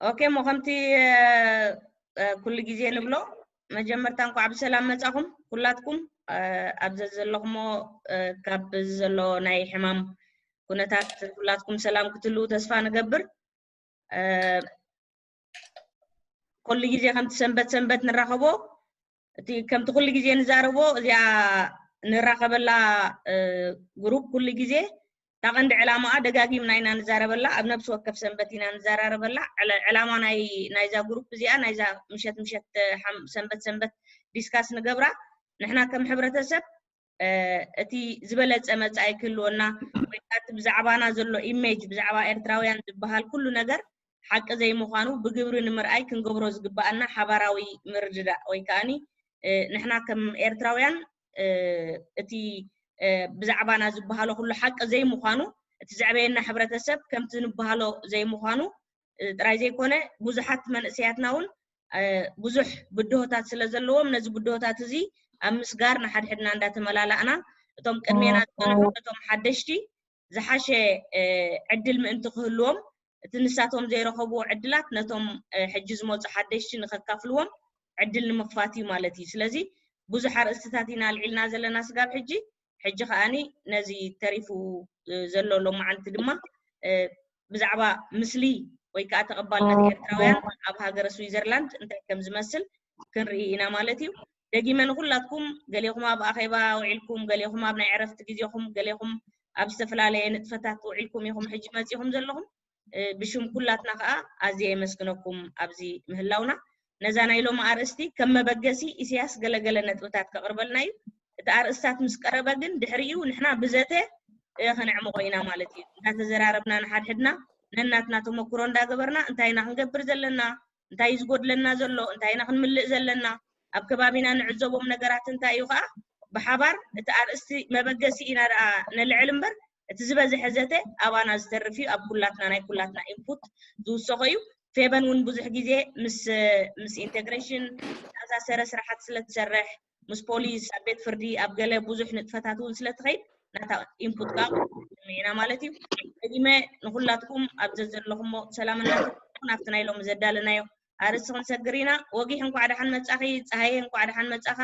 ኦኬ፣ እሞ ከምቲ ኩሉ ግዜ ንብሎ፣ መጀመርታ እንኳዕ ብሰላም መጻኹም ኩላትኩም። ኣብ ዘዘለኹሞ ካብ ዘሎ ናይ ሕማም ኩነታት ኩላትኩም ሰላም ክትህልዉ ተስፋ ንገብር። ኩሉ ግዜ ከምቲ ሰንበት ሰንበት ንራኸቦ፣ እቲ ከምቲ ኩሉ ግዜ ንዛረቦ፣ እዚኣ ንራኸበላ ግሩፕ ኩሉ ግዜ እታ ቀንዲ ዕላማኣ ደጋጊምና ኢና ንዛረበላ። ኣብ ነብሲ ወከፍ ሰንበት ኢና ንዘራረበላ። ዕላማ ናይ ናይዛ ግሩፕ እዚኣ፣ ናይዛ ምሸት ምሸት ሰንበት ሰንበት ዲስካስ ንገብራ፣ ንሕና ከም ሕብረተሰብ እቲ ዝበለጸ መጻኢ ክህልወና፣ ወይ ከዓ እቲ ብዛዕባና ዘሎ ኢሜጅ፣ ብዛዕባ ኤርትራውያን ዝበሃል ኩሉ ነገር ሓቂ ዘይምዃኑ ብግብሪ ንምርኣይ ክንገብሮ ዝግባኣና ሓባራዊ ምርድዳእ፣ ወይ ከዓኒ ንሕና ከም ኤርትራውያን እቲ ብዛዕባና ዝበሃሎ ኩሉ ሓቂ ዘይምዃኑ፣ እቲ ዘዕበየና ሕብረተሰብ ከምቲ ንበሃሎ ዘይምዃኑ ጥራይ ዘይኮነ፣ ብዙሓት መንእሰያትና እውን ብዙሕ ብድሆታት ስለ ዘለዎም፣ ነዚ ብድሆታት እዚ ኣብ ምስጋር ንሓድሕድና እንዳተመላላእና፣ እቶም ቅድሜና ዝጸንሑ፣ እቶም ሓደሽቲ ዝሓሸ ዕድል ምእንቲ ክህልዎም፣ እቲ ንሳቶም ዘይረኸብዎ ዕድላት ነቶም ሕጂ ዝመጹ ሓደሽቲ ንኸካፍልዎም ዕድል ንምኽፋት እዩ ማለት እዩ። ስለዚ ብዙሕ ኣርእስትታት ኢና ኣልዒልና ዘለና ስጋብ ሕጂ። ሕጂ ከኣኒ ነዚ ተሪፉ ዘሎ ሎማዓንቲ ድማ ብዛዕባ ምስሊ ወይ ከዓ ተቐባልነት ኤርትራውያን ኣብ ሃገረ ስዊዘርላንድ እንታይ ከም ዝመስል ክንርኢ ኢና ማለት እዩ። ደጊመ ንኹላትኩም፣ ገሌኹም ኣብ ኣኼባ ውዒልኩም፣ ገሌኹም ኣብ ናይ ዕረፍቲ ግዜኹም፣ ገሌኹም ኣብ ዝተፈላለየ ንጥፈታት ውዒልኩም ኢኹም ሕጂ መጺኹም ዘለኹም። ብሽም ኩላትና ከዓ ኣዝየ የመስግነኩም ኣብዚ ምህላውና። ነዛ ናይ ሎሚ ኣርእስቲ ከም መበገሲ ኢሳያስ ገለገለ ነጥብታት ከቕርበልና እዩ። እቲ ኣርእስታት ምስ ቀረበ ግን ድሕሪኡ ንሕና ብዘተ ከነዕምቆ ኢና ማለት እዩ። እንዳተዘራረብና ንሓድሕድና ነናትና ተመክሮ እንዳገበርና እንታይ ኢና ክንገብር ዘለና፣ እንታይ እዩ ዝጎድለና ዘሎ፣ እንታይ ኢና ክንምልእ ዘለና፣ ኣብ ከባቢና ንዕዘቦም ነገራት እንታይ እዩ ከዓ ብሓባር እቲ ኣርእስቲ መበገሲ ኢና ደኣ ነልዕል እምበር እቲ ዝበዝሐ ዘተ ኣባና ዝተርፍ እዩ። ኣብ ኩላትና ናይ ኩላትና ኢንፑት ዝውሰኾ እዩ። ፌበን እውን ብዙሕ ግዜ ምስ ምስ ኢንቴግሬሽን ዝተኣሳሰረ ስራሓት ስለ ትሰርሕ፣ ምስ ፖሊስ፣ ኣብ ቤት ፍርዲ፣ ኣብ ገለ ብዙሕ ንጥፈታት እውን ስለ ትኸይድ ናታ ኢንፑት ከዓ ኢና ማለት እዩ። ደጊመ ንኩላትኩም ኣብ ዘዘለኹሞ ሰላም እናተመነኹም ኣብቲ ናይ ሎሚ ዘዳለናዮ ኣርእስቲ ክንሰግር ኢና። ወጊሕ እንኳዕ ደሓን መጻኺ፣ ፀሃየ እንኳዕ ደሓን መጻኻ።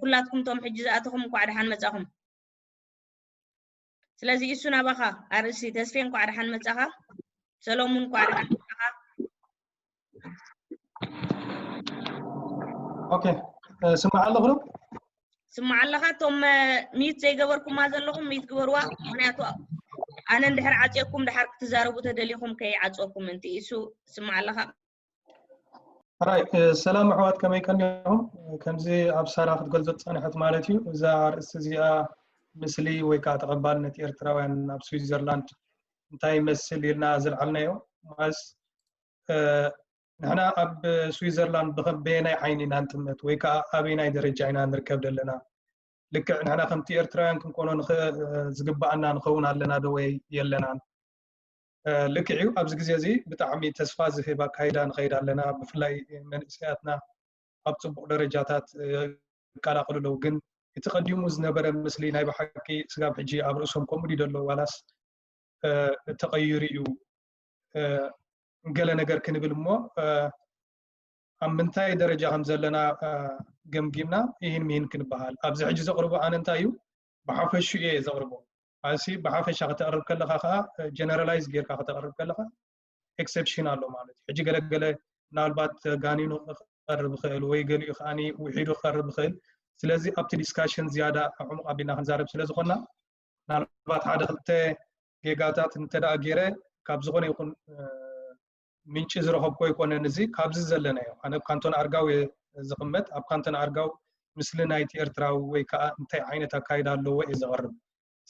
ኩላትኩም ቶም ሕጂ ዝኣተኹም እንኳዕ ደሓን መጻኹም። ስለዚ እሱ ናባኻ ኣርእስቲ። ተስፌ እንኳዕ ደሓን መጻኻ። ሰሎሙን እንኳዕ ደሓን መጻኻ። ኦኬ፣ ስማዕ ኣለኹ ዶ? ስማዕ ኣለኻ። እቶም ሚዩት ዘይገበርኩማ ዘለኹም ሚዩት ግበርዋ። ምክንያቱ ኣነ እንድሕር ዓፅየኩም ድሓር ክትዛረቡ ተደሊኹም ከይዓፅወኩም ምእንቲ። እሱ ስማዕ ኣለኻ። ራይ ሰላም ኣሕዋት፣ ከመይ ቀኒኹም? ከምዚ ኣብ ሳራ ክትገልጾ ዝጸንሐት ማለት እዩ፣ እዛ ኣርእስቲ እዚኣ ምስሊ ወይ ከዓ ተቐባልነት ኤርትራውያን ኣብ ስዊዘርላንድ እንታይ ይመስል ኢልና ዘልዓልናዮ። ማለትስ ንሕና ኣብ ስዊዘርላንድ ብበየናይ ዓይኒ ኢና ንጥመት ወይ ከዓ ኣበየናይ ደረጃ ኢና ንርከብ ዘለና? ልክዕ ንሕና ከምቲ ኤርትራውያን ክንኮኖ ዝግባኣና ንኸውን ኣለና ዶ ወይ የለናን? ልክዕ እዩ። ኣብዚ ግዜ እዚ ብጣዕሚ ተስፋ ዝህብ ኣካይዳ ንኸይድ ኣለና። ብፍላይ መንእሰያትና ኣብ ፅቡቕ ደረጃታት ይቀላቀሉ ኣለዉ። ግን እቲ ቀዲሙ ዝነበረ ምስሊ ናይ ብሓቂ ስጋብ ሕጂ ኣብ ርእሶም ከምኡ ድዩ ዘሎ ዋላስ ተቐይሩ እዩ? ገለ ነገር ክንብል እሞ ኣብ ምንታይ ደረጃ ከም ዘለና ገምጊምና ይህን ምሂን ክንበሃል። ኣብዚ ሕጂ ዘቕርቦ ኣነ እንታይ እዩ ብሓፈሹ እየ ዘቕርቦ። ኣሲ ብሓፈሻ ከተቕርብ ከለኻ ከዓ ጀነራላይዝ ጌርካ ከተቕርብ ከለኻ ኤክሰፕሽን ኣሎ ማለት እዩ። ሕጂ ገለገለ ምናልባት ጋኒኑ ክቐርብ ይኽእል ወይ ገሊኡ ከዓ ውሒዱ ክቐርብ ይኽእል። ስለዚ ኣብቲ ዲስካሽን ዝያዳ ዕሙቕ ኣቢልና ክንዛረብ ስለ ዝኾንና ምናልባት ሓደ ክልተ ጌጋታት እንተ ደኣ ገይረ ካብ ዝኾነ ይኹን ምንጪ ዝረኸብኮ ኣይኮነን። እዚ ካብዚ ዘለናዮ ኣነ ኣብ ካንቶን ኣርጋው እየ ዝቕመጥ። ኣብ ካንቶን ኣርጋው ምስሊ ናይቲ ኤርትራዊ ወይ ከዓ እንታይ ዓይነት ኣካይዳ ኣለዎ እየ ዘቕርብ።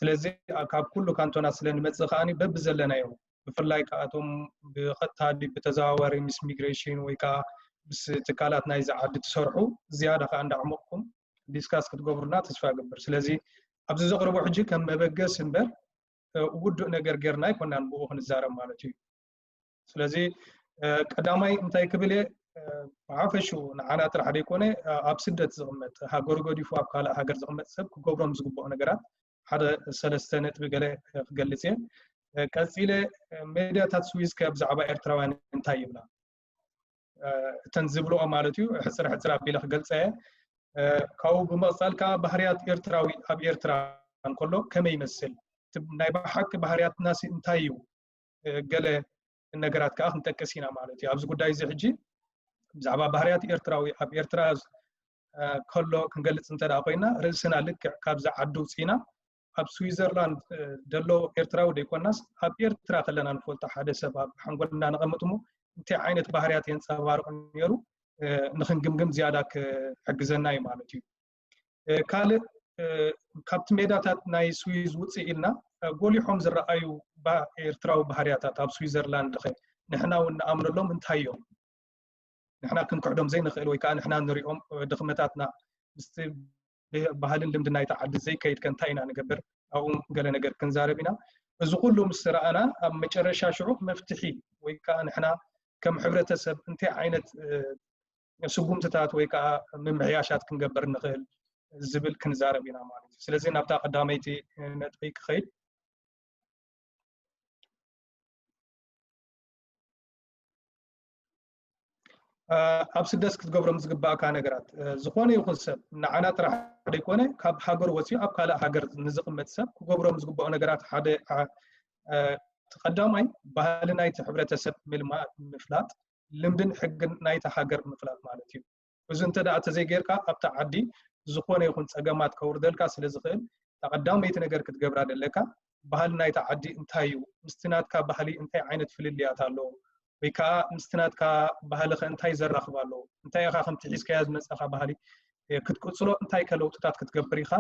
ስለዚ ካብ ኩሉ ካንቶናት ስለ ንመፅእ ከዓኒ በብዘለናዮ ብፍላይ ከኣቶም ብቐጥታ ድዩ ብተዘዋዋሪ ምስ ሚግሬሽን ወይ ከዓ ምስ ትካላት ናይዚ ዓዲ ትሰርሑ ዝያዳ ከዓ እንዳዕመቕኩም ዲስካስ ክትገብሩና ተስፋ እገብር። ስለዚ ኣብዚ ዘቕርቦ ሕጂ ከም መበገስ እምበር ውዱእ ነገር ጌርና ኣይኮናን ብኡ ክንዛረብ ማለት እዩ። ስለዚ ቀዳማይ እንታይ ክብል እየ ብሓፈሽኡ ንዓና ጥራሕ ዘይኮነ ኣብ ስደት ዝቕመጥ ሃገሩ ገዲፉ ኣብ ካልእ ሃገር ዝቕመጥ ሰብ ክገብሮም ዝግብኦ ነገራት ሓደ ሰለስተ ነጥቢ ገለ ክገልፅ እየ። ቀፂለ ሜድያታት ስዊዝ ከ ብዛዕባ ኤርትራውያን እንታይ ይብላ? እተን ዝብልኦ ማለት እዩ። ሕፅር ሕፅር ኣቢለ ክገልፀ እየ። ካብኡ ብምቕፃል ከዓ ባህርያት ኤርትራዊ ኣብ ኤርትራ እንከሎ ከመይ ይመስል? ናይ ብሓቂ ባህርያትናሲ እንታይ እዩ? ገለ ነገራት ከዓ ክንጠቅስ ኢና ማለት እዩ። ኣብዚ ጉዳይ እዚ ሕጂ ብዛዕባ ባህርያት ኤርትራዊ ኣብ ኤርትራ ከሎ ክንገልፅ እንተ ኮይና፣ ርእስና ልክዕ ካብዚ ዓዲ ውፅኢና ኣብ ስዊዘርላንድ ደሎ ኤርትራዊ ደይኮናስ፣ ኣብ ኤርትራ ከለና ንፈልጦ ሓደ ሰብ ኣብ ሓንጎልና ነቐምጥሞ እንታይ ዓይነት ባህርያት የንፀባርቕ ነይሩ ንክንግምግም ዝያዳ ክሕግዘና እዩ ማለት እዩ። ካልእ ካብቲ ሜዳታት ናይ ስዊዝ ውፅእ ኢልና ጎሊሖም ዝረኣዩ ኤርትራዊ ባህርያታት ኣብ ስዊዘርላንድ ኸ ንሕና እውን ንኣምነሎም እንታይ እዮም? ንሕና ክንክሕዶም ዘይንኽእል ወይ ከዓ ንሕና ንሪኦም ድኽመታትና ምስቲ ባህልን ልምዲ ናይቲ ዓዲ ዘይከይድ ከ እንታይ ኢና ንገብር? ኣብኡ ገለ ነገር ክንዛረብ ኢና። እዚ ኩሉ ምስ ረኣና ኣብ መጨረሻ ሽዑ መፍትሒ ወይ ከዓ ንሕና ከም ሕብረተሰብ እንታይ ዓይነት ስጉምትታት ወይ ከዓ ምምሕያሻት ክንገብር ንኽእል ዝብል ክንዛረብ ኢና ማለት እዩ። ስለዚ ናብታ ቀዳመይቲ ነጥቢ ክኸይድ ኣብ ስደት ክትገብሮም ዝግባእካ ነገራት ዝኾነ ይኹን ሰብ ንዓና ጥራሕ ዘይኮነ ካብ ሃገር ወፂኡ ኣብ ካልእ ሃገር ንዝቕመጥ ሰብ ክገብሮም ዝግባኦ ነገራት ሓደ ቀዳማይ ባህሊ ናይቲ ሕብረተሰብ ምልማድ ምፍላጥ፣ ልምድን ሕግን ናይቲ ሃገር ምፍላጥ ማለት እዩ። እዚ እንተ ደኣ ተዘይጌርካ ኣብቲ ዓዲ ዝኾነ ይኹን ፀገማት ከውርደልካ ስለ ዝኽእል እታ ቀዳመይቲ ነገር ክትገብራ ዘለካ ባህሊ ናይቲ ዓዲ እንታይ እዩ? ምስቲ ናትካ ባህሊ እንታይ ዓይነት ፍልልያት ኣለዎ? ወይ ከዓ ምስቲ ናትካ ባህሊ ከ እንታይ ዘራኽብ ኣለዎ? እንታይ ኢኻ ከምቲ ሒዝካዮ ዝመፃኻ ባህሊ ክትቅፅሎ እንታይ ከ ለውጥታት ክትገብር ኢኻ?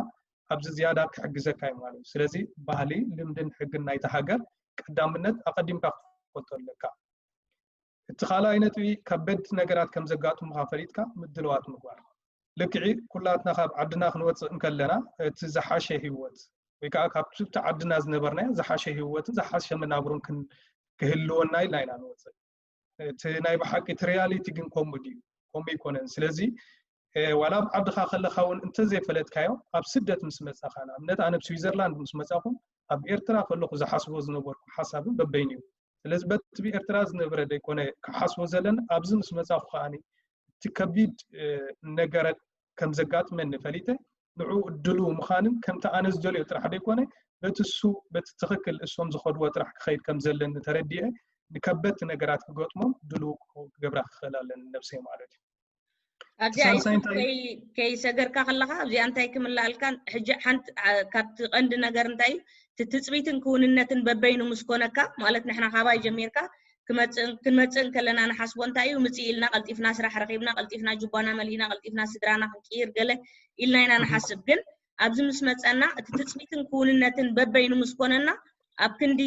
ኣብዚ ዝያዳ ክሕግዘካ እዩ ማለት እዩ። ስለዚ ባህሊ፣ ልምድን ሕግን ናይቲ ሃገር ቀዳምነት ኣቐዲምካ ክትፈልጦ ኣለካ። እቲ ካልኣይ ነጥቢ ከበድቲ ነገራት ከም ዘጋጥሙኻ ፈሊጥካ ምድልዋት ምግባር። ልክዒ ኩላትና ካብ ዓድና ክንወፅእ እንከለና እቲ ዝሓሸ ህይወት ወይ ከዓ ካብቲ ኣብቲ ዓድና ዝነበርናዮ ዝሓሸ ህይወትን ዝሓሸ መናብሮን ክህልወና ኢልና ኢና ንወፅእ። እቲ ናይ ብሓቂ እቲ ሪያሊቲ ግን ከምኡ ድዩ? ከምኡ ኣይኮነን። ስለዚ ዋላ ኣብ ዓድኻ ከለኻ እውን እንተዘይፈለጥካዮ ኣብ ስደት ምስ መፃኻ፣ ንኣብነት ኣነ ኣብ ስዊዘርላንድ ምስ መፃኹ ኣብ ኤርትራ ከለኹ ዝሓስቦ ዝነበርኩ ሓሳብን በበይኑ እዩ። ስለዚ በቲ ብኤርትራ ዝነበረ ዘይኮነ ክሓስቦ ዘለኒ ኣብዚ ምስ መፃኹ ከዓኒ እቲ ከቢድ ነገረት ከም ዘጋጥመኒ ፈሊጠ ንዕኡ ድሉው ምዃንን ከምቲ ኣነ ዝደልዮ ጥራሕ ዘይኮነ በቲ እሱ በቲ ትኽክል እሶም ዝኸድዎ ጥራሕ ክኸይድ ከም ዘለኒ ተረዲኤ ንከበድቲ ነገራት ክገጥሞም ድሉው ክገብራ ክኽእል ኣለኒ ነብሰይ ማለት እዩ። ኣብዚኣ ከይሰገርካ ከለካ ኣብዚኣ እንታይ ክምልኣልካ ሕጂ ሓንቲ ካብቲ ቀንዲ ነገር እንታይ እዩ ትትፅቢትን ክውንነትን በበይኑ ምስ ኮነካ ማለት ንሕና ካባይ ጀሚርካ ክንመፅእ ከለና ንሓስቦ እንታይ እዩ ምፅእ ኢልና ቀልጢፍና ስራሕ ረኪብና ቀልጢፍና ጅባና መሊእና ቀልጢፍና ስድራና ክንቅይር ገለ ኢልና ኢና ንሓስብ ግን ኣብዚ ምስ መፀና እቲ ትፅቢትን ክውንነትን በበይኑ ምስ ኮነና ኣብ ክንዲ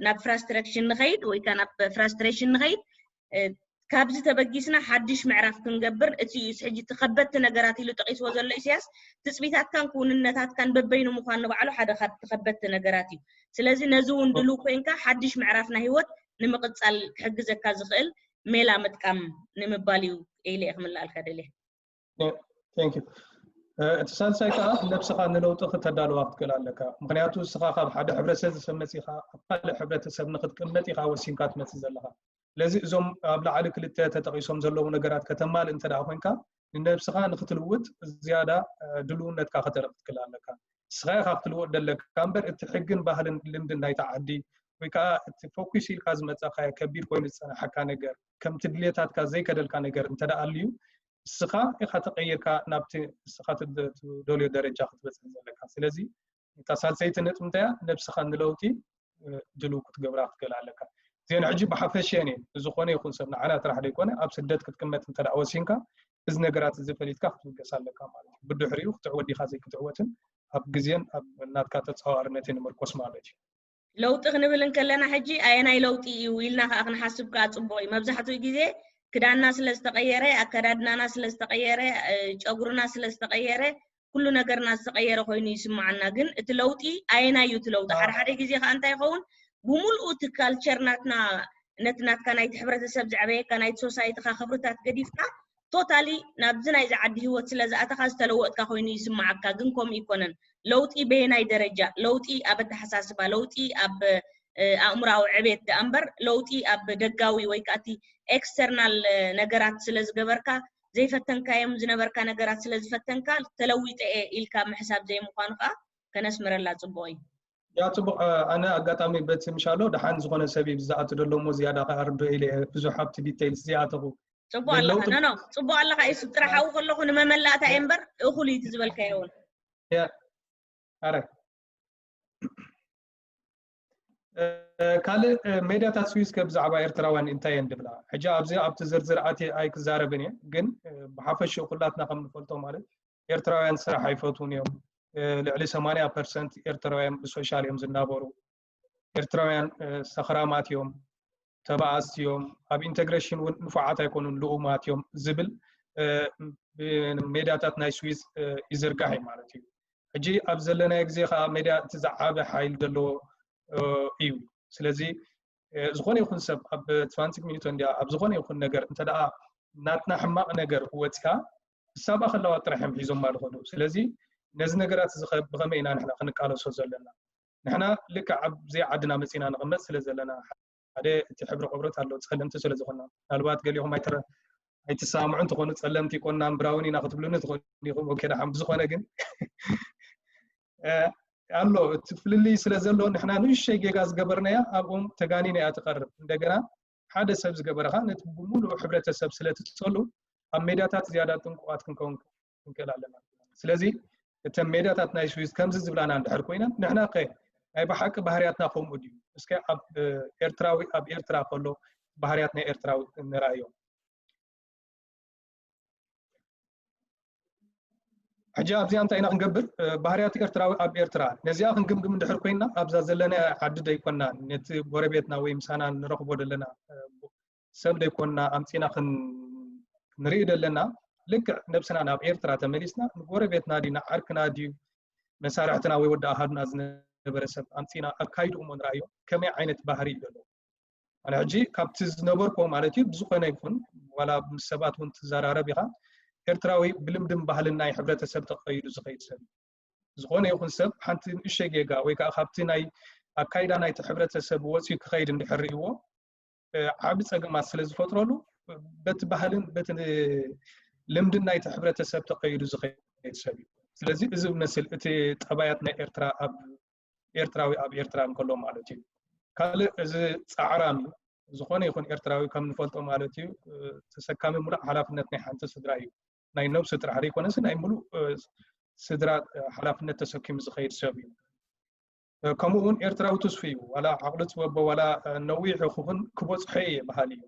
ናብ ፍራስትራክሽን ንኸይድ ወይ ከዓ ናብ ፍራስትሬሽን ንኸይድ ካብዚ ተበጊስና ሓድሽ ምዕራፍ ክንገብር እቲ ሕጂ ተኸበድቲ ነገራት ኢሉ ጠቂስዎ ዘሎ ኢሳያስ ትፅቢታትካን ክውንነታትካን በበይኑ ምዃን ንባዕሉ ሓደ ካብ ተኸበድቲ ነገራት እዩ። ስለዚ ነዚ እውን ድሉ ኮይንካ ሓድሽ ምዕራፍ ናይ ህይወት ንምቕፃል ክሕግዘካ ዝኽእል ሜላ ምጥቃም ንምባል እዩ ኢለ እየ ክምልኣልካ ደልየ። እቲ ሳልሳይ ከዓ ነብስኻ ንለውጢ ክተዳልዋ ክትክእል ኣለካ። ምክንያቱ እስኻ ካብ ሓደ ሕብረተሰብ መፂኻ ኣብ ካልእ ሕብረተሰብ ንክትቅመጥ ኢኻ ወሲንካ ትመፅእ ዘለኻ። ስለዚ እዞም ኣብ ላዕሊ ክልተ ተጠቂሶም ዘለዉ ነገራት ከተማልእ እንተ ኮይንካ ንነብስኻ ንክትልውጥ ዝያዳ ድልውነትካ ከተርኢ ክትክእል ኣለካ። ንስኻ ኢኻ ክትልውጥ ዘለካ እምበር እቲ ሕግን ባህልን ልምድን ናይቲ ዓዲ ወይ ከዓ እቲ ፎኪስ ኢልካ ዝመፃኻዮ ከቢድ ኮይኑ ዝፀናሓካ ነገር ከምቲ ድሌታትካ ዘይከደልካ ነገር እንተ ኣልዩ እስኻ ኢኻ ተቐይርካ ናብቲ እስኻ ትደልዮ ደረጃ ክትበፅሕ ዘለካ። ስለዚ እታ ሳልሰይቲ ነጥቢ እንታይ እያ? ነብስኻ ንለውጢ ድልው ክትገብራ ክትክእል ኣለካ። እዚአን ሕጂ ብሓፈሽአን እየን። ዝኾነ ይኹን ሰብ ንዓና ጥራሕ ዘይኮነ ኣብ ስደት ክትቅመጥ እንተ ወሲንካ እዚ ነገራት እዚ ፈሊጥካ ክትብገስ ኣለካ ማለት እዩ። ብድሕሪኡ ክትዕወት ዲኻ ዘይክትዕወትን ኣብ ግዜን ኣብ ናትካ ተፃዋርነትን ይምርኮስ ማለት እዩ። ለውጢ ክንብል እንከለና ሕጂ ኣየናይ ለውጢ እዩ ኢልና ከዓ ክንሓስብ ከዓ ፅቡቅ እዩ። መብዛሕትኡ ግዜ ክዳንና ስለ ዝተቀየረ፣ ኣከዳድናና ስለ ዝተቀየረ፣ ጨጉርና ስለ ዝተቀየረ ኩሉ ነገርና ዝተቀየረ ኮይኑ ይስምዓና። ግን እቲ ለውጢ ኣየናይ እዩ እቲ ለውጢ? ሓደ ሓደ ግዜ ከዓ እንታይ ይኸውን ብሙሉኡ እቲ ካልቸር ናትና ነቲ ናትካ ናይቲ ሕብረተሰብ ዘዕበየካ ናይቲ ሶሳይቲካ ክብርታት ገዲፍካ ቶታሊ ናብዚ ናይዚ ዓዲ ህይወት ስለ ዝኣተኻ ዝተለወጥካ ኮይኑ ይስምዓካ። ግን ከምኡ ይኮነን። ለውጢ በየናይ ደረጃ? ለውጢ ኣብ ኣተሓሳስባ፣ ለውጢ ኣብ ኣእምራዊ ዕቤት ደኣ እምበር ለውጢ ኣብ ደጋዊ ወይ ከዓ እቲ ኤክስተርናል ነገራት ስለ ዝገበርካ ዘይፈተንካዮም ዝነበርካ ነገራት ስለ ዝፈተንካ ተለዊጠ እየ ኢልካ ምሕሳብ ዘይምዃኑ ከዓ ከነስምረላ ፅቡቅ እዩ። ያ ፅቡቅ ኣነ ኣጋጣሚ በቲ ምሻሎ ደሓን ዝኾነ ሰብ እዩ ዝኣቱ ደሎ እሞ ዝያዳ ከኣርዶ ኢለ ብዙሕ ኣብቲ ዲቴይልስ ዝኣተኹ ፅቡቅ ኣለካ ኖ ኖ ፅቡቅ ኣለካ ኢሱ ጥራሕ ኣብኡ ከለኹ ንመመላእታ እየ እምበር እኹል እዩ ዝበልካዮ እውን ኣረ ካልእ ሜድያታት ስዊዝ ከ ብዛዕባ ኤርትራውያን እንታይ እየን ድብላ ሕጂ ኣብዚ ኣብቲ ዝርዝር ኣቲ ኣይክዛረብን እየ ግን ብሓፈሽኡ ኩላትና ከም ንፈልጦ ማለት ኤርትራውያን ስራሕ ኣይፈትዉን እዮም ልዕሊ ሰማንያ ፐርሰንት ኤርትራውያን ብሶሻል እዮም ዝናበሩ ኤርትራውያን ሰኽራማት እዮም ተባኣስቲ እዮም ኣብ ኢንተግሬሽን እውን ንፉዓት ኣይኮኑን ልኡማት እዮም ዝብል ሜድያታት ናይ ስዊዝ ይዝርጋሕ እዩ ማለት እዩ ሕጂ ኣብ ዘለናዮ ግዜ ከዓ ሜድያ እቲ ዝዓበ ሓይል ዘለዎ እዩ ስለዚ ዝኾነ ይኹን ሰብ ኣብ ትራንስክ ሚኒቶ እንዲያ ኣብ ዝኾነ ይኹን ነገር እንተ ናትና ሕማቕ ነገር ወፂኣ እሳባ ከለዋ ጥራሕ እዮም ሒዞማ ዝኸዱ ስለዚ ነዚ ነገራት እዚ ብኸመይ ኢና ንሕና ክንቃለሶ ዘለና ንሕና ልክዕ ኣብ ዘይዓድና መፂና ንቕመጥ ስለ ዘለና ሓደ እቲ ሕብሪ ቆብረት ኣሎ ፀለምቲ ስለ ዝኾና ምናልባት ገሊኹም ኣይትሰማምዑ እንትኾኑ ፀለምቲ ይኮንና ብራውን ኢና ክትብሉኒ ትኾኑ ኢኹም ኦኬ ደሓን ብዝኾነ ግን ኣሎ እቲ ፍልልይ ስለ ዘሎ ንሕና ንእሸይ ጌጋ ዝገበርናያ ኣብኦም ተጋኒና እያ ትቐርብ እንደገና ሓደ ሰብ ዝገበረኻ ነቲ ብሙሉእ ሕብረተሰብ ስለ ትፀሉ ኣብ ሜዳታት ዝያዳ ጥንቁቓት ክንከውን ክንክእል ኣለና ስለዚ እተን ሜዳታት ናይ ስዊዝ ከምዚ ዝብላና እንድሕር ኮይነን ንሕና ከ ናይ ብሓቂ ባህርያትና ከምኡ ድዩ እስከ ኣብ ኤርትራዊ ኣብ ኤርትራ ከሎ ባህርያት ናይ ኤርትራዊ ንረኣዮም ሕጂ ኣብዚኣ እንታይ ኢና ክንገብር ባህርያት ኤርትራዊ ኣብ ኤርትራ ነዚኣ ክንግምግም እንድሕር ኮይና ኣብዛ ዘለና ዓዲ ደይኮና ነቲ ጎረቤትና ወይ ምሳና ንረኽቦ ዘለና ሰብ ደይኮና ኣምፂና ክንርኢ ዘለና ልክዕ ነብስና ናብ ኤርትራ ተመሊስና ንጎረቤትና ድዩ ንዓርክና ድዩ መሳርሕትና ወይ ወዲ ኣሃዱና ዝነበረ ሰብ ኣምፂና ኣካይድኡ እሞ ንረኣዮ ከመይ ዓይነት ባህሪ እዩ ዘለዎ ኣነ ሕጂ ካብቲ ዝነበርኮ ማለት እዩ ብዝኾነ ይኹን ዋላ ምስ ሰባት እውን ትዘራረብ ኢኻ ኤርትራዊ ብልምድን ባህልን ናይ ሕብረተሰብ ተቐይዱ ዝኸይድ ሰብ ዝኾነ ይኹን ሰብ ሓንቲ ንእሸ ጌጋ ወይ ከዓ ካብቲ ናይ ኣካይዳ ናይቲ ሕብረተሰብ ወፂኡ ክኸይድ እንድሕር ርእይዎ ዓቢ ፀገማት ስለ ዝፈጥረሉ በቲ ባህልን በቲ ልምድን ናይቲ ሕብረተሰብ ተቐይዱ ዝኸይድ ሰብ እዩ ስለዚ እዚ መስል እቲ ጠባያት ናይ ኤርትራ ኣብ ኤርትራዊ ኣብ ኤርትራ እንከሎ ማለት እዩ ካልእ እዚ ፃዕራም እዩ ዝኾነ ይኹን ኤርትራዊ ከም ንፈልጦ ማለት እዩ ተሰካሚ ሙሉእ ሓላፍነት ናይ ሓንቲ ስድራ እዩ ናይ ነብሱ ጥራሕ ዘይኮነስ ናይ ሙሉእ ስድራ ሓላፍነት ተሰኪሙ ዝኸይድ ሰብ እዩ ከምኡ እውን ኤርትራዊ ትስፉ እዩ ዋላ ዓቕሊ ፅበቦ ዋላ ነዊሕ ይኹን ክበፅሖ እየ በሃሊ እዩ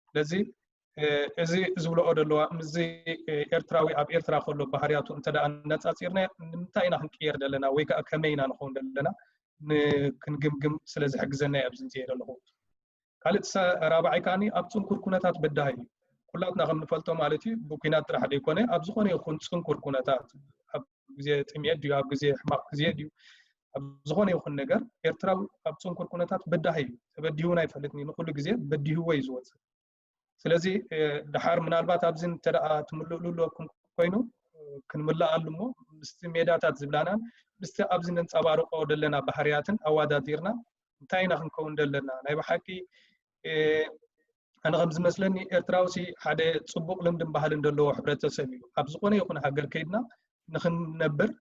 ስለዚ እዚ ዝብልኦ ዘለዋ ምስዚ ኤርትራዊ ኣብ ኤርትራ ከሎ ባህርያቱ እንተ ኣነፃፂርና ንምንታይ ኢና ክንቅየር ዘለና ወይ ከዓ ከመይ ኢና ንኸውን ዘለና ክንግምግም ስለ ዝሕግዘና ኣብዚ ምፅየ ዘለኹ ካልእ ራብዓይ ከዓኒ ኣብ ፅንኩር ኩነታት በዳሂ እዩ ኩላትና ከም ንፈልጦ ማለት እዩ ብኩናት ጥራሕ ዘይኮነ ኣብ ዝኾነ ይኹን ፅንኩር ኩነታት ኣብ ግዜ ጥምየት ድዩ ኣብ ግዜ ሕማቕ ግዜ ድዩ ኣብ ዝኾነ ይኹን ነገር ኤርትራዊ ኣብ ፅንኩር ኩነታት በዳሂ እዩ ተበዲሁ ናይ ፈልጥኒ ንኩሉ ግዜ በዲህዎ እዩ ዝወፅእ ስለዚ ድሓር ምናልባት ኣብዚ እንተ ትምልእሉ ኣለኩም ኮይኑ ክንምልኣሉ እሞ ምስቲ ሜዳታት ዝብላናን ምስቲ ኣብዚ ነንፀባርቆ ዘለና ባህርያትን ኣዋዳዲርና እንታይ ኢና ክንከውን ዘለና ናይ ብሓቂ ኣነ ከም ዝመስለኒ ኤርትራውሲ ሓደ ፅቡቅ ልምድን ባህልን ዘለዎ ሕብረተሰብ እዩ ኣብ ዝኾነ ይኹን ሃገር ከይድና ንክንነብር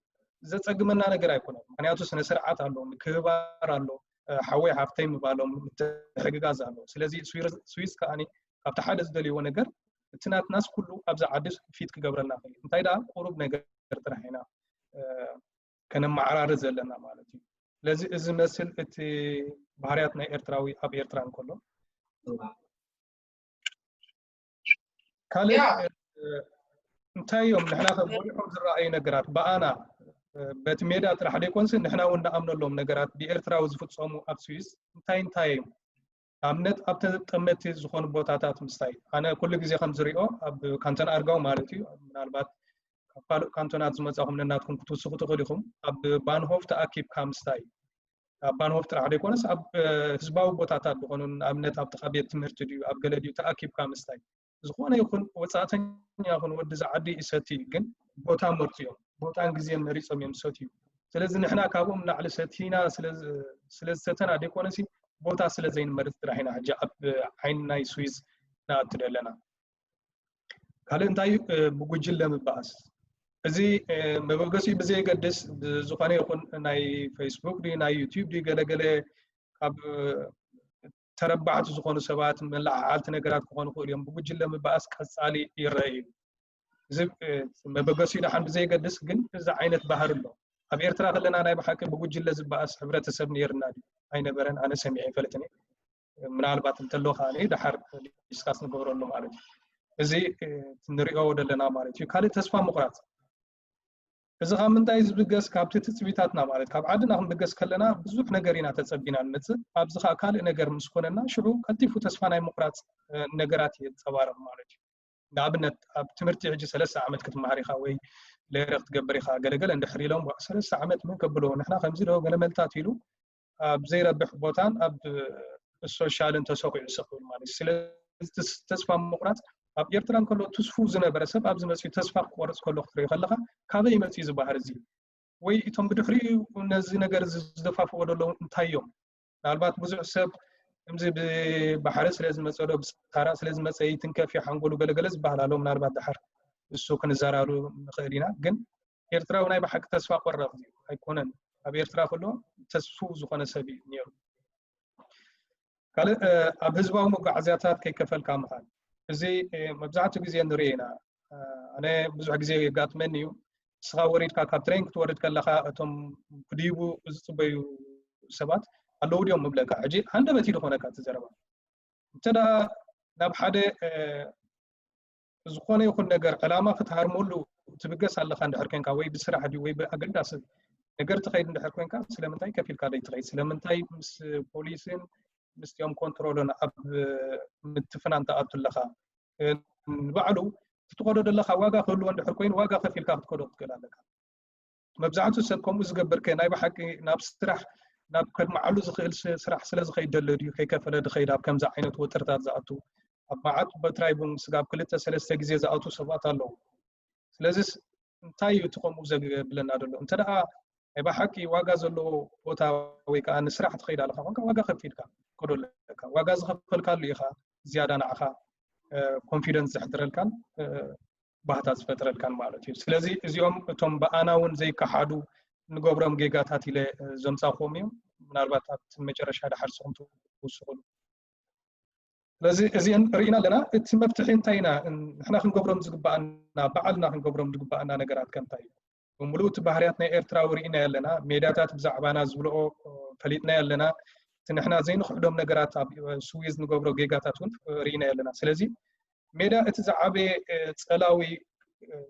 ዘፀግመና ነገር ኣይኮነን ምክንያቱ ስነ ስርዓት ኣሎ ምክብባር ኣሎ ሓወይ ሓፍተይ ምባሎም ምትሕግጋዝ ኣሎ ስለዚ ስዊስ ከዓ ካብቲ ሓደ ዝደልይዎ ነገር እቲ ናትናስ ኩሉ ኣብዚ ዓዲ ፊት ክገብረልና ክእል እንታይ ደኣ ቁሩብ ነገር ጥራሕ ኢና ከነመዓራሪ ዘለና ማለት እዩ ስለዚ እዚ መስል እቲ ባህርያት ናይ ኤርትራዊ ኣብ ኤርትራ እንከሎ ካልእ እንታይ እዮም ንሕና ከጎሊሖም ዝረኣዩ ነገራት ብኣና በቲ ሜዳ ጥራሕ ደይኮንሲ ንሕና እውን ንኣምነሎም ነገራት ብኤርትራዊ ዝፍፀሙ ኣብ ስዊስ እንታይ እንታይ እዮም ኣብነት ኣብ ተጠመቲ ዝኾኑ ቦታታት ምስታይ ኣነ ኩሉ ግዜ ከም ዝሪኦ ኣብ ካንቶን ኣርጋው ማለት እዩ ምናልባት ካብ ካልእ ካንቶናት ዝመፃኹም ነናትኩም ክትውስኹ ትኽእል ኢኹም ኣብ ባንሆፍ ተኣኪብካ ምስታይ ኣብ ባንሆፍ ጥራሕ ዘይኮነስ ኣብ ህዝባዊ ቦታታት ዝኾኑ ንኣብነት ኣብ ጥቃ ቤት ትምህርቲ ድዩ ኣብ ገለ ድዩ ተኣኪብካ ምስታይ ዝኾነ ይኹን ወፃእተኛ ይኹን ወዲ ዝዓዲ ይሰቲ ግን ቦታ መርፅዮም ቦታን ግዜን መሪፆም እዮም ዝሰትዩ ስለዚ ንሕና ካብኦም ንላዕሊ ሰቲና ስለ ዝሰተና ደይኮነሲ ቦታ ስለ ዘይንመርፅ ጥራሕ ኢና ሕጂ ኣብ ዓይኒ ናይ ስዊዝ ንኣቱ ዘለና። ካልእ እንታይ እዩ? ብጉጅለ ምባኣስ። እዚ መበገሲኡ ብዘየገድስ ብዝኾነ ይኹን ናይ ፌስቡክ ድዩ ናይ ዩቲዩብ ድዩ ገለገለ ካብ ተረባዕቲ ዝኾኑ ሰባት መለዓዓልቲ ነገራት ክኾኑ ክእሉ እዮም። ብጉጅለ ምባኣስ ቀፃሊ ይረአ እዩ። እዚ መበገሲኡ ደሓን ብዘየገድስ ግን እዚ ዓይነት ባህሪ ኣሎ። ኣብ ኤርትራ ከለና ናይ ብሓቂ ብጉጅለ ዝበኣስ ሕብረተሰብ ነይርና ድዩ? ኣይነበረን። ኣነ ሰሚዐ ይፈልጥን እየ። ምናልባት እንተሎ ከዓ ደሓር ዲስካስ ንገብረሉ ማለት እዩ። እዚ ንሪኦ ዘለና ማለት እዩ። ካልእ ተስፋ ምቑራፅ። እዚ ካብ ምንታይ ዝብገስ? ካብቲ ትፅቢታትና ማለት ካብ ዓድና ክንብገስ ከለና ብዙሕ ነገር ኢና ተፀቢና ንመፅእ። ኣብዚ ከዓ ካልእ ነገር ምስ ኮነና ሽዑ ቀልጢፉ ተስፋ ናይ ምቑራፅ ነገራት የንፀባርቕ ማለት እዩ። ንኣብነት ኣብ ትምህርቲ ሕጂ ሰለስተ ዓመት ክትመሃር ኢኻ ወይ ለይረ ክትገብር ኢኻ ገለገለ እንድሕር ኢሎም ሰለስተ ዓመት መን ከብሎ ንሕና ከምዚ ዶ ገለ መልታት ኢሉ ኣብ ዘይረብሕ ቦታን ኣብ ሶሻልን ተሰኺዑ ስቕ ይብል ማለት እዩ። ስለዚ ተስፋ ምቑራፅ ኣብ ኤርትራ እንከሎ ትስፉው ዝነበረ ሰብ ኣብዚ መፅኡ ተስፋ ክቆርፅ ከሎ ክትሪኦ ከለኻ ካበይ መፅኡ እዚ ባህሪ እዚ? ወይ እቶም ብድሕሪኡ ነዚ ነገር እዚ ዝደፋፍኦ ዘለዉ እንታይ እዮም? ምናልባት ብዙሕ ሰብ ከምዚ ብባሕሪ ስለ ዝመፀ ዶ ብሳራ ስለ ዝመፀ ይትንከፍ እዩ ሓንጎሉ ገለገለ ዝበሃል ኣሎ። ምናልባት ድሓር እሱ ክንዘራሩ ንኽእል ኢና። ግን ኤርትራዊ ናይ ብሓቂ ተስፋ ቆራፅ እዩ ኣይኮነን። ኣብ ኤርትራ ከሎ ተስፉ ዝኾነ ሰብ እዩ ነይሩ። ካልእ ኣብ ህዝባዊ መጓዓዝያታት ከይከፈልካ ምኻድ። እዚ መብዛሕትኡ ግዜ ንሪኦ ኢና። ኣነ ብዙሕ ግዜ የጋጥመኒ እዩ። ንስኻ ወሪድካ ካብ ትሬን ክትወርድ ከለኻ እቶም ክድይቡ ዝፅበዩ ሰባት ኣለዉ ድዮም ምብለካ። ሕጂ ሃንደበት እዩ ዝኾነካ እቲ ዘረባ። እንተ ደኣ ናብ ሓደ ዝኾነ ይኹን ነገር ዕላማ ክትሃርመሉ ትብገስ ኣለኻ እንድሕር ኮንካ ወይ ብስራሕ ድዩ ወይ ብኣገዳሲ ነገር ትኸይድ እንድሕር ኮንካ ስለምንታይ ከፊልካ ዘይትኸይድ? ስለምንታይ ምስ ፖሊስን ምስቲኦም ኮንትሮልን ኣብ ምትፍናን ትኣቱ ኣለኻ? ንባዕሉ ትትኸዶ ዘለኻ ዋጋ ክህልዎ እንድሕር ኮይኑ ዋጋ ከፊልካ ክትከዶ ክትክእል ኣለካ። መብዛሕትኡ ሰብ ከምኡ ዝገብር ከ ናይ ብሓቂ ናብ ስራሕ ናብ ከድመዓሉ ዝኽእል ስራሕ ስለ ዝኸይድ ደሎ ድዩ ከይከፈለ ድኸይድ ኣብ ከምዚ ዓይነት ወጥርታት ዝኣቱ ኣብ መዓት በትራይ ብምስጋብ ክልተ ሰለስተ ግዜ ዝኣቱ ሰባት ኣለዉ። ስለዚስ እንታይ እዩ እቲ ከምኡ ዘብለና ደሎ? እንተ ደኣ ናይ ብሓቂ ዋጋ ዘለዎ ቦታ ወይ ከዓ ንስራሕ ትኸይድ ኣለካ ኮንካ ዋጋ ከፊልካ ከዶ ኣለካ። ዋጋ ዝኸፈልካሉ ኢኻ ዝያዳ ንዓኻ ኮንፊደንስ ዘሕድረልካን ባህታ ዝፈጥረልካን ማለት እዩ። ስለዚ እዚኦም እቶም ብኣና እውን ዘይከሓዱ ንገብሮም ጌጋታት ኢለ ዘምፃኹም እዮም። ምናልባት ኣብቲ መጨረሻ ድሓር ስኹም ትውስኹሉ። ስለዚ እዚአን ርኢና ኣለና። እቲ መፍትሒ እንታይ ኢና ንሕና ክንገብሮም ዝግባኣና ባዕልና ክንገብሮም ዝግባኣና ነገራት ከምታይ እዩ? ብምሉእ እቲ ባህርያት ናይ ኤርትራዊ ርኢና ኣለና። ሜዳታት ብዛዕባና ዝብልኦ ፈሊጥና ኣለና። እቲ ንሕና ዘይንክሕዶም ነገራት ኣብ ስዊዝ ንገብሮ ጌጋታት እውን ርኢና ኣለና። ስለዚ ሜዳ እቲ ዝዓበየ ፀላዊ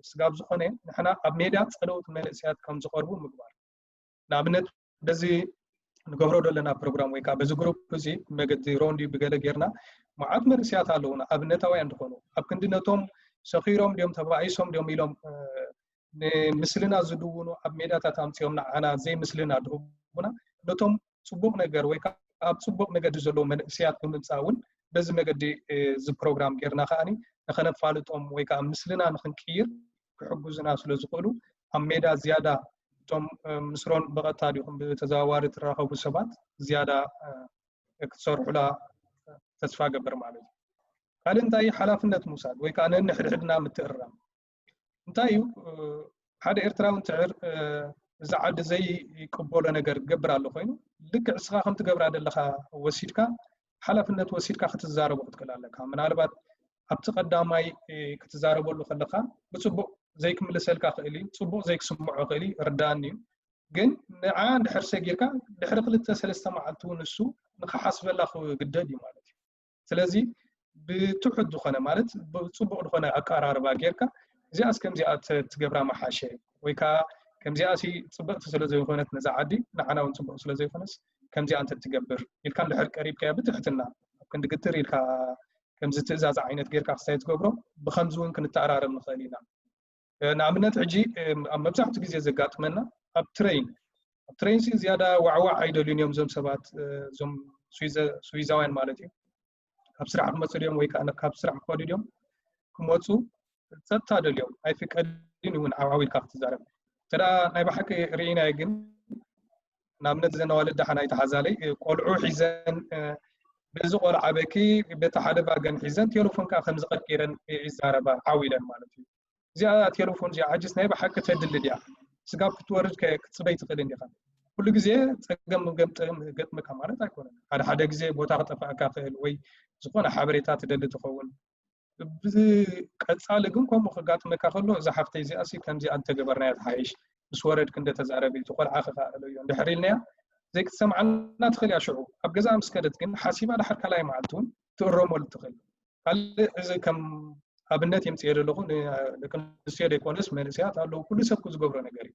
ስጋብ ዝኾነ ንሕና ኣብ ሜዳ ፀለውቲ መንእሰያት ከም ዝቐርቡ ምግባር። ንኣብነት በዚ ንገብሮ ዘለና ፕሮግራም ወይ ከዓ በዚ ግሩፕ እዚ መገዲ ሮንዲ ብገለ ጌርና መዓት መንእሰያት ኣለዉና ኣብነታውያን ዝኾኑ ኣብ ክንዲ ነቶም ሰኺሮም ድዮም ተባኢሶም ድዮም ኢሎም ንምስልና ዝድውኑ ኣብ ሜዳታት ኣምፅኦም ንዓና ዘይምስልና ድህቡና ነቶም ፅቡቕ ነገር ወይ ከዓ ኣብ ፅቡቕ መገዲ ዘለዉ መንእሰያት ብምምፃእ እውን በዚ መገዲ እዚ ፕሮግራም ጌርና ከዓኒ ንኸነፋልጦም ወይ ከዓ ምስልና ንክንቅይር ክሕግዙና ስለ ዝኽእሉ ኣብ ሜዳ ዝያዳ እቶም ምስሮን ብቐጥታ ዲኹም ብተዘዋዋሪ ትራኸቡ ሰባት ዝያዳ ክትሰርሑላ ተስፋ ገብር ማለት እዩ። ካልእ እንታይ ሓላፍነት ምውሳድ ወይ ከዓ ነንሕድሕድና ምትእርራም እንታይ እዩ? ሓደ ኤርትራዊ እንትዕር እዚ ዓዲ ዘይቅበሎ ነገር ገብር ኣሎ ኮይኑ ልክዕ እስኻ ከም ትገብራ ዘለኻ ወሲድካ ሓላፍነት ወሲድካ ክትዛረቡ ክትክእል ኣለካ። ምናልባት ኣብቲ ቀዳማይ ክትዛረበሉ ከለካ ብፅቡቅ ዘይክምልሰልካ ክእል እዩ፣ ፅቡቅ ዘይክስምዖ ክእል እዩ፣ ርዳኒ እዩ። ግን ንዓ እንድሕር ሰጊርካ ድሕሪ ክልተ ሰለስተ መዓልቲ እውን እሱ ንክሓስበላ ክግደድ እዩ ማለት እዩ። ስለዚ ብትሑት ዝኾነ ማለት ብፅቡቅ ዝኾነ ኣቀራርባ ጌርካ እዚኣስ ከምዚኣ ትገብራ መሓሸ ወይ ከዓ ከምዚኣ ሲ ፅብቅቲ ስለ ዘይኮነት ነዛ ዓዲ ንዓና እውን ፅቡቅ ስለ ዘይኮነስ ከምዚኣ እንተ ትገብር ኢልካ እንድሕር ቀሪብካያ ብትሕትና ኣብ ክንዲ ግትር ኢልካ ከምዚ ትእዛዝ ዓይነት ጌርካ ክሳይ ትገብሮ ብከምዚ እውን ክንተኣራረብ ንኽእል ኢና። ንኣብነት ሕጂ ኣብ መብዛሕትኡ ግዜ ዘጋጥመና ኣብ ትሬን ኣብ ትሬን ሲ ዝያዳ ዋዕዋዕ ኣይደልዩን እዮም እዞም ሰባት እዞም ስዊዛውያን ማለት እዩ። ካብ ስራሕ ክመፁ ድዮም ወይ ከዓ ካብ ስራሕ ክኸዱ ድዮም ክመፁ ፀጥታ ደልዮም ኣይፍቀድን እውን ዓዋዊልካ ክትዛረብ እንተ ናይ ብሓቂ ርኢናዮ ግን ንኣብነት ዘን ኣዋልድ ደሓን ኣይተሓዛለይ፣ ቆልዑ ሒዘን፣ በዚ ቆልዓ በኪ በቲ ሓደ ባገን ሒዘን ቴሌፎን ከዓ ከም ዝቐቂረን ይዛረባ ዓው ኢለን ማለት እዩ። እዚኣ ቴሌፎን እዚኣ ሕጅስ ናይ ብሓቂ ተድሊ ድያ? ስጋብ ክትወርድ ክትፅበይ ትኽእል እንዲኻ። ኩሉ ግዜ ፀገም ገጥምካ ማለት ኣይኮነን። ሓደ ሓደ ግዜ ቦታ ክጠፋእካ ክእል ወይ ዝኾነ ሓበሬታ ትደሊ ትኸውን። ብቀፃሊ ግን ከምኡ ክጋጥመካ ከሎ እዛ ሓፍተይ እዚኣ ሲ ከምዚኣ እንተገበርናያ ትሓይሽ፣ ምስ ወረድክ እንደተዛረቢ እቲ ቆልዓ ክካእሎ እዩ እንድሕር ኢልናያ ዘይክትሰምዓና ትኽእል እያ። ሽዑ ኣብ ገዛ ምስ ከደት ግን ሓሲባ ድሓር ካልኣይ መዓልቲ እውን ትእረመሉ ትኽእል። ካልእ እዚ ከም ኣብነት የምፅእ ዘለኹ ንደቂ ኣንስትዮ ደይኮነስ መንእሰያት ኣለዉ ኩሉ ሰብ ዝገብሮ ነገር እዩ።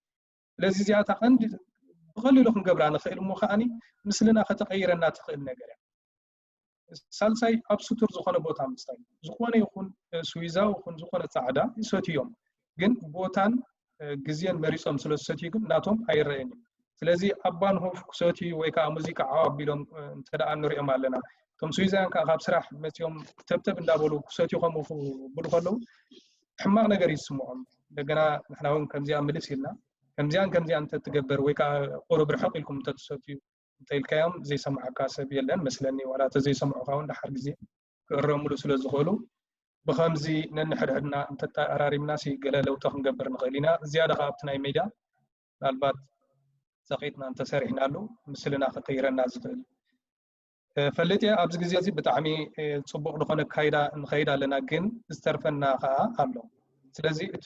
ስለዚ እዚኣታ ቀንዲ ብቐሊሉ ክንገብራ ንኽእል እሞ ከዓኒ ምስልና ከተቐይረና ትኽእል ነገር እያ። ሳልሳይ ኣብ ስቱር ዝኾነ ቦታ ምስታይ፣ ዝኾነ ይኹን ስዊዛዊ ይኹን ዝኾነ ፃዕዳ ይሰትዮም ግን ቦታን ግዜን መሪፆም ስለ ዝሰትዩ ግን ናቶም ኣይረአን እዩ። ስለዚ ኣብ ባንሆፍ ክሰትዩ ወይ ከዓ ሙዚቃ ዓው ኣቢሎም እንተደኣ ንሪኦም ኣለና። እቶም ስዊዛውያን ከዓ ካብ ስራሕ መፂኦም ተብተብ እንዳበሉ ክሰትዩ ከምኡ ክብሉ ከለዉ ሕማቕ ነገር ይስምዖም። እንደገና ንሕና እውን ከምዚኣ ምልስ ኢልና ከምዚኣን ከምዚኣን እንተትገበር ወይ ከዓ ቁሩብ ርሕቕ ኢልኩም እንተትሰትዩ እንተኢልካዮም ዘይሰምዓካ ሰብ የለን መስለኒ። ዋላ እተ ዘይሰምዑካ እውን ደሓር ግዜ ክእረምሉ ስለ ዝኽእሉ ብኸምዚ ነንሕድሕድና እንተተኣራሪምና ሲ ገለ ለውጢ ክንገብር ንኽእል ኢና። ዝያዳ ከዓ ኣብቲ ናይ ሜዳ ምናልባት ዘቒጥና እንተሰሪሕናሉ ምስልና ክቅይረና ዝኽእል ፈለጥ እየ። ኣብዚ ግዜ እዚ ብጣዕሚ ፅቡቕ ዝኾነ ካይዳ ንኸይድ ኣለና፣ ግን ዝተርፈና ከዓ ኣሎ። ስለዚ እቲ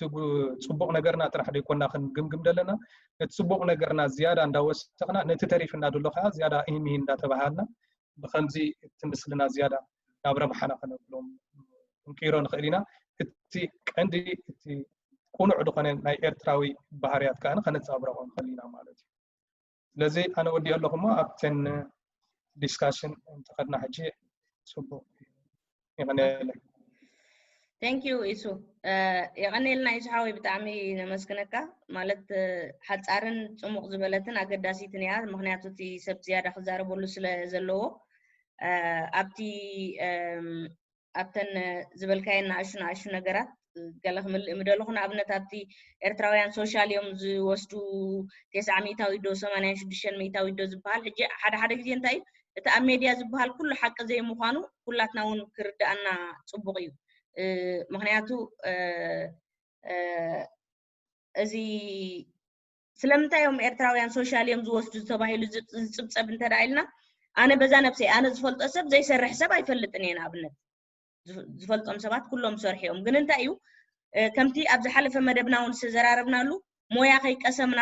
ፅቡቕ ነገርና ጥራሕ ደይኮና ክንግምግም ዘለና፣ ነቲ ፅቡቕ ነገርና ዝያዳ እንዳወሰኽና ነቲ ተሪፍና ዘሎ ከዓ ዝያዳ ኢህሚሂ እንዳተባሃልና ብኸምዚ እቲ ምስልና ዝያዳ ናብ ረብሓና ከነብሎም ክንቅይሮ ንኽእል ኢና። እቲ ቀንዲ እቲ ቁኑዕ ዝኾነ ናይ ኤርትራዊ ባህርያት ከዓ ከነፃብረቆ ንኽእል ኢና ማለት እዩ። ስለዚ ኣነ ወዲኦ ኣለኹ እሞ ኣብተን ዲስካሽን እንተኸድና ሕጂ ፅቡቅ ይቐነለ። Thank you ኢሱ። የቐኔልና ኢሱ ሓወይ ብጣዕሚ ነመስግነካ። ማለት ሓፃርን ፅሙቕ ዝበለትን ኣገዳሲትን እያ። ምክንያቱ እቲ ሰብ ዝያዳ ክዛረበሉ ስለ ዘለዎ ኣብቲ ኣብተን ዝበልካየን ንኣሹ ንኣሹ ነገራት ገለ ክምልእ ምደለኹ። ንኣብነት ኣብቲ ኤርትራውያን ሶሻል እዮም ዝወስዱ፣ ተስዓ ሚእታዊት ዶ ሰማንያን ሽዱሽተን ሚእታዊት ዶ ዝበሃል። ሕጂ ሓደ ሓደ ግዜ እንታይ እዩ እቲ ኣብ ሜድያ ዝበሃል ኩሉ ሓቂ ዘይምዃኑ ኩላትና እውን ክርድኣና ፅቡቕ እዩ። ምክንያቱ እዚ ስለምንታይ እዮም ኤርትራውያን ሶሻል እዮም ዝወስዱ ተባሂሉ ዝፅብፀብ እንተ ኢልና፣ ኣነ በዛ ነብሰይ ኣነ ዝፈልጦ ሰብ ዘይሰርሕ ሰብ ኣይፈልጥን እየ። ንኣብነት ዝፈልጦም ሰባት ኩሎም ሰርሑ እዮም። ግን እንታይ እዩ ከምቲ ኣብ ዝሓለፈ መደብና እውን ዝተዘራረብናሉ ሞያ ከይቀሰምና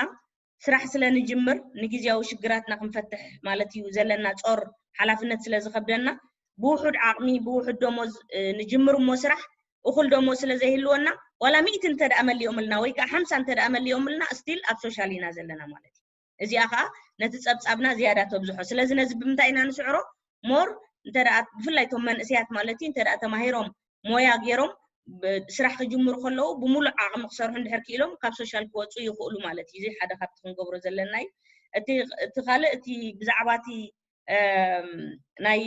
ስራሕ ስለ ንጅምር ንግዜያዊ ሽግራትና ክንፈትሕ ማለት እዩ ዘለና ጾር ሓላፍነት ስለ ዝኸብደና ብውሑድ ዓቕሚ ብውሑድ ደሞዝ ንጅምር እሞ ስራሕ እኹል ደሞዝ ስለ ዘይህልወና ዋላ ሚእቲ እንተ ደኣ መሊኦምልና ወይ ከዓ ሓምሳ እንተ ደኣ መሊኦምልና ስቲል ኣብ ሶሻል ኢና ዘለና ማለት እዩ። እዚኣ ከዓ ነቲ ጸብጻብና ዝያዳ ተብዝሖ። ስለዚ ነዚ ብምንታይ ኢና ንስዕሮ? ሞር እንተ ደኣ ብፍላይ እቶም መንእሰያት ማለት እዩ እንተ ደኣ ተማሂሮም ሞያ ገይሮም ስራሕ ክጅምሩ ከለዉ ብምሉእ ዓቕሚ ክሰርሑ እንድሕር ክኢሎም ካብ ሶሻል ክወፁ ይኽእሉ ማለት እዩ። እዚ ሓደ ካብቲ ክንገብሮ ዘለና እዩ። እቲ ካልእ እቲ ብዛዕባ እቲ ናይ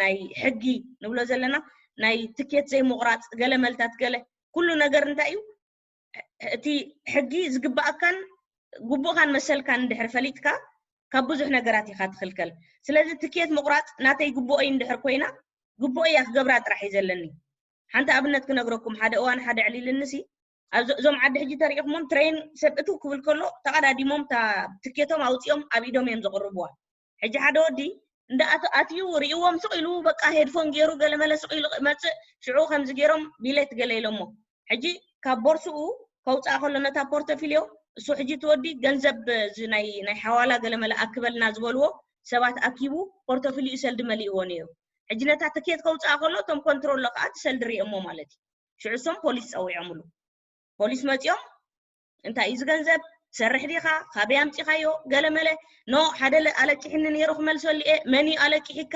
ናይ ሕጊ ንብሎ ዘለና ናይ ትኬት ዘይምቑራፅ ገለ መልታት ገለ ኩሉ ነገር እንታይ እዩ እቲ ሕጊ ዝግባኣካን ግቡእካን መሰልካን እንድሕር ፈሊጥካ ካብ ብዙሕ ነገራት ኢካ ትክልከል። ስለዚ ትኬት ምቑራፅ ናተይ ግቡኦ እዩ እንድሕር ኮይና ግቡኦ እያ ክገብራ ጥራሕ እዩ ዘለኒ። ሓንቲ ኣብነት ክነግረኩም ሓደ እዋን ሓደ ዕሊልንሲ እዞም ዓዲ ሕጂ ተሪኢኹሞም ትሬን ሰብ እትው ክብል ከሎ ተቐዳዲሞም ትኬቶም ኣውፂኦም ኣብ ኢዶም እዮም ዘቕርብዋ። ሕጂ ሓደ ወዲ እንዳ ኣትዩ ሪእዎም ስቕ ኢሉ በቃ ሄድፎን ገይሩ ገለመለ ስቕ ኢሉ መፅእ ሽዑ ከምዚ ገይሮም ቢሌት ገለ ኢሎሞ ሕጂ ካብ ቦርስኡ ከውፅኣ ከሎ ነታ ፖርቶፊልዮ እሱ ሕጂ እቲ ወዲ ገንዘብ ናይ ናይ ሓዋላ ገለመለ ኣክበልና ዝበልዎ ሰባት ኣኪቡ ፖርቶፊልዩ ሰልዲ መሊእዎ ነይሩ። ሕጂ ነታ ትኬት ከውፅኣ ከሎ እቶም ኮንትሮሎ ከዓ እቲ ሰልዲ ሪኦሞ ማለት እዩ። ሽዑ እሶም ፖሊስ ፀዊዖምሉ። ፖሊስ መፂኦም እንታይ እዩ ዝገንዘብ ትሰርሕ ዲኻ ካበይ ኣምፂኻዮ ገለመለ ኖ ሓደ ኣለቂሕኒ ነይሩ ክመልሰሉ እየ መን እዩ ኣለቂሕካ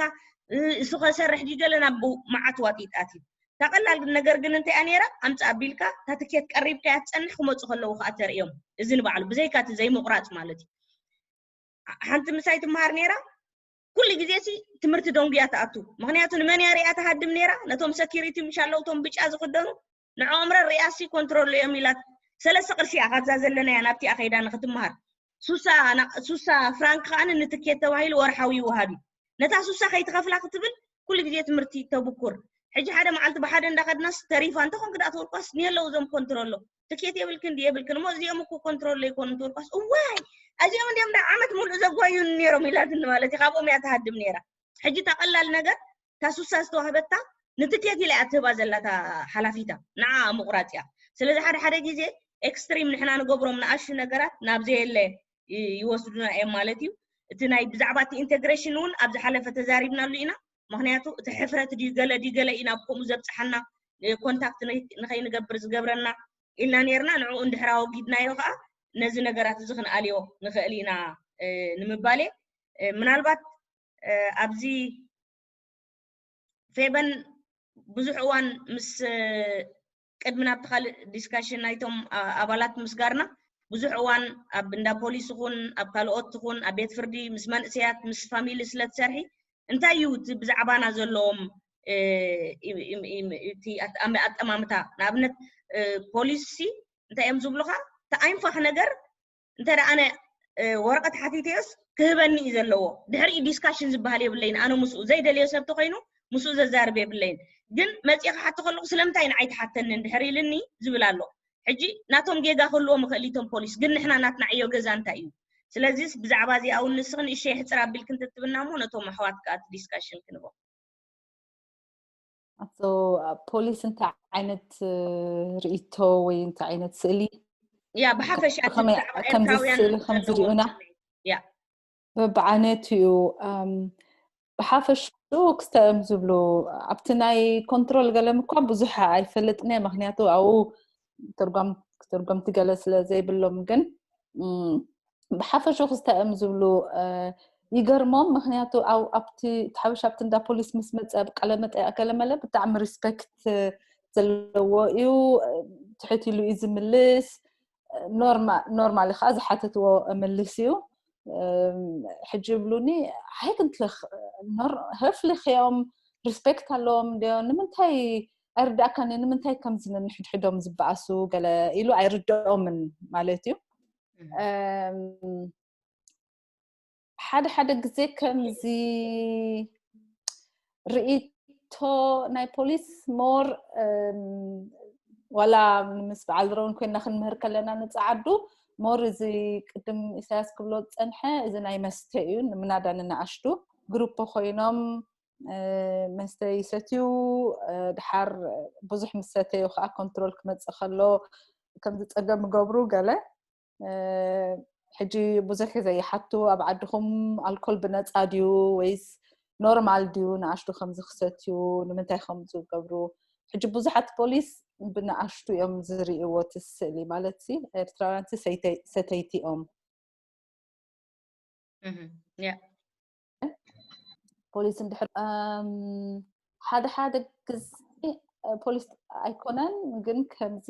እሱ ከሰርሕ ድዩ ገለ ናብ መዓት ዋጢጣት እዩ። እታ ቀላል ነገር ግን እንታይ እያ ነይራ ኣምፃ ኣቢልካ እታ ትኬት ቀሪብካያ ትፀንሕ ክመፁ ከለዉ ከዓ ተርእዮም። እዚ ንባዕሉ ብዘይካ እቲ ዘይምቑራፅ ማለት እዩ። ሓንቲ ምሳይ ትመሃር ነይራ ኩሉ ግዜ ሲ ትምህርቲ ደንጉያ ትኣቱ። ምክንያቱ ንመን እያ ሪኣ ትሃድም ነይራ ነቶም ሰኪሪቲ ምሽ ኣለዉ እቶም ብጫ ዝክደኑ ንዕኦም ረሪኣ ሲ ኮንትሮል እዮም ኢላት። ሰለስተ ቅርሺ እያ ካብዛ ዘለናያ ናብቲኣ ከይዳ ንክትመሃር። ሱሳ ፍራንክ ከዓ ንትኬት ተባሂሉ ወርሓዊ ይወሃብ እዩ። ነታ ሱሳ ከይትኸፍላ ክትብል ኩሉ ግዜ ትምህርቲ ተብኩር። ሕጂ ሓደ መዓልቲ ብሓደ እንዳኸድናስ ተሪፋ እንተኾን ክዳ ትወልቋስ ንየለው እዞም ኮንትሮሎ ትኬት የብልክን ድየብልክን እሞ እዚኦም እኮ ኮንትሮሎ ይኮኑ ትወልቋስ እዋይ እዚኦም እንዲኦም ዳ ዓመት ሙሉእ ዘጓዩን ነይሮም ኢላትኒ ማለት እዩ። ካብኦም እያ ትሃድም ነይራ። ሕጂ እታ ቀላል ነገር እታ ሱሳ ዝተዋህበታ ንትኬት ኢላ እያ ትህባ ዘላ እታ ሓላፊታ ንዓ ምቑራፅ እያ። ስለዚ ሓደ ሓደ ግዜ ኤክስትሪም ንሕና ንገብሮም ንኣሽቱ ነገራት ናብ ዘየለ ይወስዱና እዮም ማለት እዩ። እቲ ናይ ብዛዕባ እቲ ኢንቴግሬሽን እውን ኣብ ዝሓለፈ ተዛሪብናሉ ኢና። ምክንያቱ እቲ ሕፍረት ድዩ ገለ ድዩ ገለ እዩ ናብ ከምኡ ዘብፅሓና ኮንታክት ንኸይንገብር ዝገብረና ኢልና ነርና። ንዕኡ እንድሕር ኣወጊድናዮ ከዓ ነዚ ነገራት እዚ ክንኣልዮ ንኽእል ኢና ንምባል ምናልባት ኣብዚ ፌበን ብዙሕ እዋን ምስ ቅድሚ ናብቲ ካልእ ዲስካሽን ናይቶም ኣባላት ምስጋርና ብዙሕ እዋን ኣብ እንዳ ፖሊስ ይኹን ኣብ ካልኦት ይኹን ኣብ ቤት ፍርዲ ምስ መንእሰያት ምስ ፋሚሊ ስለ ትሰርሒ እንታይ እዩ እቲ ብዛዕባና ዘለዎም እቲ ኣጠማምታ ንኣብነት ፖሊስ እንታይ እዮም ዝብሉካ እቲ ኣይንፋሕ ነገር እንተ ኣነ ወረቐት ሓቲተዮስ ክህበኒ እዩ ዘለዎ። ድሕሪኡ ዲስካሽን ዝበሃል የብለይን። ኣነ ምስኡ ዘይደልዮ ሰብ ተኮይኑ ምስኡ ዘዛርብ የብለይን። ግን መፂእ ክሓቶ ከለኩ ስለምንታይ ንዓይ ትሓተኒ እንድሕር ኢልኒ ዝብል ኣሎ። ሕጂ ናቶም ጌጋ ክህልዎም ይኽእል እዩ እቶም ፖሊስ፣ ግን ንሕና ናትና ዕዮ ገዛ እንታይ እዩ? ስለዚስ ብዛዕባ እዚኣ እውን ንስኺ ንእሸ የሕፅር ኣቢልክ እንትትብና እሞ ነቶም ኣሕዋት ከዓ እቲ ዲስካሽን ክንቦ። ኣቶ ፖሊስ እንታይ ዓይነት ርእይቶ ወይ እንታይ ዓይነት ስእሊ ያ ብሓፈሻ እቲ ከመይ- ብዛዕባ ከምዚ ኤርትራውያን ስእሊ ከምዚ ዘለዎም ሪኡና? ስምዒት። ያ በብዓይነቱ እዩ። እም፣ ብሓፈሽኡ ክስተኦም ዝብሉ ኣብቲ ናይ ኮንትሮል ገለም እኳ ብዙሕ ኣይፈልጥን እየ፣ ምክንያቱ ኣብኡ ትርጓም ትርጉምቲ ገለ ስለ ዘይብሎም፣ ግን እም፣ ብሓፈሽኡ ክስተኦም ዝብሉ እ፣ ይገርሞም። ምክንያቱ ኣብ- ኣብቲ እቲ ሓበሻ ኣብቲ እንዳ ፖሊስ ምስ መፀ ኣብ ቃለ መጠይቅ ገለ መለ ብጣዕሚ ሪስፔክት ዘለዎ እዩ። ትሕት ኢሉ እዩ ዝምልስ። ኖርማል ኖርማል ከዓ ዝሓተትዎ እምልስ እዩ። እም፣ ሕጂ ይብሉኒ፣ "Eigentlich höflich እዮም፣ ሪስፔክት ኣለዎም ድዮ፣ ንምንታይ ኣይርዳእካን እዩ፣ ንምንታይ ከምዚ ንሕድሕዶም ዝበኣሱ?" ገለ ኢሉ ኣይርድኦምን ማለት እዩ። እም፣ ሓደ ሓደ ግዜ ከምዚ ርእይቶ ናይ ፖሊስ ሞር ዋላ ምስ በዓል ረውን ኮይና ክንምህር ከለና ንፀዓዱ ሞር እዚ ቅድም ኢሳያስ ክብሎ ዝፀንሐ እዚ ናይ መስተ እዩ። ንምናዳ ንንኣሽቱ ግሩፕ ኮይኖም መስተ ይሰትዩ። ድሓር ብዙሕ ምስ ሰተዩ ከዓ ኮንትሮል ክመፅእ ከሎ ከምዚ ፀገም ይገብሩ ገለ። ሕጂ ብዙሕ ግዜ ይሓቱ፣ ኣብ ዓድኹም ኣልኮል ብነፃ ድዩ ወይስ ኖርማል ድዩ ንኣሽቱ ከምዚ ክሰትዩ? ንምንታይ ከምዚ ዝገብሩ? ሕጂ ብዙሓት ፖሊስ ብንኣሽቱ እዮም ዝርእይዎ እቲ ስእሊ ማለት ሲ ኤርትራውያን ሲ ሰይተይ- ሰተይቲ እዮም። ያ ፖሊስ እንድሕር ሓደ ሓደ ግዜ ፖሊስ ኣይኮነን ግን ከምዚ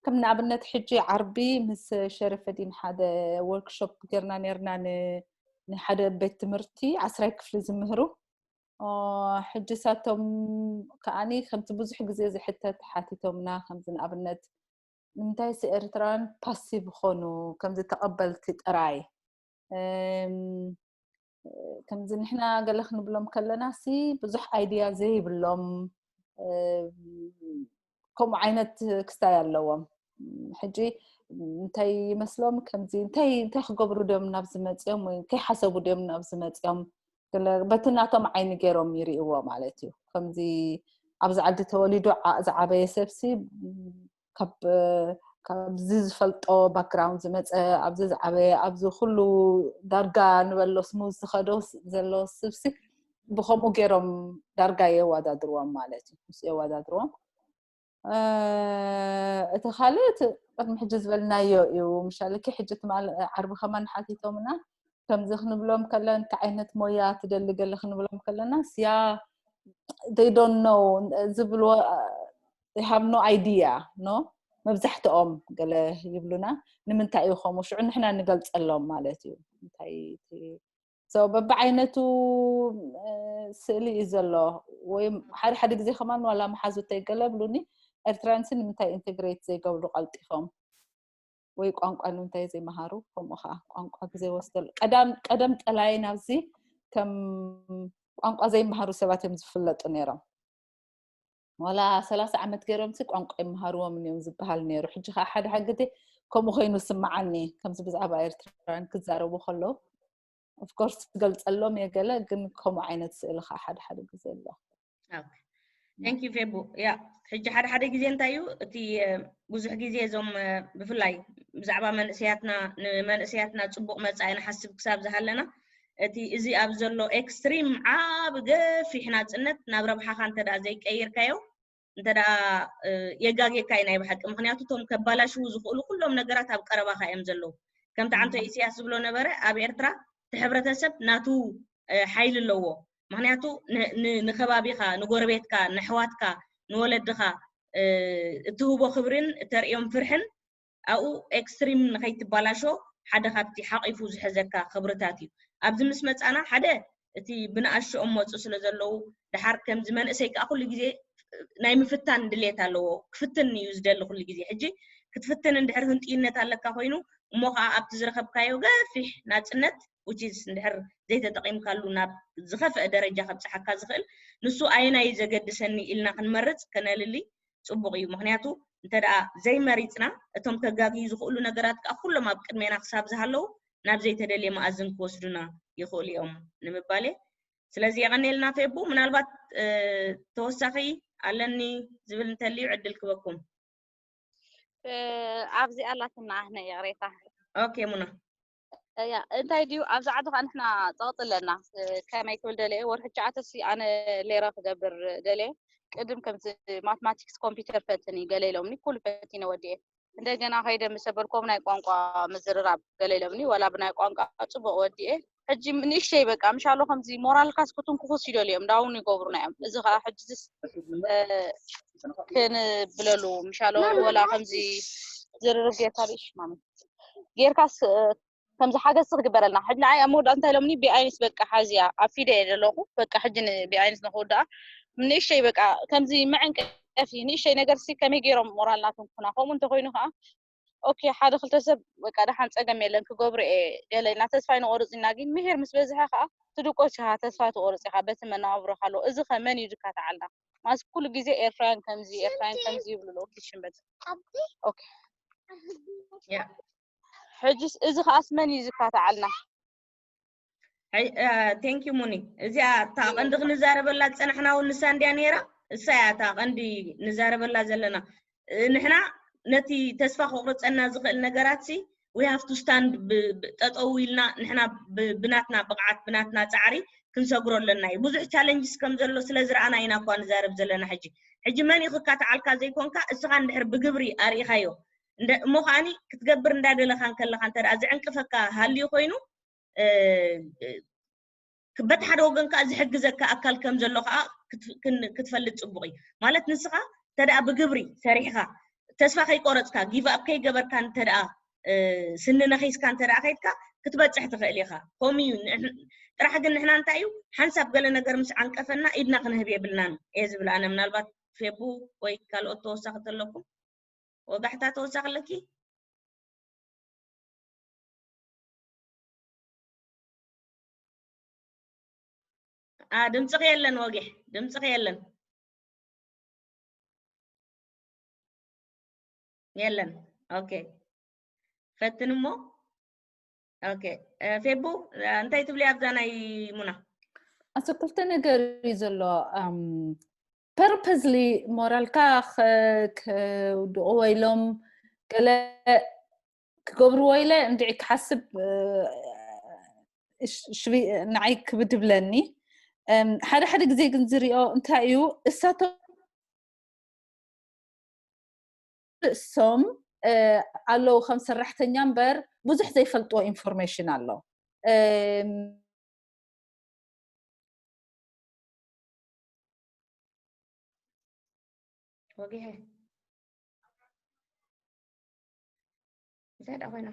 ከም ንኣብነት ሕጂ ዓርቢ ምስ ሸረፈዲን ሓደ ወርክሾፕ ጌርና ኔርና ንሓደ ቤት ትምህርቲ ዓስራይ ክፍሊ ዝምህሩ ሕጂ ሳቶም ከዓኒ ከምቲ ብዙሕ ግዜ ዝሕተት ሓቲቶምና ከምዚ ንኣብነት ንምንታይ ሲ ኤርትራውያን ፓሲቭ ኾኑ ከምዚ ተቐበልቲ ጥራይ ከምዚ ንሕና ገለ ክንብሎም ከለና ሲ ብዙሕ ኣይድያ ዘይብሎም ከምኡ ዓይነት ክስታይ ኣለዎም ሕጂ እንታይ ይመስሎም ከምዚ እንታይ እንታይ ክገብሩ ድዮም ናብ ዝመፅኦም ወይ እንታይ ሓሰቡ ድዮም ናብ ዝመፅኦም በቲ ናቶም ዓይኒ ገይሮም ይርእዎ ማለት እዩ ከምዚ ኣብዚ ዓዲ ተወሊዱ ዝዓበየ ሰብሲ ካብ ካብዚ ዝፈልጦ ባክግራውንድ ዝመፀ ኣብዚ ዝዓበየ ኣብዚ ኩሉ ዳርጋ ንበሎ ስሙዝ ዝኸዶ ዘሎ ስብሲ ብከምኡ ገይሮም ዳርጋ የዋዳድርዎም ማለት እዩ ምስ የዋዳድርዎም እቲ ካልእ እቲ ቅድሚ ሕጂ ዝበልናዮ እዩ ምሻልኪ ሕጂ ትማል ዓርቢ ከማን ሓቲቶምና ከምዚ ክንብሎም ከለ እንታይ ዓይነት ሞያ ትደሊ ገለ ክንብሎም ከለና ስያ they don't know ዝብልዎ they have no idea no መብዛሕትኦም ገለ ይብሉና ንምንታይ እዩ ከምኡ ሽዑ ንሕና ንገልፀሎም ማለት እዩ እንታይ በብዓይነቱ ስእሊ እዩ ዘሎ ወይ ሓደ ሓደ ግዜ ከማን ዋላ መሓዙተይ ገለ ብሉኒ ኤርትራንሲ ንምንታይ ኢንቴግሬት ዘይገብሩ ቀልጢፎም ወይ ቋንቋ ንምንታይ ዘይመሃሩ? ከምኡ ከዓ ቋንቋ ብዘይ ወስደሉ ቀዳም ቀደም ጠላይ ናብዚ ከም ቋንቋ ዘይመሃሩ ሰባት እዮም ዝፍለጡ ነይሮም። ዋላ ሰላሳ ዓመት ገይሮም ሲ ቋንቋ ይመሃርዎም እዮም ዝበሃል ነይሩ። ሕጂ ከዓ ሓደ ሓደ ግዜ ከምኡ ኮይኑ ስምዓኒ። ከምዚ ብዛዕባ ኤርትራውያን ክዛረቡ ከለዉ ኦፍኮርስ ትገልጸሎም እየ ገለ፣ ግን ከምኡ ዓይነት ስእሊ ከዓ ሓደ ሓደ ግዜ ኣሎ። Thank you ፌቡ። ያ ሕጂ ሓደ ሓደ ግዜ እንታይ እዩ እቲ ብዙሕ ግዜ እዞም ብፍላይ ብዛዕባ መንእሰያትና ንመንእሰያትና ፅቡቅ መፃኢ ንሓስብ ክሳብ ዝሃለና እቲ እዚ ኣብ ዘሎ ኤክስትሪም ዓብ ገፊሕ ናፅነት ናብ ረብሓኻ እንተ ዘይቀይርካዮ እንተ የጋጌካ እዩ ናይ ብሓቂ። ምክንያቱ እቶም ከባላሽዉ ዝኽእሉ ኩሎም ነገራት ኣብ ቀረባኻ እዮም ዘለዉ። ከምቲ ዓንቶ ኢሳያስ ዝብሎ ነበረ ኣብ ኤርትራ እቲ ሕብረተሰብ ናቱ ሓይሊ ኣለዎ። ምክንያቱ ንከባቢካ ንጎረቤትካ ንኣሕዋትካ ንወለድካ እትህቦ ክብርን እተርእዮም ፍርሕን ኣብኡ ኤክስትሪም ንከይትባላሾ ሓደ ካብቲ ሓቂፉ ዝሕዘካ ክብርታት እዩ። ኣብዚ ምስ መፃና ሓደ እቲ ብንኣሽኦም መፁ ስለ ዘለዉ ድሓር ከምዚ መንእሰይ ከዓ ኩሉ ግዜ ናይ ምፍታን ድሌት ኣለዎ። ክፍትን እዩ ዝደሊ ኩሉ ግዜ። ሕጂ ክትፍትን እንድሕር ህንጥይነት ኣለካ ኮይኑ እሞ ከዓ ኣብቲ ዝረከብካዮ ገፊሕ ናፅነት ውችዝ እንድሕር ዘይተጠቂምካሉ ናብ ዝኸፍአ ደረጃ ከብፅሓካ ዝኽእል ንሱ ኣየናይ ዘገድሰኒ ኢልና ክንመርፅ ከነልሊ ፅቡቅ እዩ። ምክንያቱ እንተ ደኣ ዘይመሪፅና እቶም ከጋግዩ ዝኽእሉ ነገራት ከዓ ኩሎም ኣብ ቅድሜና ክሳብ ዝሃለዉ ናብ ዘይተደልየ መኣዝን ክወስዱና ይኽእሉ እዮም ንምባል እየ። ስለዚ የቐንየልና ፌቡ። ምናልባት ተወሳኺ ኣለኒ ዝብል እንተልዩ ዕድል ክበኩም። ኣብዚ ኣላትና ኣህነ ይቕሬታ። ኦኬ ሙና። ያ እንታይ ድዩ ኣብዚ ዓዲ ከዓ ንሕና ፀቕጢ ኣለና። ከመይ ክብል ደለየ ወርሒ ትሽዓተ ሲ ኣነ ሌራ ክገብር ደለየ። ቅድም ከምዚ ማትማቲክስ ኮምፒውተር ፈትን እዩ ገለ ኢሎምኒ ኩሉ ፈቲነ ወዲኤ። እንደገና ከይደ ምስ ኣበልኮም ናይ ቋንቋ ምዝርራብ ገለ ኢሎምኒ ዋላ ብናይ ቋንቋ ፅቡቅ ወዲኤ። ሕጂ ንእሽተይ በቃ ምሻሎ ከምዚ ሞራልካስ ክትንክኹስ ይደልዮም ዳውን ይገብሩና እዮም። እዚ ከዓ ሕጂ ክንብለሉ ምሻሎ ወላ ከምዚ ዝርርብ ጌርካ ብእሽ ማሚ ጌርካስ ከምዚ ሓገዝ ክግበረልና ሕጂ ንዓይ ኣብ መወዳእታ እንታይ ኢሎምኒ ቢኣይንስ በቃ ሓዚያ ኣብ ፊደ እየ ዘለኹ በቃ ሕጂ ቢኣይንስ ንክውዳኣ ንእሽተይ በቃ ከምዚ መዕንቀፊ ንእሽተይ ነገር ሲ ከመይ ገይሮም ሞራልና ትንኩና ከምኡ እንተኮይኑ ከዓ ኦኬ ሓደ ክልተ ሰብ በቃ ደሓን ፀገም የለን ክገብሮ እየ ገለ እና ተስፋ ይንቆርፅ ኢና ግን ምሄር ምስ በዝሐ ከዓ ትድቆች ኢኻ ተስፋ ትቆርፅ ኢኻ በቲ መነባብሮ ካሎ እዚ ከ መን እዩ ዝካታዓልና ማለት ኩሉ ግዜ ኤርትራውያን ከምዚ ኤርትራውያን ከምዚ ይብሉ ኣለዉ ኪሽን በቲ ኦኬ ሕጅስ እዚ ከኣስ መን እዩ ዝካታዓልና ቴንክ ዩ ሙኒ እዚኣ እታ ቀንዲ ክንዛረበላ ዝፀናሕና እውን ንሳ እንድያ ነይራ እሳ እያ እታ ቀንዲ ንዛረበላ ዘለና ንሕና ነቲ ተስፋ ክቁርፀና ዝኽእል ነገራት ሲ we have to stand ጠጠው ኢልና ንሕና ብናትና ብቕዓት ብናትና ፃዕሪ ክንሰግሮ ኣለና እዩ ብዙሕ ቻለንጅስ ከም ዘሎ ስለ ዝረኣና ኢና እኳ ንዛረብ ዘለና ሕጂ ሕጂ መን እዩ ክካትዓልካ ዘይኮንካ እስኻ እንድሕር ብግብሪ ኣርኢኻዮ እሞ ከዓኒ ክትገብር እንዳደለካ እንከለካ እንተ ዝዕንቅፈካ ሃልዩ ኮይኑ በቲ ሓደ ወገን ከዓ ዝሕግዘካ ኣካል ከም ዘሎ ከዓ ክትፈልጥ ፅቡቅ እዩ ማለት ንስኻ እንተ ብግብሪ ሰሪሕካ ተስፋ ከይቆረፅካ give up ከይገበርካ እንተ ስኒ ነኺስካ እንተ ከይድካ ክትበፅሕ ትኽእል ኢኻ ከምኡ እዩ ጥራሕ ግን ንሕና እንታይ እዩ ሓንሳብ ገለ ነገር ምስ ዓንቀፈና ኢድና ክንህብ የብልናን እየ ዝብል ኣነ ምናልባት ፌቡ ወይ ካልኦት ተወሳኺ ተለኩም ወጋሕታ ተወሳኺ ኣለኪ ድምፅኺ የለን ወጊሕ ድምፅኺ የለን የለን ኦኬ ፈትን እሞ ኦኬ ፌቡ እንታይ ትብሊ ኣብዛ ናይ ሙና ኣቶ ክልተ ነገር እዩ ዘሎ ፐርፐዝሊ ሞራልካ ክውድቕዎ ኢሎም ገለ ክገብርዎ ኢለ እንድዒ ክሓስብ ንዓይ ክብድ ብለኒ ሓደ ሓደ ግዜ ግን ዝሪኦ እንታይ እዩ እሳቶም ርእሶም ኣለዉ ከም ሰራሕተኛ እምበር ብዙሕ ዘይፈልጥዎ ኢንፎርሜሽን ኣሎ ወጊሐ እንታይ ደኣ ኮይና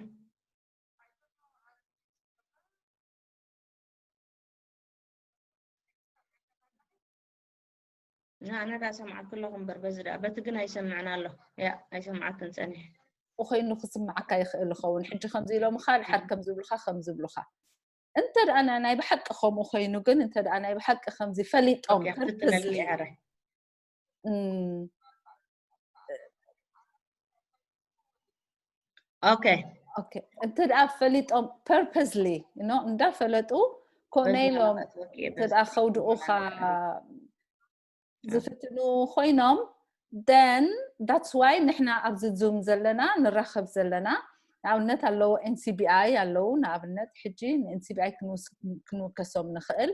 ንኣነ ዳ ሰምዓኪ ኣለኹ እምበር በዚ ዳ በቲ ግን ኣይሰምዕን ኣሎ ያ ኣይሰምዓክን ፀኒሐ ኮይኑ ክስምዓካ ይኽእል ይኸውን። ሕጂ ከምዚ ኢሎምኻ፣ ድሓር ከም ዝብሉኻ፣ ከም ዝብሉኻ። እንተ ደኣ ናይ ብሓቂ ከምኡ ኮይኑ ግን፣ እንተ ደኣ ናይ ብሓቂ ከምዚ ፈሊጦም፣ ኦኬ፣ ኦኬ፣ እንተ ደኣ ፈሊጦም፣ ፐርፐስሊ፣ ኖ፣ እንዳፈለጡ ኮነ ኢሎም እንተ ደኣ ከውድቑኻ ዝፍትኑ ኮይኖም፣ then that's why ንሕና ኣብዚ ዙም ዘለና፣ ንራኸብ ዘለና። ንኣብነት ኣለዉ፣ ኤንሲቢኣይ ኣለዉ። ንኣብነት ሕጂ ንኤንሲቢኣይ ክንውከሶም ንኽእል።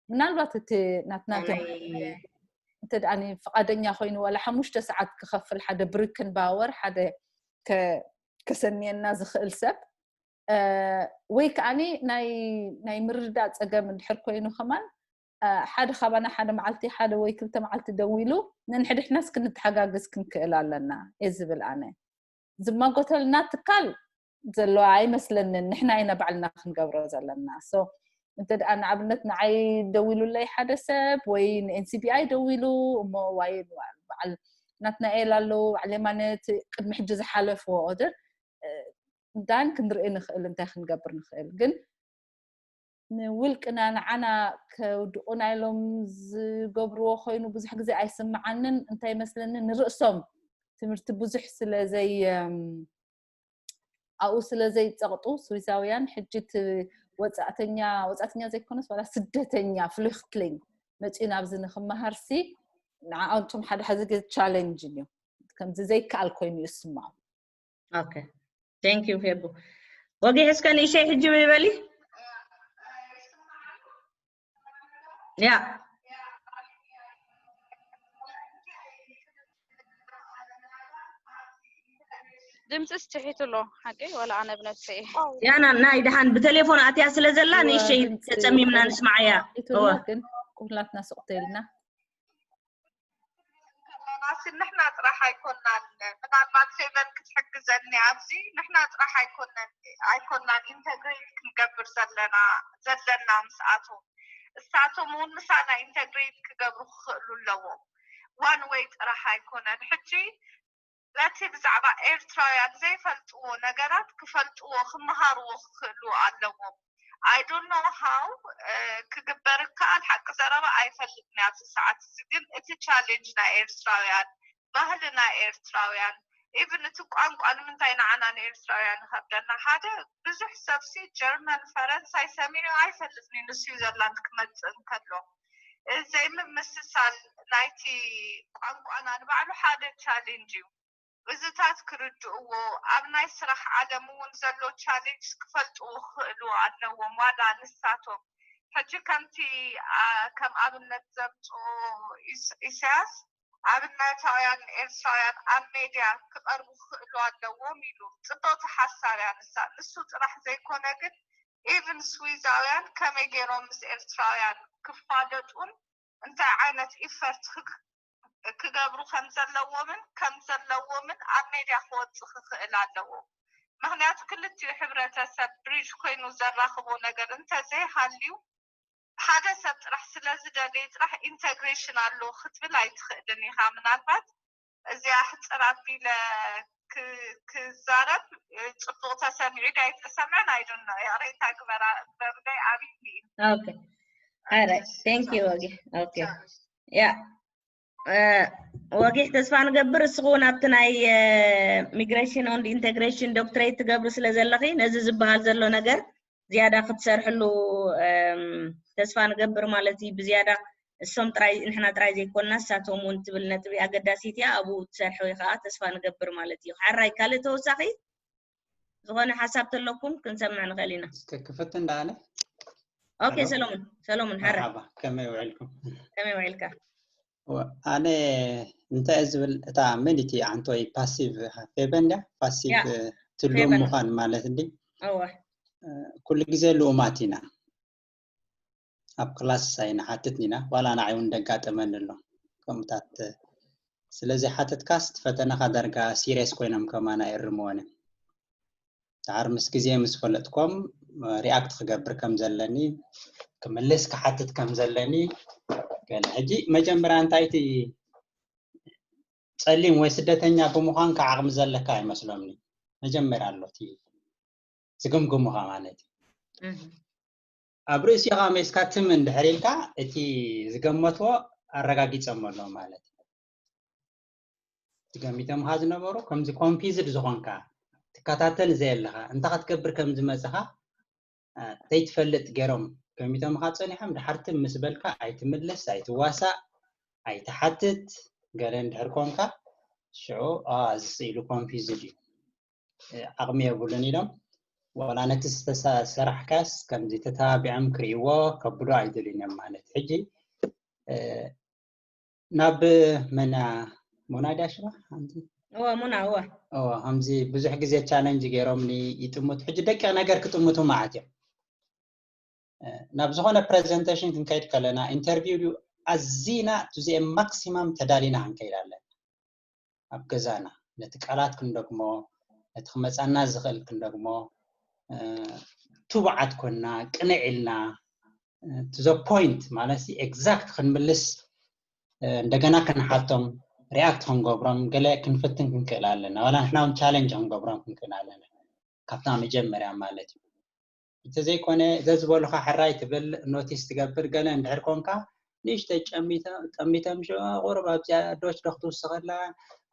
ምናልባት እቲ ናትና እንተ ደኣ ፍቓደኛ ኮይኑ፣ ዋላ ሓሙሽተ ሰዓት ክኸፍል፣ ሓደ ብሪክን ባወር፣ ሓደ ከሰንየና ዝኽእል ሰብ፣ ወይ ከዓኒ ናይ ምርዳእ ጸገም እንድሕር ኮይኑ ከማን፣ ሓደ ካባና ሓደ መዓልቲ፣ ሓደ ወይ ክልተ መዓልቲ ደዊሉ፣ ነንሕድሕናስ ክንተሓጋግዝ ክንክእል ኣለና እየ ዝብል ኣነ። ዝማጎተልና ትካል ዘሎ ኣይመስለንን። ንሕና ኢና ባዕልና ክንገብሮ ዘለና። So እንተ ደኣ ንኣብነት ንዓይ ደዊሉለይ ሓደ ሰብ ወይ ንኤንሲቢኣይ ደዊሉ፣ እሞ ዋይ፣ በዓል ናትናኤል ኣለዉ፣ በዓል የማነ፣ እቲ ቅድሚ ሕጂ ዝሓለፍዎ ኦርደር፣ ዳን ክንርኢ ንኽእል፣ እንታይ ክንገብር ንኽእል። ግን ንውልቅና ንዓና ከውድቑና ኢሎም ዝገብርዎ ኮይኑ ብዙሕ ግዜ ኣይስምዓንን። እንታይ ይመስለኒ፣ ንርእሶም ትምህርቲ ብዙሕ ስለ ዘይ ኣብኡ ስለ ዘይጸቕጡ፣ ስዊሳውያን፣ ሕጂ እቲ ወጻእተኛ፣ ወጻእተኛ ዘይኮነስ ዋላ ስደተኛ፣ ፍሉክትሊንግ፣ መጺኡ ናብዚ ንክመሃርሲ ንዓንቶም ሓደ ሓደ ግዜ ቻሌንጅ እዩ። ከምዚ ዘይከኣል ኮይኑ ይስምዖም። ኦኬ፣ thank you ፌቡ። ወጊሕ እስከ ንእሸይ ሕጂ ይበሊ። ያ፣ ድምፅስ ትሒቱ ኣሎ ሓቀይ፣ ወላ ኣነ ብነብሰይ። ያና ናይ ደሓን ብቴሌፎን ኣትያ ስለ ዘላ ንእሸይ ተጸሚምና ንስማዓያ። እዋ፣ ግን ኩላትና ስቕ ኢልና። ንሕና ጥራሕ ኣይኮናን፣ ምናልባት ፌቨን ክትሕግዘኒ ኣብዚ፣ ንሕና ጥራሕ ኣይኮነን ኣይኮናን ኢንተግሬት ክንገብር ዘለና ዘለና ምስኣቶም፣ እሳቶም እውን ምሳና ኢንተግሬት ክገብሩ ክኽእሉ ኣለዎም። ዋን ወይ ጥራሕ ኣይኮነን። ሕጂ ነቲ ብዛዕባ ኤርትራውያን ዘይፈልጥዎ ነገራት ክፈልጥዎ ክመሃርዎ ክኽእሉ ኣለዎም። I don't know how ክግበር ይከኣል፣ ሓቂ ዘረባ ኣይፈልጥን ኣብዚ ሰዓት እዚ፣ ግን እቲ ቻሌንጅ ናይ ኤርትራውያን፣ ባህሊ ናይ ኤርትራውያን፣ ኢቭን እቲ ቋንቋ ንምንታይ ንዓና ንኤርትራውያን ይኸብደና? ሓደ ብዙሕ ሰብሲ ጀርመን፣ ፈረንሳይ ሰሚዑ ኣይፈልጥን እዩ ንስዊዘርላንድ ክመጽእ እንከሎ። ዘይምምስሳል ናይቲ ቋንቋና ንባዕሉ ሓደ ቻሌንጅ እዩ። እዚታት ክርድእዎ፣ ኣብ ናይ ስራሕ ዓለም እውን ዘሎ ቻሌንጅ ክፈልጥዎ ክኽእሉ ኣለዎም። ዋላ ንሳቶም ሕጂ ከምቲ ከም ኣብነት ዘምፅኦ ኢሳያስ ኣብነታውያን ኤርትራውያን ኣብ ሜድያ ክቐርቡ ክኽእሉ ኣለዎም ኢሉ። ፅብቕቲ ሓሳብ እያ ንሳ። ንሱ ጥራሕ ዘይኮነ ግን ኢቭን ስዊዛውያን ከመይ ገይሮም ምስ ኤርትራውያን ክፋለጡን እንታይ ዓይነት ኢፈርት ክገብሩ ከም ዘለዎምን ከም ዘለዎምን ኣብ ሜድያ ክወፅእ ክኽእል ኣለዎ። ምኽንያቱ ክልቲኡ ሕብረተሰብ ብሪጅ ኮይኑ ዘራኽቦ ነገር እንተዘይሃልዩ ሓደ ሰብ ጥራሕ ስለዝደለየ ጥራሕ ኢንተግሬሽን ኣሎ ክትብል ኣይትኽእልን ኢኻ። ምናልባት እዚኣ ሕፅር ኣቢለ ክዛረብ ፅቡቕ ተሰሚዑ ዶ ኣይተሰምዐን ኣይዶን ነው። ይቕሬታ ግበራ በርደይ ኣብይ ኦኬ። Alright, thank you ወጊሕ። ኦኬ፣ ያ ወጊሕ፣ ተስፋ ንገብር እስኹ እውን ኣብቲ ናይ ሚግሬሽን ኦንድ ኢንተግሬሽን ዶክትሬት ትገብሩ ስለ ዘለኺ ነዚ ዝበሃል ዘሎ ነገር ዝያዳ ክትሰርሕሉ ተስፋ ንገብር ማለት እዩ። ብዝያዳ እሶም ጥራይ፣ ንሕና ጥራይ ዘይኮንና ንሳቶም እውን ትብል ነጥቢ ኣገዳሲት እያ። ኣብኡ ትሰርሑ ከዓ ተስፋ ንገብር ማለት እዩ። ሓራይ ካልእ ተወሳኺ ዝኾነ ሓሳብ ተለኩም ክንሰምዕ ንኽእል ኢና። ክፍት እንዳለ ኦኬ፣ ሰሎሙን ሰሎሙን ሓራይ መርሓባ፣ ከመይ ውዕልኩም? ከመይ ውዕልካ? ኣነ እንታይ ዝብል፣ እታ መን እቲ ዓንቶይ ፓሲቭ ፌቨን ድያ? ፓሲቭ ትልኡም ምዃን ማለት እንዲ እወ ኩሉ ግዜ ልኡማት ኢና። ኣብ ክላስ ኣይንሓትት ኢና፣ ዋላ ንዓይ እውን ደጋጠመኒ ኣሎ። ከምታት ስለዚ ሓተትካስ ፈተናኻ ዳርጋ ሲሪየስ ኮይኖም ከማን ኣይእርምዎን እዮም። ድሓር ምስ ግዜ ምስ ፈለጥኮም ሪኣክት ክገብር ከም ዘለኒ፣ ክምልስ ክሓትት ከም ዘለኒ ገለ። ሕጂ መጀመርያ እንታይ እቲ ጸሊም ወይ ስደተኛ ብምዃንካ ዓቕሚ ዘለካ ኣይመስሎምኒ። መጀመርያ ኣሎ እቲ ዝግምግሙኻ ማለት እዩ። ኣብ ርእሲኻ ሜስካ ትም እንድሕር ኢልካ እቲ ዝገመትዎ ኣረጋጊጾም ኣለዉ ማለት እዩ። እቲ ገሚቶምኻ ዝነበሩ ከምዚ ኮንፊዝድ ዝኾንካ ትከታተል ዘየለኻ እንታይ ክትገብር ከም ዝመጽኻ ዘይትፈልጥ ገይሮም ገሚቶምኻ ጸኒሖም ድሓር ትም ምስ በልካ ኣይትምልስ ኣይትዋሳእ ኣይትሓትት ገለ እንድሕር ኮንካ ሽዑ እዚ ስኢሉ ኮንፊዝድ እዩ። ዓቕሚ የብሉን ኢሎም ዋላ ነቲ ዝተሰራሕካስ ከምዚ ተተባቢዖም ክርእይዎ ከብዶ ኣይደልዩን እዮም ማለት ሕጂ ናብ መና ሙና ድያ ሽማ ሓንቲ እወ ሙና እወ እወ ከምዚ ብዙሕ ግዜ ቻለንጅ ገይሮምኒ ይጥምቱ ሕጂ ደቂቕ ነገር ክጥምቱ ማለት እዮም ናብ ዝኾነ ፕሬዘንቴሽን ክንከይድ ከለና ኢንተርቪው ድዩ ኣዚና ቱ ዘ ማክሲማም ተዳሊና ክንከይድ ኣለና ኣብ ገዛና ነቲ ቃላት ክንደግሞ ነቲ ክመፃና ዝኽእል ክንደግሞ ትቡዓት ኮና ቅንዕ ኢልና ቱ ዘ ፖይንት ማለት ኤግዛክት ክንምልስ እንደገና ክንሓቶም ሪኣክት ክንገብሮም ገለ ክንፍትን ክንክእል ኣለና ዋላ ንሕና እውን ቻለንጅ ክንገብሮም ክንክእል ኣለና ካብታ መጀመርያ ማለት እዩ እንተዘይኮነ ዘዝበሉኻ ሕራይ ትብል ኖቲስ ትገብር ገለ እንድሕር ኮንካ ንእሽተይ ጠሚቶም ሽ ቁሩብ ኣብዚኣ ዶች ዶ ክትውስኸላ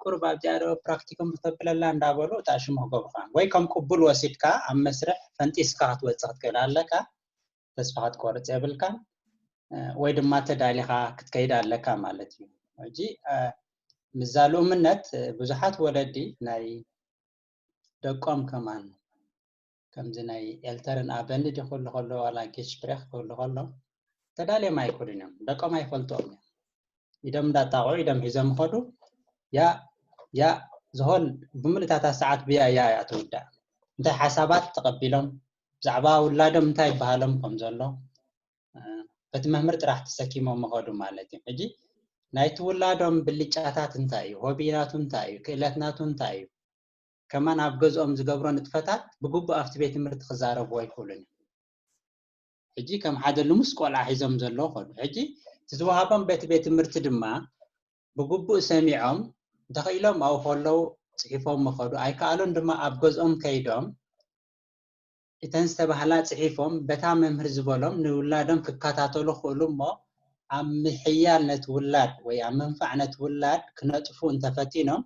ቁሩብ ኣብዚኣ ዶ ፕራክቲኩም ክተብለላ እንዳበሉ እታ ሽሙ ክገብሩኻ ወይ ከም ቅቡል ወሲድካ ኣብ መስርሕ ፈንጢስካ ክትወፅእ ክትክእል ኣለካ ተስፋ ክትቆርፅ የብልካን ወይ ድማ ተዳሊኻ ክትከይድ ኣለካ ማለት እዩ ሕጂ ምዛ ልኡምነት ብዙሓት ወለዲ ናይ ደቆም ከማን ከምዚ ናይ ኤልተርን ኣበንድ ይኽሉ ከሎ ዋላ ጌሽ ብሬክ ክህሉ ከሎ ተዳልዮም ኣይክእሉን እዮም ደቆም ኣይፈልጥኦም እዮም ኢዶም እንዳጣቕዑ ኢዶም ሒዞም ኸዱ ያ ያ ዝሆል ብምልእታታ ሰዓት ብያ ያ እያ ትውዳእ እንታይ ሓሳባት ተቐቢሎም ብዛዕባ ውላዶም እንታይ ይበሃሎም ከም ዘሎ በቲ መምህር ጥራሕ ተሰኪሞም ምኸዱ ማለት እዩ ሕጂ ናይቲ ውላዶም ብልጫታት እንታይ እዩ ሆቢ ናቱ እንታይ እዩ ክእለት ናቱ እንታይ እዩ ከማን ኣብ ገዝኦም ዝገብሮ ንጥፈታት ብግቡእ ኣብቲ ቤት ትምህርቲ ክዛረብዎ ኣይክእሉን እዮም ሕጂ ከም ሓደ ልሙስ ቆልዓ ሒዞም ዘለዉ ከዱ ሕጂ እቲ ዝወሃቦም በቲ ቤት ትምህርቲ ድማ ብግቡእ ሰሚዖም እንተኽኢሎም ኣብኡ ከለዉ ፅሒፎም ምኸዱ ኣይከኣሉን ድማ ኣብ ገዝኦም ከይዶም እተን ዝተባህላ ፅሒፎም በታ መምህር ዝበሎም ንውላዶም ክከታተሉ ክእሉ እሞ ኣብ ምሕያል ነቲ ውላድ ወይ ኣብ ምንፋዕ ነቲ ውላድ ክነጥፉ እንተፈቲኖም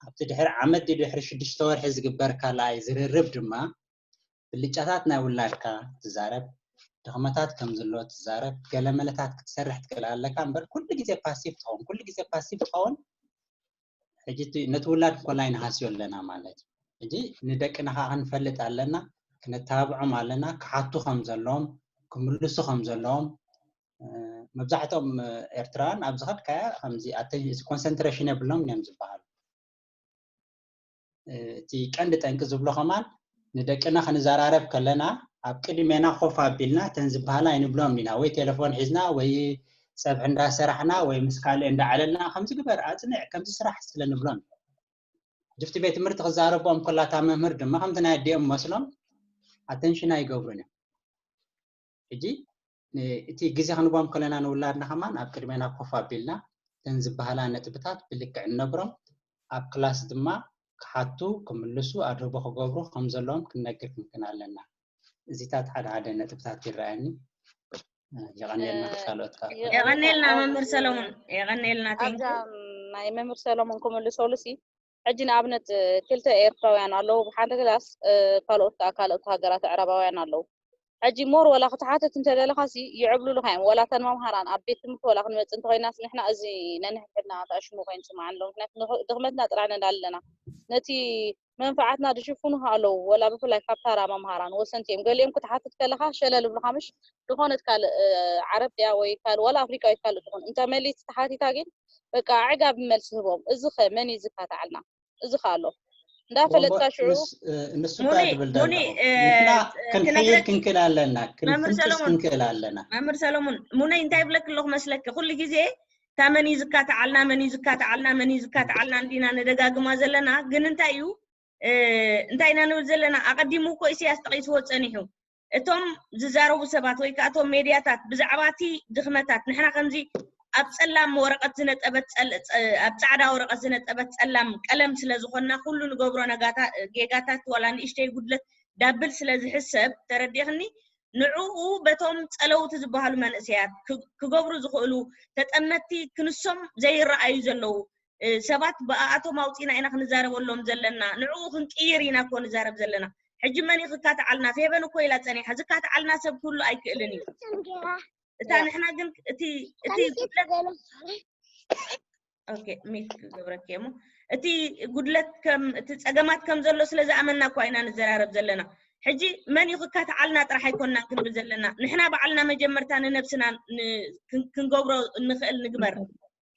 ኣብቲ ድሕሪ ዓመት ድሕሪ ሽዱሽተ ወርሒ ዝግበር ካልኣይ ዝርርብ ድማ ብልጫታት ናይ ውላድካ ትዛረብ ድኽመታት ከም ዘሎ ትዛረብ ገለመለታት ክትሰርሕ ትክእል ኣለካ እምበር ኩሉ ግዜ ፓሲቭ ትኸውን ኩሉ ግዜ ፓሲቭ ትኸውን ሕጂ ነቲ ውላድ እንኮላይ ንሃስዮ ኣለና ማለት እዩ ሕጂ ንደቅና ከዓ ክንፈልጥ ኣለና ክነተባብዖም ኣለና ክሓቱ ከም ዘለዎም ክምልሱ ከም ዘለዎም መብዛሕትኦም ኤርትራውያን ኣብ ዝኸድካያ ከምዚ ኮንሰንትሬሽን የብሎም እዮም ዝበሃሉ እቲ ቀንዲ ጠንቂ ዝብሎ ከማን ንደቅና ክንዘራረብ ከለና ኣብ ቅድሜና ኮፍ ኣቢልና እተን ዝበሃላ ኣይንብሎም ኢና ወይ ቴሌፎን ሒዝና ወይ ፀብሒ እንዳሰራሕና ወይ ምስ ካልእ እንዳዓለልና ከምዚ ግበር ኣፅንዕ ከምዚ ስራሕ ስለ ንብሎም ድፍቲ ቤት ትምህርቲ ክዛረቦም ከላታ መምህር ድማ ከምቲ ናይ ኣዲኦም መስሎም ኣተንሽን ኣይገብሩን እዮም ሕጂ እቲ ግዜ ክንቦም ከለና ንውላድና ከማን ኣብ ቅድሜና ኮፍ ኣቢልና እተን ዝበሃላ ነጥብታት ብልክዕ ንነግሮም ኣብ ክላስ ድማ ክሓቱ ክምልሱ ኣድህቦ ክገብሩ ከም ዘለዎም ክንነግር ክንክን ኣለና እዚታት ሓደ ሓደ ነጥብታት ይረኣየኒ የቐኔልና ካልኦት የቐኔልና መምህር ሰለሙን የቐኔልና ናይ መምህር ሰለሙን ክምልሰሉ ሲ ሕጂ ንኣብነት ክልተ ኤርትራውያን ኣለዉ ብሓንቲ ክላስ ካልኦት ከዓ ካልኦት ሃገራት ኣዕራባውያን ኣለዉ ሕጂ ሞር ወላ ክትሓትት እንተደለኻ ሲ ይዕብሉልካ እዮም ወላ ተን መምሃራን ኣብ ቤት ትምህርቲ ወላ ክንመፅእ እንተኮይናስ ንሕና እዚ ነንሕድሕድና ተኣሽሙ ኮይኑ ስማዕ ኣሎ ምክንያቱ ድክመትና ጥራሕ ነዳ ኣለና ነቲ መንፈዓትና ዝሽፍኑ ኣለዉ ወላ ብፍላይ ካብ ታራ መምሃራን ወሰንቲ እዮም ገሊኦም ክትሓትት ከለካ ሸለል ብሉካ ምሽ ዝኾነት ካልእ ዓረብ ድያ ወይ ካልእ ወላ ኣፍሪቃዊት ካልእ ትኹን እንተ መሊስ ተሓቲታ ግን በቃ ኣዕጋቢ መልሲ ህቦም እዚ ከ መን እዩ ዝካታዓልና እዚ ከ ኣሎ እንዳፈለጥካ ሽዑ ንሱ እኳ ትብል ዘለኹ ንሕና ክንሕይል ክንክእል ኣለና ክንፍንጥስ ክንክእል ኣለና መምህር ሰለሙን ሙነይ እንታይ ይብለክ ኣለኹ መስለኪ ኩሉ ግዜ እታ መን እዩ ዝካታዓልና መን እዩ ዝካታዓልና መን እዩ ዝካታዓልና እንዲና ንደጋግማ ዘለና ግን እንታይ እዩ እንታይ ኢና ንብል ዘለና ኣቐዲሙ እኮ ኢሳያስ ጠቒስዎ ጸኒሑ እቶም ዝዛረቡ ሰባት ወይ ከዓ እቶም ሜድያታት ብዛዕባ እቲ ድኽመታት ንሕና ከምዚ ኣብ ጸላም ወረቐት ዝነጠበት ጸል- ጸ- ኣብ ጻዕዳ ወረቐት ዝነጠበት ጸላም ቀለም ስለ ዝኾንና ኩሉ ንገብሮ ነጋታ ጌጋታት ዋላ ንእሽተይ ጉድለት ዳብል ስለ ዝሕሰብ ተረዲእኽኒ። ንዕኡ በቶም ጸለውቲ ዝበሃሉ መንእሰያት ክ- ክገብሩ ዝኽእሉ ተጠመትቲ ክንሶም ዘይረኣዩ ዘለዉ ሰባት ብኣኣቶም ኣውፂና ኢና ክንዛረበሎም ዘለና። ንዕኡ ክንቅይር ኢና እኮ ንዛረብ ዘለና። ሕጂ መን እዩ ክካትዓልና? ፌበን እኮ ኢላ ፀኒሓ። ዝካትዓልና ሰብ ክህሉ ኣይክእልን እዩ። እታ ንሕና ግን እቲ እቲ ጉድለት ኦኬ፣ ሚት ክገብረኪ እሞ እቲ ጉድለት ከም እቲ ፀገማት ከም ዘሎ ስለ ዝኣመና እኳ ኢና ንዘራረብ ዘለና። ሕጂ መን እዩ ክካትዓልና ጥራሕ ኣይኮንናን ክንብል ዘለና። ንሕና ባዕልና መጀመርታ ንነብስና ን- ክን- ክንገብሮ እንኽእል ንግበር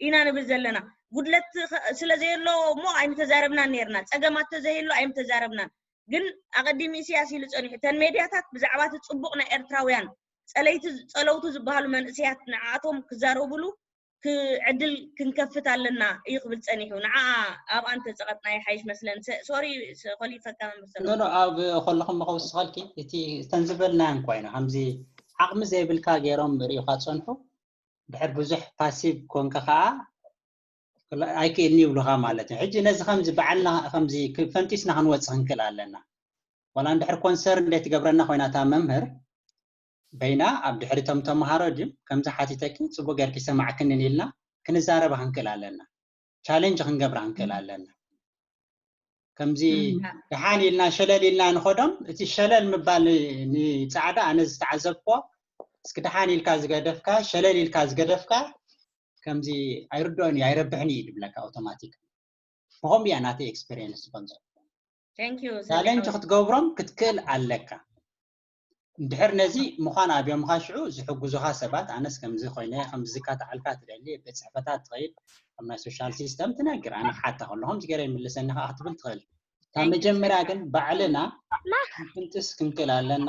ኢና ንብል ዘለና። ጉድለት ኸ- ስለ ዘየሎ እሞ ኣይምተዛረብናን ነርና። ፀገማት ተዘየሎ ኣይምተዛረብናን። ግን ኣቐዲሙ ኢሳያስ ኢሉ ፀኒሑ እተን ሜድያታት ብዛዕባ እቲ ፅቡቕ ናይ ኤርትራውያን ጸለይቲ ጸለውቱ ዝበሃሉ መንእሰያት ንዓኣቶም ክዛረቡሉ ክ- ዕድል ክንከፍት ኣለና እዩ ክብል ጸኒሑ። ንዓ ኣብኣን ተጸቐጥና ይሓይሽ መስለን። ሰ- ሶሪ ሰ- ኮሊፈካ መምህር ሰለሞን። ኖ ኣብ ከለኹም ከውስኸልኪ እቲ እተን ዝበልናን ኮይና ከምዚ ዓቕሚ ዘይብልካ ገይሮም ርእዩካ ጸንሑ ድሕር ብዙሕ ፓሲቭ ኮንካ ከዓ ኣይክእልኒ ይብሉካ ማለት እዩ። ሕጂ ነዚ ከምዚ በዓልና ከምዚ ክ- ፈንጢስና ክንወፅእ ክንክእል ኣለና። ዋላ እንድሕር ኮንሰር እንደ ትገብረና ኮይና እታ መምህር በይና ኣብ ድሕሪ እቶም ተምሃሮ ድም ከምዚ ሓቲተኪ ፅቡቅ ጌርኪ ሰማዕክንን ኢልና ክንዛረባ ክንክእል ኣለና። ቻሌንጅ ክንገብራ ክንክእል ኣለና። ከምዚ ደሓን ኢልና ሸለል ኢልና ንኸዶም እቲ ሸለል ምባል ንፃዕዳ ኣነ ዝተዓዘብኮ እስኪ ደሓን ኢልካ ዝገደፍካ ሸለል ኢልካ ዝገደፍካ ከምዚ ኣይርድኦን እዩ ኣይረብሕን እዩ ድብለካ ኣውቶማቲክ። ብኸምኡ እያ ናተይ ኤክስፔሪየንስ ዝኮንዘ Thank you ቻሌንጅ ክትገብሮም ክትክእል ኣለካ። እንድሕር ነዚ ምዃን ኣብዮምኻ ሽዑ ዝሕግዙኻ ሰባት ኣነስ ከምዚ ኮይነ ከምዚ ዝካትዓልካ ትደሊ ቤት ፅሕፈታት ትኸይድ ኣብ ናይ ሶሻል ሲስተም ትነግር ኣነ ክሓታ ከለኹም ዝገረ ይምልሰኒ ከዓ ክትብል ትኽእል። ካብ መጀመርያ ግን ባዕልና ክንጥስ ክንክእል ኣለና።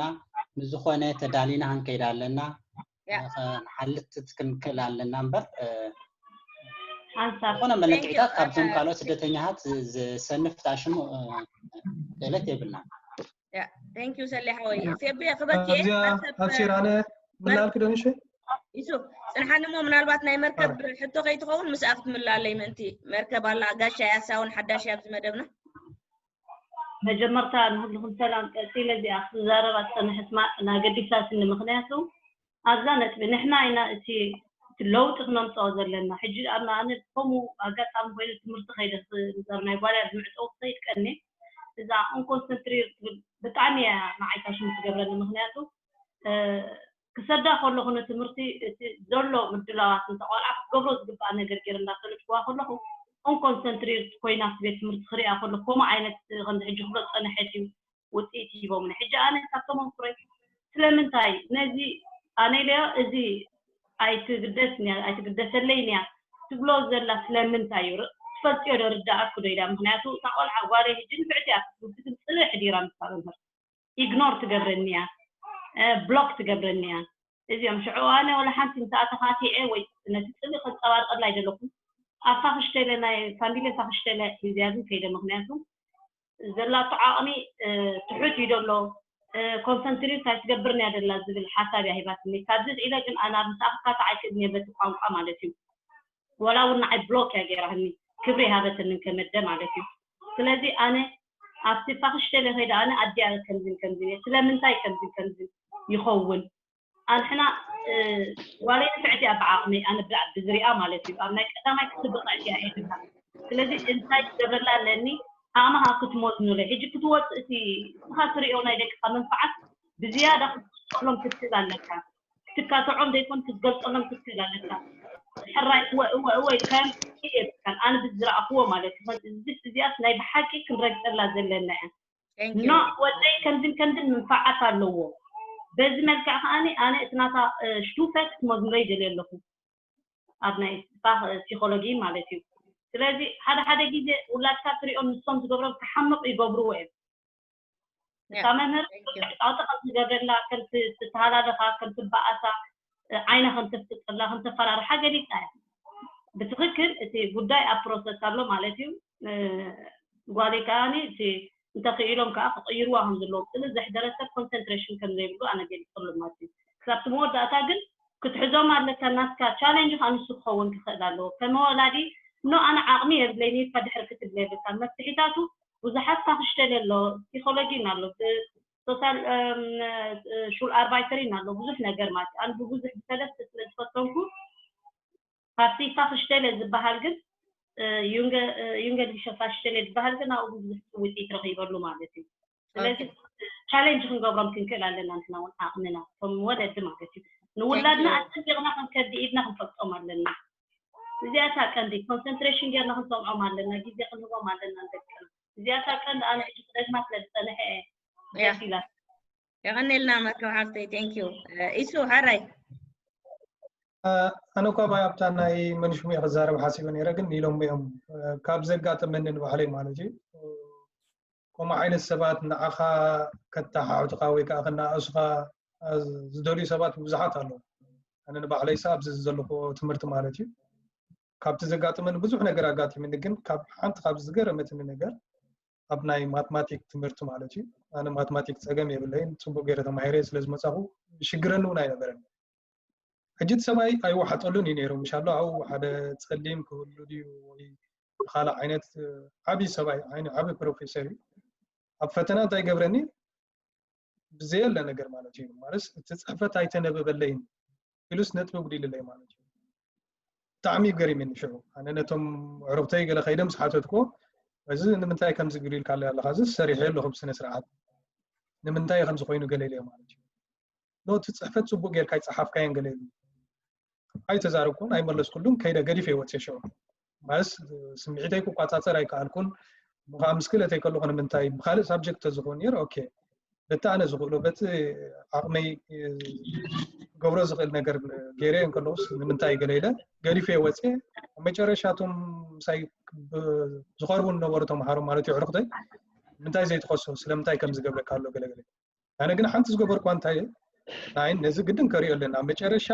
ንዝኾነ ተዳሊና ክንከይድ ኣለና። ንሓልትት ክንክእል ኣለና እምበር ዝኾነ መለክዒታት ካብዞም ካልኦት ስደተኛታት ዝሰንፍ ተኣሽሙ ክእለት የብልና። Thank you ሰሌ ሓወይ። ፌቤ ክበኪ ኣብዚኣ ኣብሲር ኣነ ምናልክ ደንሽ ይሱ ፅንሓኒ እሞ ምናልባት ናይ መርከብ ሕቶ ከይትኸውን ምስኣ ክትምላለይ ምእንቲ መርከብ ኣላ ጋሻ ያሳውን ሓዳሽ ኣብዚ መደብና መጀመርታ ንኩልኩም ሰላም። ቀፂለ እዚኣ ክዛረባ ዝፀንሐት ናገዲሳትኒ ምክንያቱ ኣብዛ ነጥቢ ንሕና ኢና እቲ ለውጢ ክነምፅኦ ዘለና። ሕጂ ኣነ ከምኡ ኣጋጣሚ ኮይኑ ትምህርቲ ከይደ ምዛር ናይ ጓልያ ዝምዕፀው ክኸይድ ቀኒ እዛ ኦንኮንሰንትሪር ትብል ብጣዕሚ እያ ንዓይታ ሽሙ ትገብረኒ። ምክንያቱ ክሰዳ ከለኹ ንትምህርቲ እቲ ዘሎ ምድላዋት እንተ ቆልዓ ክትገብሮ ዝግባእ ነገር ገይረ እንዳሰለጥኩዋ ከለኹ ኦንኮንሰንትሪር ኮይና ቤት ትምህርቲ ክሪኣ ከለኹ ከምኡ ዓይነት ከምዚ ሕጂ ክሎ ፀንሐት እዩ ውፅኢት ሂቦምኒ። ሕጂ ኣነ ካብ ተመክሮይ ስለምንታይ ነዚ ኣነ ኢለዮ እዚ ኣይትግደስ ንያ ኣይትግደሰለይ ንያ ትብሎ ዘላ ስለምንታይ እዩ ትፈልጥዮ ዶ ርዳኣኩ ዶ ኢላ። ምክንያቱ እታ ቆልዓ ጓለይ ሕጂ ንፍዕቲ እያ ትብል ግን ፅልእ ሕዲራ ምስ መምህር ኢግኖር ትገብረኒ እያ ብሎክ ትገብረኒ እያ። እዚኦም ሽዑ ኣነ ወላ ሓንቲ ምስ ኣተኻቲዐ ወይ ነቲ ፅልእ ከንፀባርቀላ ኣይደለኩም ኣብ ፋክሽተለ ናይ ፋሚሊ ፋክሽተለ ሒዝያ ግን ከይደ ምክንያቱ ዘላቶ ዓቕሚ ትሑት እዩ ዘሎ ኮንሰንትሪት ኣይትገብርን እያ ደላ ዝብል ሓሳብ እያ ሂባትኒ። ካብዚ ስዒለ ግን ኣነ ኣብ ምሳኣኽካታ ኣይክእልን እየ በቲ ቋንቋ ማለት እዩ። ወላ እውን ንዓይ ብሎክ እያ ገይራህኒ ክብሪ ይሃበትኒ ከመደ ማለት እዩ። ስለዚ ኣነ ኣብቲ ፋክሽተለ ከይደ ኣነ ኣዲኣ ከምዝን ከምዝን እየ ስለምንታይ ከምዝን ከምዝን ይኸውን ኣንሕና ጓለይ ንፍዕቲ እያ ብዓቕመይ ኣነ ብላዕ ብዝሪኣ ማለት እዩ ኣብ ናይ ቀዳማይ ክፍሊ ብቕዕቲ እያ እየ ድብላ ስለዚ እንታይ ክገብረላ ኣለኒ ዓቕምኻ ክትመዝኑለይ ሕጂ ክትወፅእ እቲ ንስኻ ትሪኦ ናይ ደቅኻ መንፍዓት ብዝያዳ ክትገልፀሎም ክትክእል ኣለካ ክትካትዖም ዘይኮን ክትገልፀሎም ክትክእል ኣለካ ሕራይ እወ እወ እወ ኢልካዮም የብልካን ኣነ ብዝረኣኽዎ ማለት እዩ እዚስ እዚኣስ ናይ ብሓቂ ክንረግፀላ ዘለና እያ ኖ ወደይ ከምዝን ከምዝን ምንፋዓት ኣለዎ በዚ መልክዕ ከዓኒ ኣነ እቲ ናታ ሽቱፈ ክትመዝምረይ ደልየ ኣለኹ ኣብ ናይ ስፓክ ሲኮሎጂ ማለት እዩ ስለዚ ሓደ ሓደ ግዜ ውላድካ ትሪኦም ንሶም ዝገብሮም ክሓምቕ ይገብርዎ እዮም እታ መምህር ጣውቲ ከም ትገብረላ ከም ትተሃላለኻ ከም ትበኣሳ ዓይና ከም ተፍጥጥላ ከም ተፈራርሓ ገሊፃ እያ ብትክክል እቲ ጉዳይ ኣብ ፕሮሰስ ኣሎ ማለት እዩ ጓለይ ከዓኒ እቲ እንተኽኢሎም ከዓ ክቕይርዋ ከም ዘለዎም ስለ ዘሕደረ ሰብ ኮንሰንትሬሽን ከም ዘይብሉ ኣነ ገሊፅሉ ማለት እዩ ክሳብ እቲ መወዳእታ ግን ክትሕዞም ኣለካ። ናትካ ቻለንጅ ከዓ ንሱ ክኸውን ክኽእል ኣለዎ። ከም ወላዲ ኖ ኣነ ዓቕሚ የብለይን ኢልካ ድሕሪ ክትብል የብልካ። መፍትሒታቱ ብዙሓት ፋክሽተል ኣሎ፣ ሲኮሎጂን ኣሎ፣ ሶሻል ሹል ኣርባይተሪን ኣሎ፣ ብዙሕ ነገር ማለት እዩ። ኣነ ብብዙሕ ብሰለስተ ስለ ዝፈተንኩ ካብቲ ፋክሽተለ ዝበሃል ግን ዩንገ ዩንገ ዲሸ ፋክሽተለ ዝበሃል ግን ኣብኡ ብዙሕ ውፅኢት ረኺበሉ ማለት እዩ። ስለዚ ቻሌንጅ ክንገብሮም ክንክእል ኣለና ንሕና እውን ዓቕምና እቶም ወለዲ ማለት እዩ። ንውላድና ኣጸቢቕና ከም ከብዲ ኢድና ክንፈልጦም ኣለና። እዚኣታ ቀንዲ ኮንሰንትሬሽን ጌርና ክንሰምዖም ኣለና፣ ግዜ ክንህቦም ኣለና ንደቅና። እዚኣታ ቀንዲ ኣነ ሕጂ ክደግማ ስለ ዝጸንሐ እየ ደስ ኢላ። የቐኔልና መርከብ ሓፍተይ፣ thank you። ኢሱ ሓራይ ኣነ እኳ ባይ ኣብታ ናይ መንሽሙ እየ ክዛረብ ሓሲበ ነይረ፣ ግን ኢሎም እዮም ካብ ዘጋጠመኒ ንባዕለይ ማለት እዩ። ከምኡ ዓይነት ሰባት ንዓኻ ከተሓሕቱኻ ወይ ከዓ ከነኣእሱኻ ዝደልዩ ሰባት ብዙሓት ኣለዉ። ኣነ ንባዕለይስ ኣብዚ ዘለኹዎ ትምህርቲ ማለት እዩ ካብቲ ዘጋጥመኒ ብዙሕ ነገር ኣጋጢሙኒ፣ ግን ካብ ሓንቲ ካብ ዝገረመትኒ ነገር ኣብ ናይ ማትማቲክ ትምህርቲ ማለት እዩ። ኣነ ማትማቲክ ፀገም የብለይን፣ ፅቡቅ ገይረ ተማሂረ ስለ ዝመፃኹ ሽግረኒ እውን ኣይነበረን። ሕጂ እቲ ሰብኣይ ኣይወሓጠሉን እዩ ነይሩ። ምሻሎ ኣብኡ ሓደ ፀሊም ክህሉ ድዩ ወይ ካልእ ዓይነት ዓብዪ ሰብኣይ ዓይኒ ዓብዪ ፕሮፌሰር እዩ። ኣብ ፈተና እንታይ ገብረኒ ብዘየለ ነገር ማለት እዩ ማለት እቲ ፅሕፈት ኣይተነበበለይን ኢሉስ ነጥቢ ጉዲልለይ ማለት እዩ። ብጣዕሚ ገሪምኒ ሽዑ ኣነ ነቶም ዕሩኽተይ ገለ ከይደ ምስ ሓተትኩ እዚ ንምንታይ ከምዚ ግዲልካ ኣለኻ እዚ ሰሪሐ ኣለኹ ብስነ ስርዓት ንምንታይ ከምዚ ኮይኑ ገለ ኢለዮ ማለት እዩ። ኖ እቲ ፅሕፈት ፅቡቅ ጌርካ ኣይፀሓፍካዮን ገለ ኢሉ ኣይተዛረብኩን ኣይመለስኩሉን ከይደ ገዲፈ ይወፅእ ሽዑ ማለት ስምዒተይ ክቋፃፀር ኣይከኣልኩን። ምዃ ምስ ክእለተይ ከለኹ ንምንታይ ብካልእ ሳብጀክት ተዝኾን ነይሩ ኦኬ በቲ ኣነ ዝኽእሎ በቲ ዓቕመይ ገብሮ ዝኽእል ነገር ገይረ እንከለውስ ንምንታይ ገለ ኢለ ገዲፈ ወፅየ። ኣብ መጨረሻ እቶም ምሳይ ዝቐርቡ ዝነበሩ ተምሃሮ ማለት እዩ ዕሩኽተይ ምንታይ ዘይትኸሶ ስለምንታይ ከም ዝገብረካ ኣሎ ገለገለ ኣነ ግን ሓንቲ ዝገበርኳ እንታይ ናይ ነዚ ግድን ከሪኦ ኣለና ኣብ መጨረሻ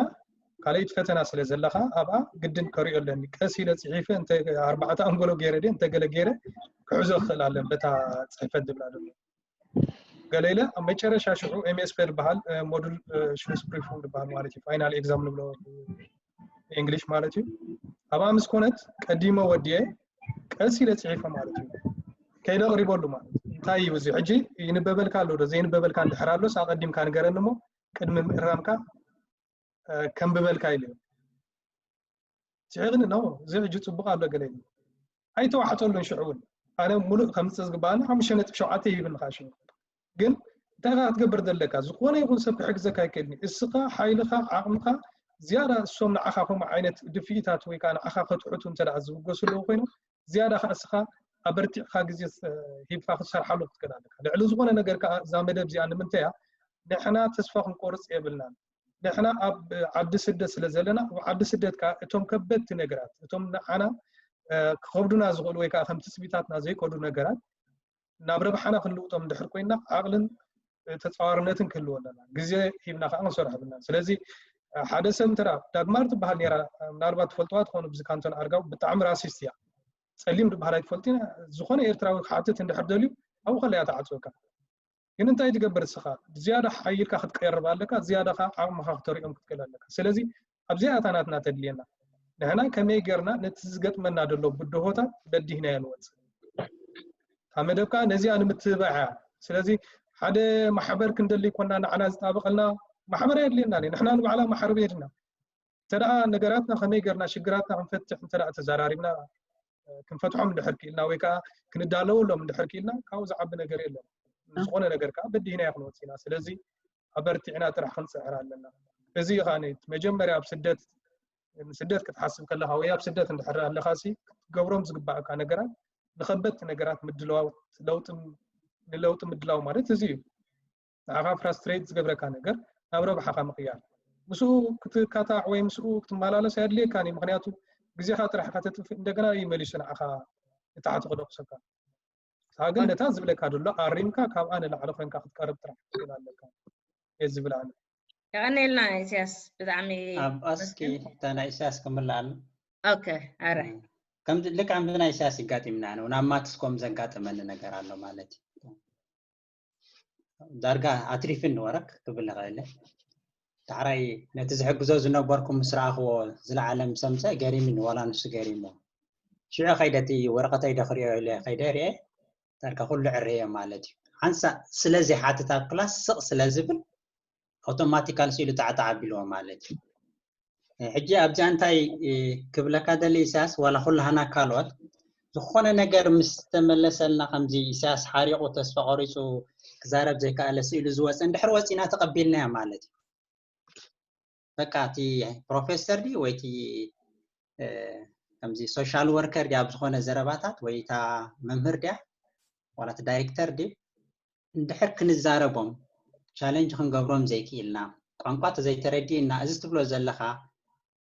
ካልኣይቲ ፈተና ስለ ዘለኻ ኣብኣ ግድን ከሪኦ ኣለኒ ቀስ ኢለ ፅሒፈ እንተ ኣርባዕተ ኣንጎሎ ገይረ ድየ እንተ ገለ ገይረ ክሕዞ ክኽእል ኣለን በታ ፅሕፈት ዝብላ ዘሎ ገለ ኢለ ኣብ መጨረሻ ሽዑ ኤምኤስፐ ዝበሃል ሞዱል ሽሉስ ፕሪፉን ዝበሃል ማለት እዩ ፋይናል ኤግዛም ንብሎ እንግሊሽ ማለት እዩ ኣብኣ ምስ ኮነት ቀዲመ ወዲየ ቀስ ኢለ ፅሒፈ ማለት እዩ ከይደ ኣቕሪበሉ ማለት እዩ እንታይ እዩ እዚ ሕጂ ይንበበልካ ኣሎ ዶ ዘይንበበልካ እንድሕር ኣሎስ ኣቐዲምካ ንገረኒ እሞ ቅድሚ ምእራምካ ከንብበልካ ኢሉ እዩ ስሒቕኒ ነው እዚ ሕጂ ፅቡቅ ኣሎ ገለ ኣይተዋሕጠሉን ሽዑ እውን ኣነ ሙሉእ ከምፅእ ዝግበኣኒ ሓሙሽተ ነጥብ ሸውዓተ ይህብኒ ከዓ ሽዑ ግን እንታይ ከዓ ክትገብር ዘለካ ዝኾነ ይኹን ሰብ ክሕግዘካ ይክእልኒ እስኻ ሓይልኻ ዓቕምኻ ዝያዳ እሶም ንዓኻ ከምኡ ዓይነት ድፍኢታት ወይ ከዓ ንዓኻ ከትሕቱ እንተ ዝብገሱ ኣለዉ ኮይኖም ዝያዳ ከዓ እስኻ ኣበርቲዕካ ግዜ ሂብካ ክትሰርሓሉ ክትክእል ኣለካ ልዕሊ ዝኾነ ነገር ከዓ እዛ መደብ እዚኣ ንምንታይ እያ ንሕና ተስፋ ክንቆርፅ የብልናን ንሕና ኣብ ዓዲ ስደት ስለ ዘለና ኣብ ዓዲ ስደት ከዓ እቶም ከበድቲ ነገራት እቶም ንዓና ክኸብዱና ዝኽእሉ ወይ ከዓ ከም ትፅቢታትና ዘይከዱ ነገራት ናብ ረብሓና ክንልውጦም እንድሕር ኮይና ዓቕልን ተፃዋርነትን ክህልወና ኣለና ግዜ ሂብና ከዓ ክንሰርሖ ብልና ስለዚ ሓደ ሰብ እንተ ዳግማር ትበሃል ነራ ምናልባት ትፈልጥዋ ትኾኑ ብዚ ካንቶን ኣርጋው ብጣዕሚ ራሲስት እያ ፀሊም ዝበሃል ኣይትፈልጡ ኢና ዝኾነ ኤርትራዊ ክሓትት እንድሕር ደልዩ ኣብኡ ከለያ ተዓፅወካ ግን እንታይ ትገብር እስኻ ዝያዳ ሓይልካ ክትቀርብ ኣለካ ዝያዳ ከዓ ዓቕምኻ ክተሪኦም ክትክእል ኣለካ ስለዚ ኣብዚኣ እታ ናትና ተድልየና ንሕና ከመይ ጌርና ነቲ ዝገጥመና ዘሎ ብድሆታት በዲህናዮ ንወፅእ እታ መደብ ከዓ ነዚኣ ንምትብባዕ እያ ስለዚ ሓደ ማሕበር ክንደሊ ኮና ንዓና ዝጣበቐልና ማሕበር ኣየድልየና ንሕና ንባዕላ ማሕረብ የድና እንተ ደኣ ነገራትና ከመይ ጌርና ሽግራትና ክንፈትሕ እንተ ደኣ ተዘራሪብና ክንፈትሖም እንድሕር ክኢልና ወይ ከዓ ክንዳለወሎም እንድሕር ክኢልና ካብኡ ዝዓቢ ነገር የለን ዝኾነ ነገር ከዓ በዲህናዮ ክንወፅእ ኢና ስለዚ ኣበርቲዕና ጥራሕ ክንፅዕር ኣለና እዚ ከዓ መጀመርያ ኣብ ስደት ስደት ክትሓስብ ከለካ ወይ ኣብ ስደት እንድሕር ኣለካ ሲ ክትገብሮም ዝግባእካ ነገራት ንከበድቲ ነገራት ምድላው ንለውጢ ምድላው ማለት እዚ እዩ ንዓኻ ፍራስትሬት ዝገብረካ ነገር ናብ ረብሓኻ ምቕያር ምስኡ ክትካታዕ ወይ ምስኡ ክትመላለስ ኣየድልየካን እዩ ምክንያቱ ግዜኻ ጥራሕ ከተጥፍእ እንደገና እዩ መሊሱ ንዓኻ ንታሕቲ ክደቁሰካ ንስኻ ግን ነታ ዝብለካ ዘሎ ኣሪምካ ካብኣ ንላዕሊ ኮይንካ ክትቀርብ ጥራሕ ክትክእል ኣለካ እየ ዝብል ኣነ የቐኔልና ኢሳያስ ብጣዕሚ ኣብ ኣስኪ ሕታ ናይ ኢሳያስ ክምላኣሉ ኦኬ ኣረ ከምዚ ልክ ከምዚ ናይ ኢሳያስ ይጋጢምና ነው ናብ ማትስኮም ዘጋጠመኒ ነገር ኣሎ ማለት እዩ ዳርጋ ኣትሪፍኒ ወረክ ክብል ንኽእል ዳሕራይ ነቲ ዝሕግዞ ዝነበርኩ ምስ ረኣኽዎ ዝለዓለ ምስ ኣምፀ ገሪምኒ፣ ዋላ ንሱ ገሪሙ። ሽዑ ከይደ እቲ ወረቐተይ ዶ ክሪኦ ኢለ ከይደ ርኤ፣ ዳርጋ ኩሉ ዕረየ ማለት እዩ። ሓንሳእ ስለ ዘይሓትት ኣብ ክላስ ስቕ ስለ ዝብል ኣውቶማቲካል ስኢሉ ጣዕጣዕ ኣቢልዎ ማለት እዩ። ሕጂ ኣብዚኣ እንታይ ክብለካ ደሊ ኢሳያስ፣ ዋላ ኩላህና ካልኦት ዝኾነ ነገር ምስ ተመለሰልና፣ ከምዚ ኢሳያስ ሓሪቑ ተስፋ ቆሪፁ ክዛረብ ዘይከኣለ ስኢሉ ዝወፀ እንድሕር ወፂና ተቐቢልናዮ ማለት እዩ። በቃ እቲ ፕሮፌሰር ድዩ ወይ እቲ ከምዚ ሶሻል ወርከር ድያ ኣብ ዝኾነ ዘረባታት ወይ እታ መምህር ድያ ዋላ እቲ ዳይሬክተር ድዩ እንድሕር ክንዛረቦም ቻለንጅ ክንገብሮም ዘይክኢልና፣ ቋንቋ ተዘይተረዲእና፣ እዚ ትብሎ ዘለኻ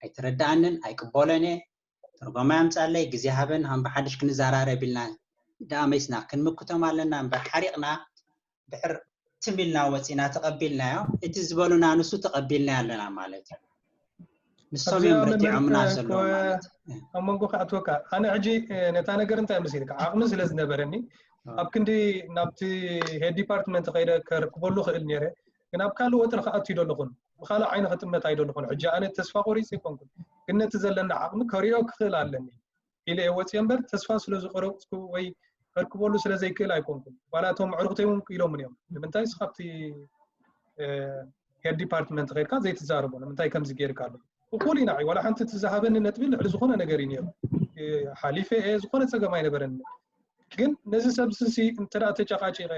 ኣይተረድኣንን ኣይቅበሎን እየ፣ ትርጎማ ያምጻለይ፣ ግዜ ሃበን፣ ከም ብሓድሽ ክንዘራረብ ኢልና ደኣ መይስና ክንምክቶም ኣለና እምበር ሓሪቕና ድሕር ትም ኢልና ወጺና ተቐቢልናዮ። እቲ ዝበሉና ንሱ ተቐቢልናዮ ኣለና ማለት እዩ። ንሶም እዮም ረቲዖምና ዘለዉ ማለት እዩ። ኣብ መንጎ ክኣትወካ፣ ኣነ ሕጂ ነታ ነገር እንታይ መሲልካ ዓቕሚ ስለ ዝነበረኒ ኣብ ክንዲ ናብቲ ሄድ ዲፓርትመንት ከይደ ከርክበሉ ክእል ነይረ፣ ግን ኣብ ካልእ ወጥሪ ክኣቱ ይደለኹን ብካልእ ዓይነ ክጥመት ኣይደለኹን። ሕጂ ኣነ ተስፋ ቆሪፅ ይኮንኩን፣ ግን ነቲ ዘለና ዓቕሚ ከሪኦ ክኽእል ኣለኒ ኢለ እየ ወፅየ እምበር ተስፋ ስለ ዝቆረፅኩ ወይ ከርክበሉ ስለ ዘይክእል ኣይኮንኩን። ዋላ እቶም ኣዕሩኽተይ እውን ኢሎምን እዮም፣ ንምንታይ እስኻብቲ ሄድ ዲፓርትመንት ከድካ ዘይትዛረቦ ንምንታይ ከምዚ ጌርካ ኣሎ? እኩል ኢና። ዋላ ሓንቲ እቲ ዝሃበኒ ነጥቢ ልዕሊ ዝኾነ ነገር እዩ ነይሩ። ሓሊፈ እየ፣ ዝኾነ ፀገም ኣይነበረኒ። ግን ነዚ ሰብ ሲ እንተ ተጨቃጪቀ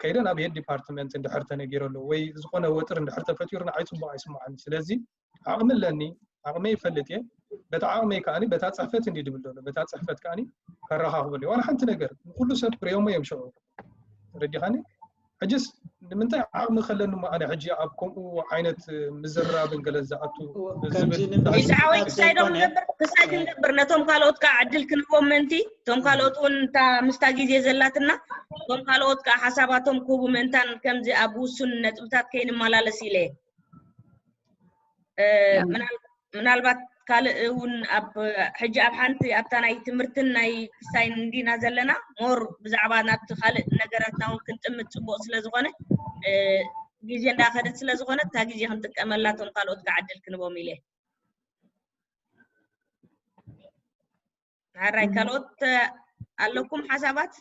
ከይደ ናብ ሄድ ዲፓርትመንት እንድሕር ተነጊረሉ ወይ ዝኾነ ወጥር እንድሕር ተፈጢሩ ንዓይ ፅቡቅ ኣይስማዓኒ። ስለዚ ዓቕሚ ኣለኒ፣ ዓቕመይ ይፈልጥ እየ። በታ ዓቕመይ ከኣኒ በታ ፅሕፈት እንዲ ድብል ዘሎ በታ ፅሕፈት ከኣኒ ከረኻኽበሉ ዋላ ሓንቲ ነገር ንኩሉ ሰብ ክርእዮሞ እዮም ሽዑ። ተረዲኻኒ? ሕጅስ ንምንታይ ዓቕሚ ከለኒ እሞ ኣነ ሕጂ ኣብ ከምኡ ዓይነት ምዝራብን ገለ ዝኣቱ ዝብል ኢሳዓወይ ክሳይ ዶ ክንገብር ክሳይ ክንገብር ነቶም ካልኦት ከዓ ዕድል ክንቦም ምእንቲ እቶም ካልኦት እውን እታ ምስታ ግዜ ዘላትና እቶም ካልኦት ከዓ ሓሳባቶም ክህቡ ምእንታን ከምዚ ኣብ ውሱን ነጥብታት ከይንመላለስ ኢለ ምናልባት ካልእ እውን ኣብ ሕጂ ኣብ ሓንቲ ኣብታ ናይ ትምህርትን ናይ ክሳይን እንዲና ዘለና ሞር ብዛዕባ ናብቲ ካልእ ነገራትና እውን ክንጥምት ፅቡቅ ስለዝኮነ ግዜ እንዳኸደት ስለዝኮነ እታ ግዜ ክንጥቀመላቶም ካልኦት ክዓድል ክንቦም ኢለ ሓራይ ካልኦት ኣለኩም ሓሳባት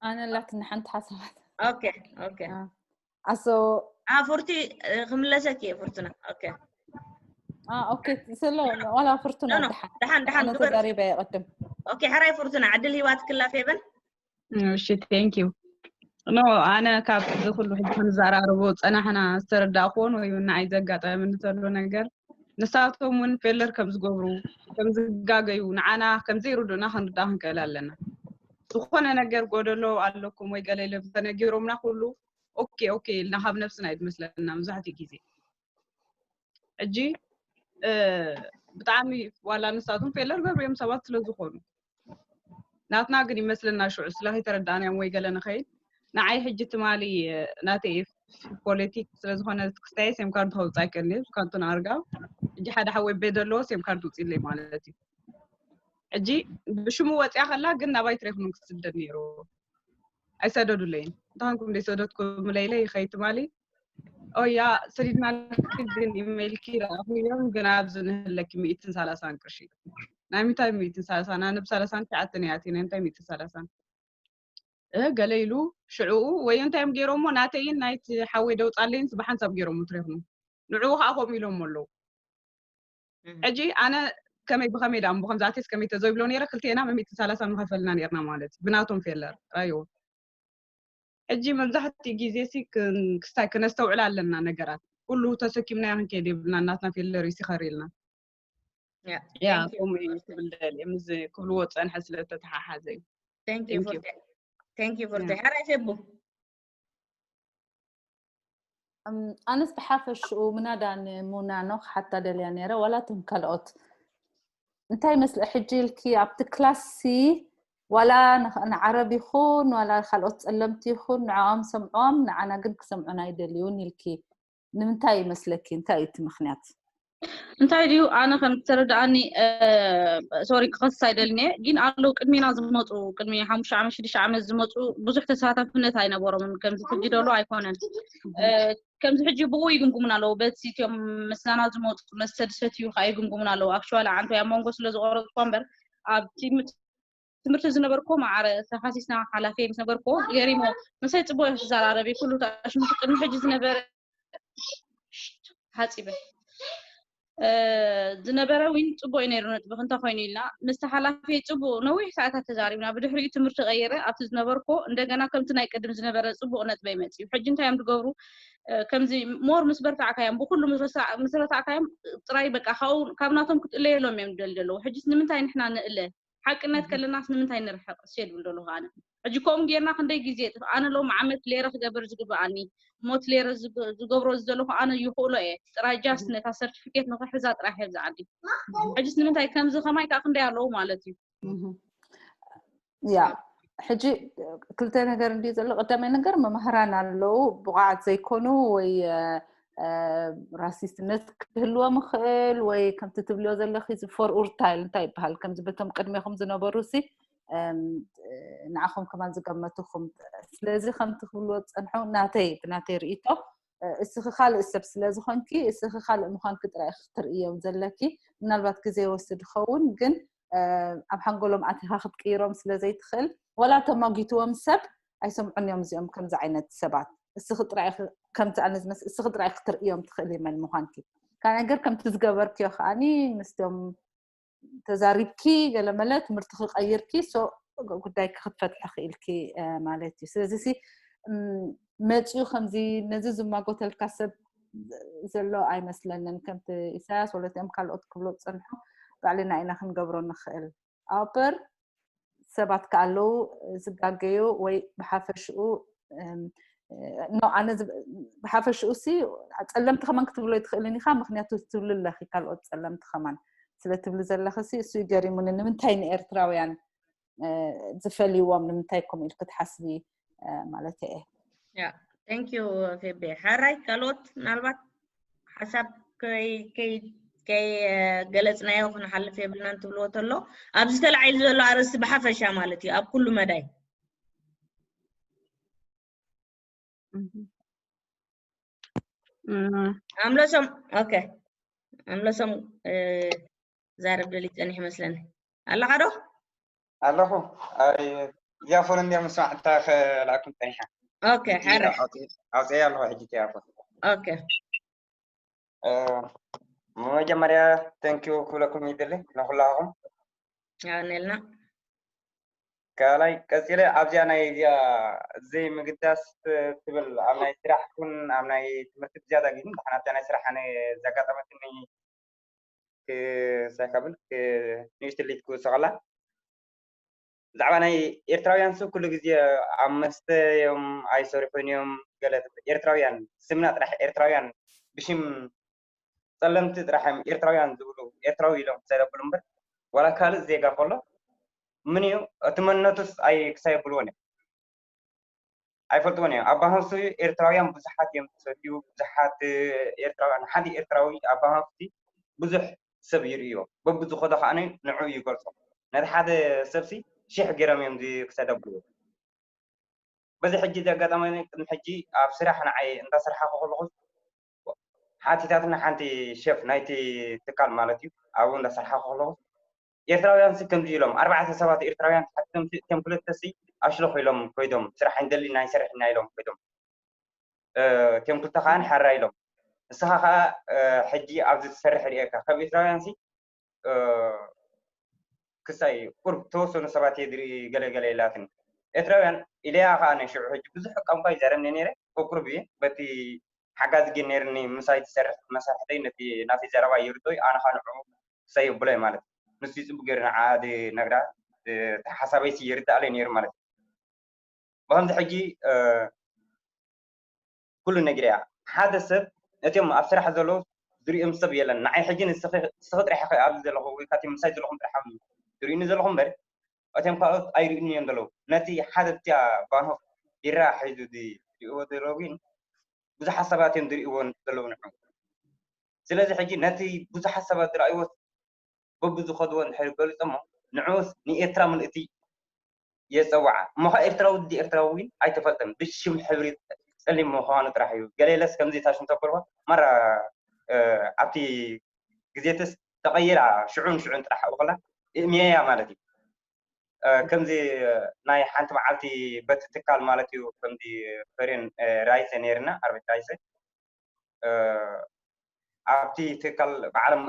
ኣነ ኣላትኒ ሓንቲ ሓሳባት ኦኬ ኦኬ ኣሶ ፉርቲ ክምለሰኪ እየ ፍርቱና ኦኬ ኦኬ ስለ ዋላ ፍርቱና ደሓን ደሓን ደሓን ተዛሪበ ይቀድም ኦኬ ሕራይ ፍርቱና ዕድል ሂዋት ክላፌበን እሺ thank you no ኣነ ካብ እዚ ኩሉ ሕጂ ክንዘራረቦ ፀናሕና ዝተረዳእኩዎን ወይ ንዓይ ዘጋጠመኒ ዘሎ ነገር ንሳቶም እውን ፌለር ከም ዝገብሩ ከም ዝጋገዩ ንዓና ከም ዘይርድኡና ክንርዳእ ክንክእል ኣለና። ዝኾነ ነገር ጎደሎ ኣለኩም ወይ ገለ ኢሎም ተነጊሮምና ኩሉ ኦኬ ኦኬ ኢልና ካብ ነብስና እዩ ዝመስለና መብዛሕትኡ ግዜ። ሕጂ ብጣዕሚ ዋላ ንሳቶም ፌለር ገብርዮም ሰባት ስለ ዝኾኑ ናትና ግን ይመስለና ሽዑ ስለ ከይተረዳእናዮም ወይ ገለ ንኸይድ ንዓይ ሕጂ ትማሊ ናተይ ፖለቲክ ስለ ዝኾነ ክስታይ ሴም ካርድ ከውፅእ ኣይክእልን እየ ካርቱን ኣርጋ ሕጂ ሓደ ሓወይ ቤት ዘለዎ ሴም ካርድ ውፅኢለይ ማለት እዩ ሕጂ ብሽሙ ወፅያ ከላ ግን ናባይ ትሬፍኑን ክስደድ ነይሩ ኣይሰደዱለይን እንተኾንኩም ዘይሰደድኩም ለይለ ይኸይ ትማሊ ኦያ ሰዲድናልኪ ግን ኢሜይልኪ ረኣኹዮም ግን ኣብዚ ንህለኪ ሚእትን ሰላሳን ቅርሺ ናይ ምንታይ ሚእትን ሰላሳን ኣነ ብሰላሳን ትሽዓተን እያ ናይ ምንታይ ሚእትን ሰላሳን ገለ ኢሉ ሽዕኡ ወይ እንታይ እዮም ገይሮሞ ናተይን ናይቲ ሓወይ ደውፃለይን ብሓንሳብ ገይሮሞ ትሬፍኑ ንዕኡ ከዓ ከምኡ ኢሎሞ ኣለዉ ሕጂ ኣነ ከመይ ብከመይ ዳ እሞ ከምዛቴስ ከመይ ተዘይብሎ ነይረ ክልቴና መሚእትን ሰላሳን ምኸፈልና ነርና ማለት ብናቶም ፌለር ራዮ ሕጂ መብዛሕትኡ ግዜ ሲ ክስታይ ክነስተውዕል ኣለና ነገራት ኩሉ ተሰኪምናዮ ክንከይድ የብልና እናትና ፌለር ይሲኸር ኢልና ያ ከምኡ እዩ ክብል ደልየ ምስ ክብልዎ ፀንሐ ስለተተሓሓዘ እዩ Thank you for that. Thank you for that. ሓራይ ፌቡ ኣነስ ብሓፈሽኡ ምናዳ ንሙና ኖ ክሓታ ደልያ ነይረ ዋላ እቶም ካልኦት እንታይ መስለ ሕጂ ኢልኪ ኣብቲ ክላሲ ዋላ ንዓረብ ይኹን ዋላ ካልኦት ፀለምቲ ይኹን ንዕኦም ሰምዖም ንዓና ግን ክሰምዑን ኣይደልዩን ኢልኪ ንምንታይ ይመስለኪ እንታይ እዩ እቲ ምክንያት እንታይ ድዩ፣ ኣነ ከም ዝተረዳኣኒ፣ ሶሪ ክኸስስ ኣይደልኒ እየ፣ ግን ኣለዉ ቅድሜና ዝመፁ፣ ቅድሚ ሓሙሽተ ዓመት ሽዱሽተ ዓመት ዝመፁ ብዙሕ ተሳታፍነት ኣይነበሮምን። ከምዚ ሕጂ ደሎ ኣይኮነን። ከምዚ ሕጂ ብኡ ይግምግሙና ኣለዉ። በቲ እቲኦም ምስናና ዝመፁ መስተ ዝሰትዩ ከዓ ይግምግሙና ኣለዉ። ኣክቹዋሊ ዓንቶ ኣብ መንጎ ስለ ዝቆረፅኳ እምበር ኣብቲ ትምህርቲ ዝነበርኩ ማዕረ ተኻሲስና ሓላፊ ምስ ነበርኩ ገሪሞ ምሳይ ፅቡቅ እየ ትዘራረቢ። ኩሉ ታሽምቲ ቅድሚ ሕጂ ዝነበረ ሓፂበ ዝነበረ ዊን ፅቡቅ እዩ ነይሩ። ነጥቢ ክንተ ኮይኑ ኢልና ምስቲ ሓላፊ ፅቡቅ ነዊሕ ሰዓታት ተዛሪብና። ብድሕሪኡ ትምህርቲ ቀይረ ኣብቲ ዝነበርኩ እንደገና ከምቲ ናይ ቅድም ዝነበረ ፅቡቅ ነጥበይ መፅዩ። ሕጂ እንታይ እዮም ዝገብሩ? ከምዚ ሞር ምስ በርታዕካዮም ብኩሉ ምስ ረታዕካዮም ጥራይ በቃ ካብኡ ካብ ናቶም ክትእለየሎም እዮም ዝደልዩ ዘለዉ። ሕጂስ ንምንታይ ንሕና ንእለ? ሓቅነት ከለናስ ንምንታይ ንርሕቅ? እሱ የድብል ዘለኹ ኣነ። ሕጂ ከምኡ ጌርና ክንደይ ግዜ የጥፍ ኣነ ሎም ዓመት ሌረ ክገብር ዝግብኣኒ ሞት ሌረ ዝገብሮ ዘለኹ ኣነ ይኽእሎ እየ። ጥራይ ጃስት ነታ ሰርቲፊኬት ንኽሕዛ ጥራሕ እየ ዝዓዲ። ሕጂስ ንምንታይ ከምዚ ከማይ ከዓ ክንደይ ኣለዉ ማለት እዩ። ያ ሕጂ ክልተ ነገር እንዲ ዘሎ፣ ቀዳማይ ነገር መምህራን ኣለዉ ብቑዓት ዘይኮኑ ወይ ራሲስትነት ክህልዎም ይኽእል ወይ ከምቲ ትብልዮ ዘለኺ እዚ ፎር ኡርታይል እንታይ ይበሃል ከምዚ በቶም ቅድሜኹም ዝነበሩ ሲ ንዓኹም ከማን ዝገመትኹም። ስለዚ ከምቲ ክብልዎ ዝፀንሑ ናተይ ብናተይ ርእይቶ እስኺ ካልእ ሰብ ስለ ዝኾንኪ እስኺ ካልእ ምዃንኪ ጥራይ ክትርእዮም ዘለኪ። ምናልባት ግዜ ይወስድ ይኸውን ግን ኣብ ሓንጎሎም ኣቲኻ ክትቅይሮም ስለ ዘይትኽእል ዋላ ተማጊትዎም ሰብ ኣይሰምዑን እዮም እዚኦም ከምዚ ዓይነት ሰባት። እስኺ ጥራይ ከምቲ ኣነ ዝመስል እስኺ ጥራይ ክትርእዮም ትኽእል ይመን ምዃንኪ። ካብ ነገር ከምቲ ዝገበርክዮ ከዓኒ ምስቶም ተዛሪብኪ ገለመለ ትምህርቲ ክቀይርኪ ጉዳይ ክትፈትሐ ክኢልኪ ማለት እዩ። ስለዚ ሲ መፅዩ ከምዚ ነዚ ዝማጎተልካ ሰብ ዘሎ ኣይመስለንን። ከምቲ ኢሳያስ ወለትኦም ካልኦት ክብሎ ዝፀንሑ ባዕልና ኢና ክንገብሮ ንኽእል። ኣውበር ሰባት ከኣለዉ ዝጋገዩ ወይ ብሓፈሽኡ ኖ ኣነ ብሓፈሽኡ ሲ ፀለምቲ ከማን ክትብሎ ይትኽእልን ኢኻ። ምክንያቱ ትብሉ ኣለኺ ካልኦት ፀለምቲ ከማን ስለ ትብሉ ዘለኺ ሲ እሱ ይገሪሙኒ። ንምንታይ ንኤርትራውያን ዝፈልይዎም ንምንታይ ከምኡ ኢልኪ ትሓስቢ ማለት እየ። Thank you ፌቤ። ሓራይ ካልኦት ምናልባት ሓሳብ ከይገለፅናዮ ክንሓልፍ የብልናን ትብልዎ ተሎ ኣብዚ ተላዒሉ ዘሎ ኣርእስቲ ብሓፈሻ ማለት እዩ ኣብ ኩሉ መዳይ ኣምለሶም ኦኬ ኣምለሶም ዛረብ ደሊ ፀኒሕ መስለኒ ኣለኻ ዶ ኣለኹ። እዚኣ ፎን እንዲያ ምስማዕ እታ ከላእኩም ፀኒሓ። ኦኬ ሓረ ኣውፅያ ኣለኹ ሕጂ እቲኣ ፎን። ኦኬ ብመጀመርያ ተንኪዩ ክብለኩም ይደሊ ንኩላኹም። ኣነልና ካልኣይ ቀፂለ ኣብዚኣ ናይ እዚኣ ዘይምግዳስ ትብል ኣብ ናይ ስራሕ ኩን ኣብ ናይ ትምህርቲ ብዝያዳ ግን ንሕና ኣብዚኣ ናይ ስራሕ ኣነ ዘጋጠመትኒ ክሳይ ከብል ንእሽትሊት ክውስኸላ ብዛዕባ ናይ ኤርትራውያን ሱ ኩሉ ግዜ ኣብ መስተ እዮም ኣይሰርሑን እዮም ገለ ኤርትራውያን ስምና ጥራሕ ኤርትራውያን ብሽም ጸለምቲ ጥራሕ እዮም ኤርትራውያን ዝብሉ ኤርትራዊ ኢሎም ክሳይ ዘብሉ እምበር ዋላ ካልእ ዜጋ ከሎ ምን እዩ እቲ መንነቱስ ኣይ ክሳይ የብልዎን እዮም ኣይፈልጥዎን እዮም። ኣብ ባንኮክሲ ኤርትራውያን ብዙሓት እዮም ዝሰትዩ። ብዙሓት ኤርትራውያን ሓደ ኤርትራዊ ኣብ ባንኮክሲ ብዙሕ ሰብ ይርእዮ። በብዝኸዶ ከዓ ንዕኡ ይገልጾ። ነቲ ሓደ ሰብሲ ሽሕ ገይሮም እዮም ክሰደብልዎ። በዚ ሕጂ ዘጋጠመኒ ቅድሚ ሕጂ ኣብ ስራሕ ንዓይ እንዳሰርሓ ከለኹ ሓቲታትና ሓንቲ ሸፍ ናይቲ ትካል ማለት እዩ ኣብኡ እንዳሰርሓ ከለኹ ኤርትራውያን ሲ ከምዚ ኢሎም ኣርባዕተ ሰባት ኤርትራውያን ተሓቲቶም ሲ እቶም ክልተ ሲ ኣሽሎኽ ኢሎም ኮይዶም ስራሕ እንደሊ ናይ ሰርሕና ኢሎም ኮይዶም እቶም ክልተ ከዓ ሓራ ኢሎም ንስኻ ከዓ ሕጂ ኣብዚ ትሰርሕ ርእየካ ካብ ኤርትራውያን ሲ ክሳይ ቁርብ ተወሰኑ ሰባት እየ ዝርኢ ገለገለ የላትን ኤርትራውያን ኢለያ ከዓ ናይ ሽዑ ሕጂ ብዙሕ ቋንቋ ይዛረብኒ ነይረ ቁርብ እየ በቲ ሓጋዚ ግን ነይርኒ ምሳይ ትሰርሕ መሳርሕተይ ነቲ ናተይ ዘረባ ይርዶይ ኣነ ከዓ ንዕኡ ክሳይ የብሎይ ማለት ንሱ ይፅቡቅ ገይሩ ንዓ ነግራ ሓሳበይ ይርዳኣለይ ነይሩ ማለት እዩ ብከምዚ ሕጂ ኩሉ ነግርያ ሓደ ሰብ ነቲኦም ኣብ ስራሕ ዘለዉ ዝሪኦም ሰብ የለን ንዓይ ሕጂ ንስኺ ጥራሕ ኢኺ ኣብዚ ዘለኹ ወይ ካቲ ምሳይ ዘለኹም ጥራሕ ዝሪእኒ ዘለኹም እምበር እቲኦም ካልኦት ኣይርእዩን እዮም ዘለዉ ነቲ ሓደ ብቲያ ባንሆ ቢራ ሒዙ ዝሪእዎ ዘለዉ ግን ብዙሓት ሰባት እዮም ዝርእይዎ ዘለዉ ንዑ ስለዚ ሕጂ ነቲ ብዙሓት ሰባት ዝረኣይዎ በብዝኸድዎ እንድሕር ገሊጾሞ ንዕኡስ ንኤርትራ ምልእቲ የጸውዓ። እሞ ኸኣ ኤርትራዊ ድዩ ኤርትራዊ ኣይተፈልጠን። ብሽም ሕብሪ ጸሊም ምዃኑ ጥራሕ እዩ። ገሌለስ ከምዚ ታሽም ተበልዋ ማራ ኣብቲ ግዜትስ ተቐይራ ሽዑን ሽዑን ጥራሕ ኣብኸላ እእምየያ ማለት እዩ። ከምዚ ናይ ሓንቲ መዓልቲ በቲ ትካል ማለት እዩ። ከምዚ ፈሬን ራይሰ ነይርና ኣርቤት ራይሰ ኣብቲ ትካል ባዕሎም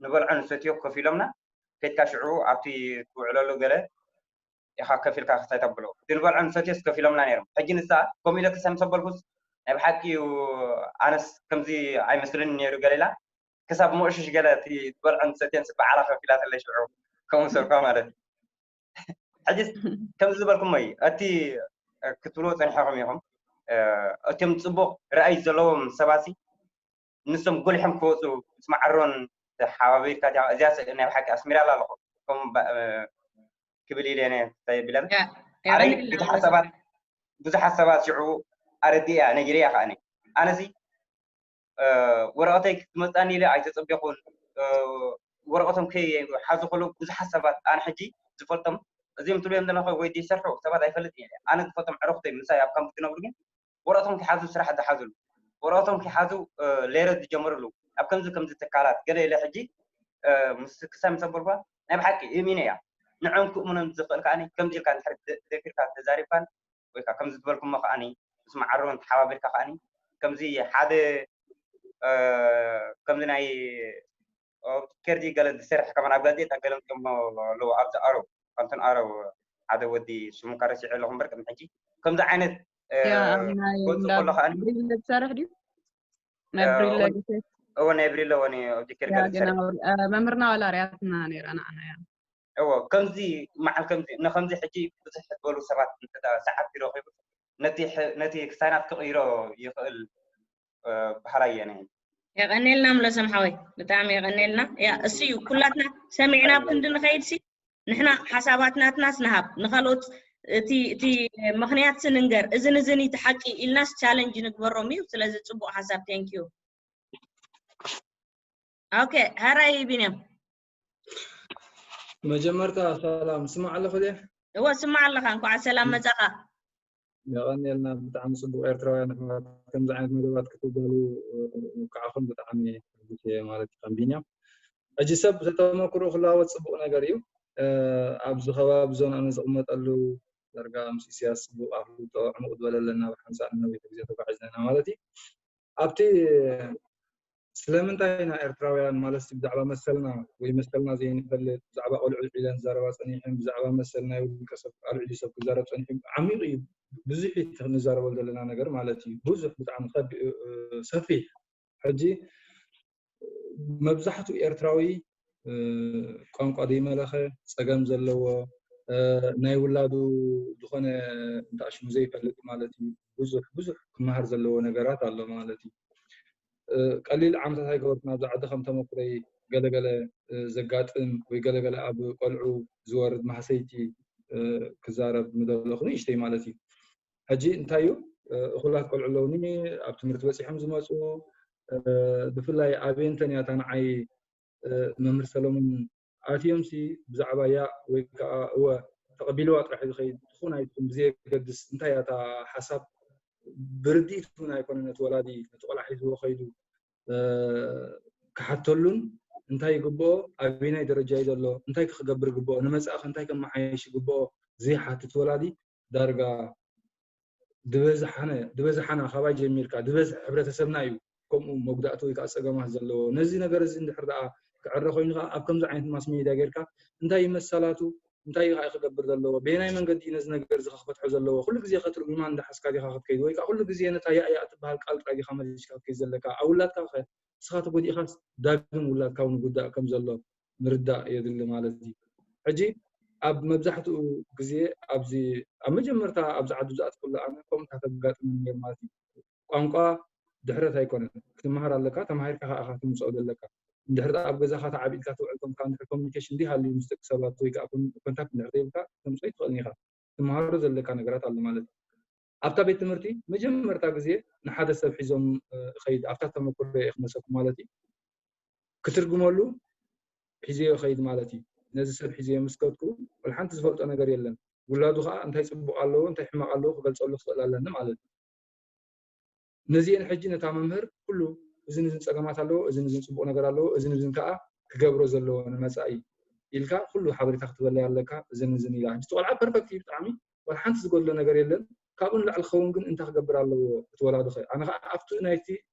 ንበልዖ ንሰትዮ ከፊሎምና ከድካ ሽዑ ኣብቲ ትውዕለሉ ገለ ኢኻ ከፊልካ ክስታይ ተብሎ እቲ ንበልዖ ንሰትዮስ ከፊሎምና ነይሮም። ሕጂ ንሳ ከምኡ ኢለ ክሰም ሰበልኩስ ናይ ብሓቂ እዩ ኣነስ ከምዚ ኣይመስልን ነይሩ ገሌላ ክሳብ መእሽሽ ገለ እቲ ዝበልዖ ንሰትዮን ስበዓላ ከፊላትለይ ሽዑ ከምኡ ሰርኳ ማለት እዩ። ሕጂ ከምዚ ዝበልኩሞ እዩ እቲ ክትብልዎ ጸኒሕኹም ኢኹም። እቶም ጽቡቕ ራእይ ዘለዎም ሰባሲ ንሶም ጎሊሖም ክወፁ ምስ መዓሮን ተሓባቢርካ ዲኻ? እዚኣ ስእሊ ናይ ብሓቂ ኣስሚራላ ኣለኹ። ከም ክብል ኢለ ነ እንታይ ቢለን ኣረይ ብዙሓት ሰባት ብዙሓት ሰባት ሽዑ ኣረዲያ ነጊረያ ከኣኒ ኣነሲ ወረቐተይ ክትመፃኒ ኢለ ኣይተፀቢኹን። ወረቐቶም ከይሓዙ ከለዉ ብዙሓት ሰባት ኣነ ሕጂ ዝፈልጦም እዚኦም ትብልዮም ዘለኹ ወይ ዘይሰርሑ ሰባት ኣይፈልጥ እየ። ኣነ ዝፈልጦም ዕረኽተይ ምሳይ ኣብ ካምፕ ዝነብሩ ግን ወረቐቶም ክሓዙ ስራሕ ዝሓዙሉ ወረቐቶም ክሓዙ ሌረት ዝጀመሩሉ ኣብ ከምዚ ከምዚ ትካላት ገለ ኢለ ሕጂ ክሳብ ምስ ኣበልኳ ናይ ብሓቂ እሚነ እያ ንዕኦም ክእምኖም ዝኽእል ከዓኒ ከምዚ ኢልካ እንድሕር ደፊርካ ተዛሪብካን ወይ ከዓ ከምዚ ዝበልኩሞ ከዓኒ ምስ መዓርቦም ተሓባቢርካ ከዓኒ ከምዚ ሓደ ከምዚ ናይ ኦብቲ ኬር ዲ ገለ ዝሰርሕ ከማን ኣብ ጋዜጣ ገለ ምፅኦሞ ኣለዉ ኣብዚ ኣረው ኣንቶን ኣረው ሓደ ወዲ ሽሙ ካ ረሲዐ ኣለኹ እምበር ቅድሚ ሕጂ ከምዚ ዓይነት ያ ኣብ ናይ ክወፅእ እንዳ ከሎ ከዓኒ ብሪለ ትሰርሕ ድዩ ናይ ብሪለ እ፣ ገሴት እወ ናይ ብሪለ ወኒ ኦብቲ ኬር ያ ገለ ገና ዝሰርሕ መምህርና ዋላ ርያትና ነይራ ንዓና ያ እዎ ከምዚ መዓል ከምዚ ንከምዚ ሕጂ ብዙሕ ዝበሉ ሰባት እንተ ሰዓት ይረኺቡ ነቲ ክሳይናት ክቕይሮ ይኽእል በሃላይ እየ። የቐኔልና ምለሰም ሓወይ ብጣዕሚ የቐኔልና። ያ እሱ እዩ ኩላትና ሰሚዕና ኣብ ክንዲ ንኸይድ ሲ ንሕና ሓሳባት ናትናስ ንሃብ ንኻልኦት እቲ እቲ ምኽንያት ሲ ንንገር እዝን እዝን እቲ ሓቂ ኢልናስ ቻለንጅ ንግበሮም እዩ። ስለዚ ጽቡቕ ሓሳብ thank you። ኦኬ ሃራይ ቢንያም መጀመርታ ሰላም ስማዕ ኣለኹ ድየ? እወ ስማዕ ኣለኻ እንኳዕ ሰላም መጻኻ። የቐንየልና ብጣዕሚ ፅቡቅ ኤርትራውያን ኣሕዋት ከምዚ ዓይነት መደባት ክትዳሉ ከዓኹም ብጣዕሚ ሕጉስ እየ ማለት እዩ ከም ቢንያም ሕጂ ሰብ ተመክሮ ክለዋወጥ ፅቡቅ ነገር እዩ ኣብዚ ከባቢ ዞን ኣነ ዝቕመጠሉ ዳርጋ ምስ ኢሳያስ ፅቡቅ ኣፍልጦ ዕሙቅ ዝበለ ኣለና ብሓንሳእ ንነዊሕ ግዜ ተጓዒዝና ኢና ማለት እዩ ኣብቲ ስለምንታይ ኢና ኤርትራውያን ማለትሲ ብዛዕባ መሰልና ወይ መሰልና ዘይንፈልጥ ብዛዕባ ቆልዑ ኣልዒለን ዝዛረባ ጸኒሐን ብዛዕባ መሰል ናይ ውልቀ ሰብ ኣልዒሉ ሰብ ክዛረብ ጸኒሑ ዓሚቕ እዩ ብዙሕ እዩ ንዛረበሉ ዘለና ነገር ማለት እዩ ብዙሕ ብጣዕሚ ከቢ ሰፊሕ ሕጂ መብዛሕትኡ ኤርትራዊ ቋንቋ ዘይመለኸ፣ ጸገም ዘለዎ፣ ናይ ውላዱ ዝኾነ እንዳ ሽሙ ዘይፈልጥ ማለት እዩ። ብዙሕ ብዙሕ ክመሃር ዘለዎ ነገራት ኣሎ ማለት እዩ። ቀሊል ዓመታት ኣይገበርኩን ኣብዚ ዓዲ ከም ተመኩረይ ገለገለ ዘጋጥም ወይ ገለገለ ኣብ ቆልዑ ዝወርድ ማህሰይቲ ክዛረብ ምደለኹ ንእሽተይ ማለት እዩ። ሕጂ እንታይ እዩ እኹላት ቆልዑ ኣለውኒ ኣብ ትምህርቲ በፂሖም ዝመፁ ብፍላይ ኣበየንተን እያ እታ ንዓይ መምህር ሰለሙን ኣትዮም ሲ ብዛዕባ ያእ ወይ ከዓ እወ ተቐቢልዋ ጥራሕ እዩ ዝኸይድ ትኹን ኣይትኹን ብዘየገድስ እንታይ እያ እታ ሓሳብ ብርድኢት እውን ኣይኮነ ነቲ ወላዲ ነቲ ቆልዓ ሒዝዎ ከይዱ ክሓተሉን እንታይ ይግብኦ ኣበየናይ ደረጃ እዩ ዘሎ እንታይ ክክገብር ይግብኦ ንመፃእኸ እንታይ ከመሓየሽ ይግብኦ ዘይሓትት ወላዲ ዳርጋ ዝበዝሓነ ዝበዝሓና ካባይ ጀሚርካ ዝበዝሕ ሕብረተሰብና እዩ ከምኡ መጉዳእቲ ወይ ከዓ ፀገማት ዘለዎ ነዚ ነገር እዚ እንድሕር ደኣ ክዕረ ኮይኑ ከዓ ኣብ ከምዚ ዓይነት ማስ ሜድያ ጌርካ እንታይ እዩ መሰላቱ እንታይ እዩ ከዓ ክገብር ዘለዎ በየናይ መንገዲ እዩ ነዚ ነገር እዚ ክፈትሖ ዘለዎ ኩሉ ግዜ ከትርጉማ እንዳሓዝካ ዲካ ክትከይድ ወይ ከዓ ኩሉ ግዜ ነታ ያእያ እትበሃል ቃል ጥራይ ዲካ መሊስካ ክትከይድ ዘለካ ኣብ ውላድካ ከ ንስኻ ተጎዲእኻስ ዳግም ውላድካ እውን ይጉዳእ ከም ዘሎ ምርዳእ የድሊ ማለት እዩ። ሕጂ ኣብ መብዛሕትኡ ግዜ ኣብዚ ኣብ መጀመርታ ኣብዚ ዓዲ ዝኣትኩሉ ኣነ ከምኡ እንዳ ተጋጥመኒ ነይሩ ማለት እዩ። ቋንቋ ድሕረት ኣይኮነን ክትመሃር ኣለካ ተማሂርካ ከዓ ኢኻ ተምፅኦ ዘለካ እንድሕር ደኣ ኣብ ገዛኻ ተዓቢድካ ትውዕል ኮንካ እንድሕር ኮሚኒኬሽን እንዲህ ሃልዩ ምስ ደቂ ሰባት ወይ ከዓ ኮንታክት እንድሕር ዘይብልካ ተምፅኦ ኣይትኽእልን ኢኻ ትመሃሮ ዘለካ ነገራት ኣሎ ማለት እዩ። ኣብታ ቤት ትምህርቲ መጀመርታ ግዜ ንሓደ ሰብ ሒዞም እኸይድ ኣብታ ተመክሮ እየ ክመሰኩም ማለት እዩ ክትርግመሉ ሒዘዮ እኸይድ ማለት እዩ ነዚ ሰብ ሒዘዮ ምስ ከድኩ ወላ ሓንቲ ዝፈልጦ ነገር የለን ውላዱ ከዓ እንታይ ፅቡቅ ኣለዎ እንታይ ሕማቅ ኣለዎ ክገልፀሉ ክኽእል ኣለኒ ማለት እዩ ነዚአን ሕጂ ነታ መምህር ኩሉ እዝን እዝን ፀገማት ኣለዎ እዝን እዝን ፅቡቅ ነገር ኣለዎ እዝን እዝን ከዓ ክገብሮ ዘለዎ ንመፃኢ ኢልካ ኩሉ ሓበሬታ ክትበለይ ኣለካ እዝን እዝን ኢላ ሕጂ ቆልዓ ፐርፈክት እዩ ብጣዕሚ ወላ ሓንቲ ዝጎድሎ ነገር የለን ካብኡ ንላዕሊ ክኸውን ግን እንታይ ክገብር ኣለዎ እቲ ወላዲ ኸ ኣነ ከዓ ኣብቲ ናይቲ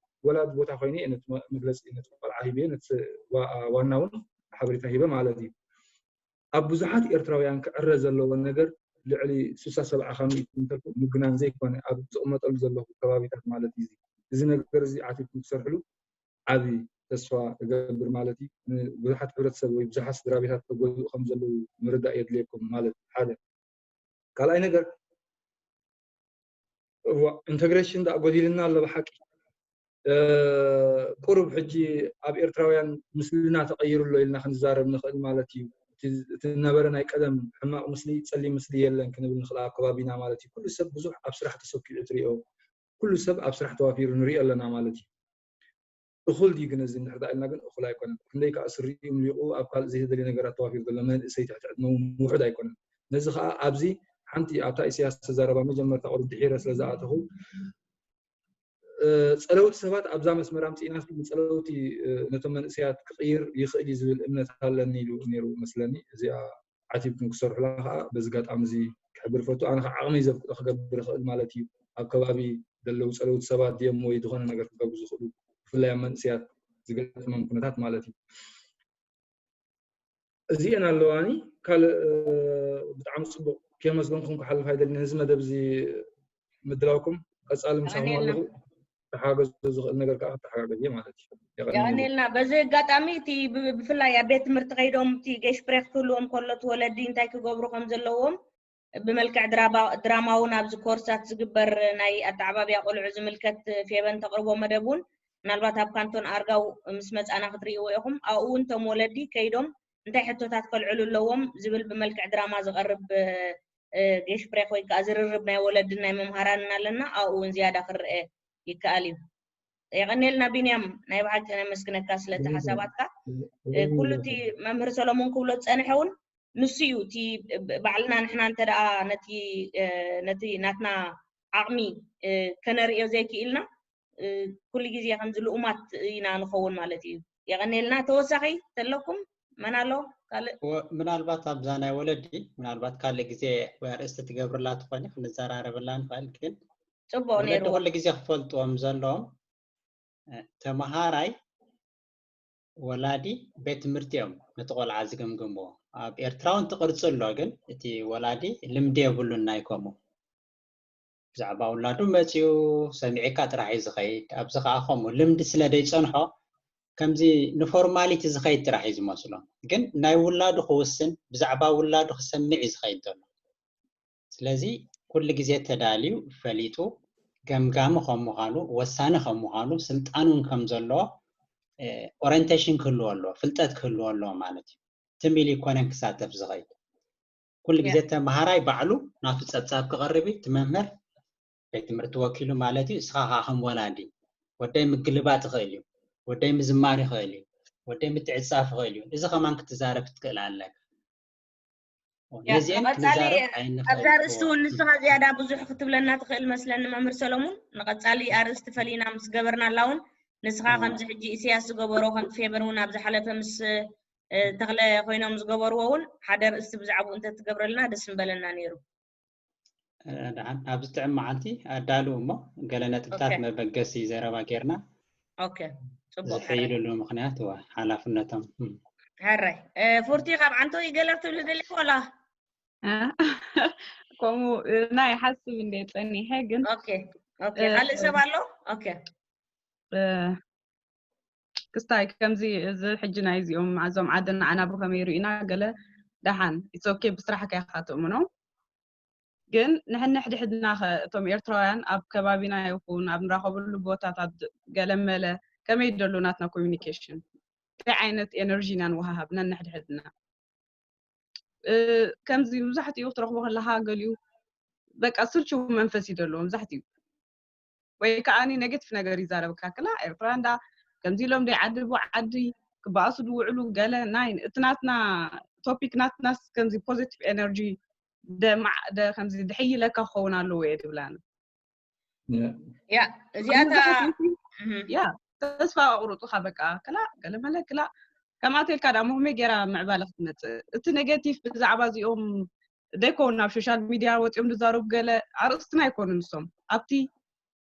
ወላዲ ቦታ ኮይነ እየ ነቲ መግለፂ ነቲ ቆልዓ ሂበ ነቲ ዋና እውን ሓበሬታ ሂበ ማለት እዩ ኣብ ብዙሓት ኤርትራውያን ክዕረ ዘለዎ ነገር ልዕሊ ስሳ ሰብዓ ካብ ሚእቲ እንተልኩ ምግናን ዘይኮነ ኣብ ዝቕመጠሉ ዘለኹ ከባቢታት ማለት እዩ እዚ ነገር እዚ ዓቲብኩም ክሰርሕሉ ዓቢ ተስፋ እገብር ማለት እዩ ብዙሓት ሕብረተሰብ ወይ ብዙሓት ስድራ ቤታት ተጎድኡ ከም ዘለዉ ምርዳእ የድልየኩም ማለት ሓደ ካልኣይ ነገር ኢንተግሬሽን ዳ ጎዲልና ኣሎ ብሓቂ ቁሩብ ሕጂ ኣብ ኤርትራውያን ምስልና ተቐይሩ ኣሎ ኢልና ክንዛረብ ንኽእል ማለት እዩ እቲ ነበረ ናይ ቀደም ሕማቕ ምስሊ ጸሊም ምስሊ የለን ክንብል ንኽእል ኣብ ከባቢና ማለት እዩ ኩሉ ሰብ ብዙሕ ኣብ ስራሕ ተሰኪዑ ትሪኦ ኩሉ ሰብ ኣብ ስራሕ ተዋፊሩ ንሪኦ ኣለና ማለት እዩ እኹል ድዩ ግን እዚ እንድሕር ዳኣ ኢልና ግን እኹል ኣይኮነን ክንደይ ከዓ ስሪኡ ምሊቑ ኣብ ካልእ ዘይተደልየ ነገራት ተዋፊሩ ዘሎ መንእሰይ ትሕቲ ዕድመ እውን ውሑድ ኣይኮነን ነዚ ከዓ ኣብዚ ሓንቲ ኣብታ ኢሳያስ ተዛረባ መጀመርታ ቁሩብ ድሒረ ስለ ዝኣተኹ ጸለውቲ ሰባት ኣብዛ መስመር ኣምፅእናስ ንፀለውቲ ነቶም መንእሰያት ክቕይር ይኽእል እዩ ዝብል እምነት ኣለኒ ኢሉ ነይሩ መስለኒ እዚኣ ዓቲብኩም ክሰርሑላ ከዓ በዚ ጋጣሚ እዚ ክሕብር ፈቱ ኣነ ከዓ ዓቕመይ ዘፍቅዶ ክገብር ይኽእል ማለት እዩ ኣብ ከባቢ ዘለዉ ፀለውቲ ሰባት ድዮም ወይ ዝኾነ ነገር ክገብሩ ዝኽእሉ ብፍላይ ኣብ መንእሰያት ዝገጥሞም ኩነታት ማለት እዩ እዚአን ኣለዋኒ ካልእ ብጣዕሚ ፅቡቅ ከመስገንኩም ክሓልፍ ኣይደልን ነዚ መደብ እዚ ምድላውኩም ቀፃሊ ምሳኹም ኣለኹ ተሓገዙ ዝኽእል ነገር ከዓ ክተሓጋገዝ እየ ማለት እዩ የቐንየልና በዚ ኣጋጣሚ እቲ ብፍላይ ኣብ ቤት ትምህርቲ ከይዶም እቲ ገሽፕሬክ ክህልዎም ከሎ እቲ ወለዲ እንታይ ክገብሩ ከም ዘለዎም ብመልክዕ ድራማ እውን ኣብዚ ኮርሳት ዝግበር ናይ ኣተዓባብያ ቆልዑ ዝምልከት ፌበን ተቕርቦ መደብ እውን ምናልባት ኣብ ካንቶን ኣርጋው ምስ መፃና ክትርእይዎ ኢኹም ኣብኡ እውን ቶም ወለዲ ከይዶም እንታይ ሕቶታት ከልዕሉ ኣለዎም ዝብል ብመልክዕ ድራማ ዝቐርብ ገሽፕሬክ ወይ ከዓ ዝርርብ ናይ ወለድን ናይ መምሃራንን ኣለና ኣብኡ እውን ዝያዳ ክረአ ይከኣል እዩ የቐኔልና ቢንያም ናይ ብሓቂ ነመስግነካ ስለቲ ሓሳባትካ ኩሉ እቲ መምህር ሰሎሞን ክብሎ ዝፀንሐ እውን ንሱ እዩ እቲ ባዕልና ንሕና እንተ ደኣ ነቲ ነቲ ናትና ዓቕሚ ከነርእዮ ዘይክኢልና ኩሉ ግዜ ከምዚ ልኡማት ኢና ንኸውን ማለት እዩ። የቐኔልና። ተወሳኺ ተለኩም መን ኣሎ ካልእ? ምናልባት ኣብዛ ናይ ወለዲ ምናልባት ካልእ ግዜ ወይ ኣርእስቲ ትገብርላ ትኾኒ ክንዘራረብላ ንኽእል ግን ጽቡቕ ነይሩ። ወለዲ ኩሉ ግዜ ክፈልጥዎም ዘለዎም ተመሃራይ ወላዲ ቤት ትምህርቲ እዮም ነቲ ቆልዓ ዝግምግምዎ። ኣብ ኤርትራ እውን እቲ ቅርፂ ኣሎ፣ ግን እቲ ወላዲ ልምዲ የብሉን ናይ ከምኡ። ብዛዕባ ውላዱ መፂኡ ሰሚዕካ ጥራሕ እዩ ዝኸይድ። ኣብዚ ከዓ ከምኡ ልምዲ ስለ ዘይፀንሖ ከምዚ ንፎርማሊቲ ዝኸይድ ጥራሕ እዩ ዝመስሎ። ግን ናይ ውላዱ ክውስን ብዛዕባ ውላዱ ክሰምዕ እዩ ዝኸይድ ዘሎ። ስለዚ ኩሉ ግዜ ተዳልዩ ፈሊጡ ገምጋሚ ከም ምዃኑ ወሳኒ ከም ምዃኑ ስልጣን እውን ከም ዘለዎ ኦሪንቴሽን ክህልዎ ኣለዎ ፍልጠት ክህልዎ ኣለዎ ማለት እዩ ትም ኢሉ ይኮነን ክሳተፍ ዝኸይድ ኩሉ ግዜ ተመሃራይ ባዕሉ ናቱ ፀብፃብ ክቐርብ እዩ ትመምህር ቤት ትምህርቲ ወኪሉ ማለት እዩ እስኻ ከዓ ከም ወላዲ ወደይ ምግልባጥ ይኽእል እዩ ወደይ ምዝማር ይኽእል እዩ ወደይ ምትዕፃፍ ይኽእል እዩ እዚ ከማን ክትዛረብ ክትክእል ኣለካ ነዚአን ክንዛረብ ኣይንኽእል ኣብዛ ርእስቲ እውን ንስኻ ዝያዳ ብዙሕ ክትብለና ትኽእል መስለኒ መምህር ሰለሙን ንቐፃሊ ኣርእስቲ ፈሊና ምስ ገበርናላ እውን ንስኻ ከምዚ ሕጂ ኢሳያስ ዝገበሮ ከም ፌበር እውን ኣብ ዝሓለፈ ምስ ተኽለ ኮይኖም ዝገበርዎ እውን ሓደ ርእስቲ ብዛዕባኡ እንተትገብረልና ደስ ምበለና ነይሩ ደሓን ኣብዚ ጥዕም መዓልቲ ኣዳልው እሞ ገለ ነጥብታት መበገሲ ዘረባ ጌርና ዝሕይልሉ ምክንያት ሓላፍነቶም ሕራይ ፉርቲ ካብ ዓንቶ ይገለር ትብሊ ደሊኹ ወላ ከምኡ ናይ ሓስብ እንደ ፀኒሐ ግን ካልእ ሰብ ኣሎ ክስታይ ከምዚ እዚ ሕጂ ናይ እዚኦም ኣዞም ዓድና ኣናቡ ከመይ ርኢና ገለ ደሓን it's okay ብስራሕካ ኢኻ ትእምኖ ግን ንሕንሕድሕድና ከ እቶም ኤርትራውያን ኣብ ከባቢና ይኹን ኣብ ንራኸበሉ ቦታታት ገለመለ ከመይ ደሎ ናትና communication እንታይ ዓይነት energy ኢና ንወሃሃብ ነንሕድሕድና ከምዚ መብዛሕትኡ ክትረኽቦ ከለካ ገሊኡ በቃ ስልችው መንፈስ እዩ ዘለዎ መብዛሕትኡ። ወይ ከዓ negative ነገር ይዛረበካ፣ ክላ ኤርትራ እንዳ ከምዚ ኢሎም ደይ ዓዲ ብዓዲ ክበኣሱ ዝውዕሉ ገለ ናይ እቲ ናትና topic ናትናስ ከምዚ positive energy ደ ከምዚ ድሕይለካ ክኸውን ኣለዎ እየ ድብላኒ። ያ እዚኣታ ያ ተስፋ ኣቑርጡኻ በቃ ክላ ገለ መለ ክላ ከምኣ ተልካ ዳ ሞህመ ጌራ ምዕባለ ክትመፅእ። እቲ negative ብዛዕባ እዚኦም ደይኮውን ናብ social media ወፂኦም ዝዛረቡ ገለ ኣርእስትና ኣይኮኑን ንሶም። ኣብቲ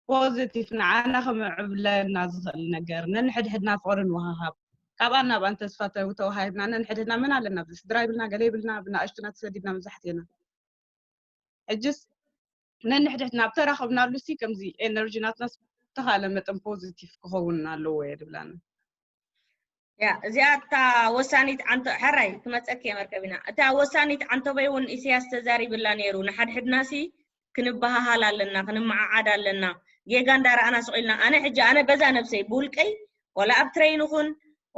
positive ንዓና ከምዕብለና ዝኽእል ነገር ነንሕድሕድና ፍቕሪ ንወሃሃብ፣ ካብኣን ናብኣን ተስፋ ተዋሃሂብና ነንሕድሕድና መን ኣለና፣ ስድራ ይብልና ገለ ይብልና ብናእሽቱና ተሰዲድና መብዛሕትኤና። ሕጅስ ነንሕድሕድና ኣብ ተራኸብናሉ ሲ ከምዚ energy ናትና ዝተኻለ መጠን positive ክኸውን ኣለዎ እየ ድብላና። ያ እዚኣ እታ ወሳኒት ዓንተ ሕራይ ክመፀኪ እየ መርከቢና። እታ ወሳኒት ዓንተበይ እውን ኢሳያስ ተዛሪብላ ነይሩ። ንሓድሕድና ሲ ክንበሃሃል ኣለና፣ ክንመዓዓድ ኣለና። ጌጋ እንዳረኣና ስቕ ኢልና ኣነ ሕጂ ኣነ በዛ ነብሰይ ብውልቀይ ዋላ ኣብ ትረይን ኹን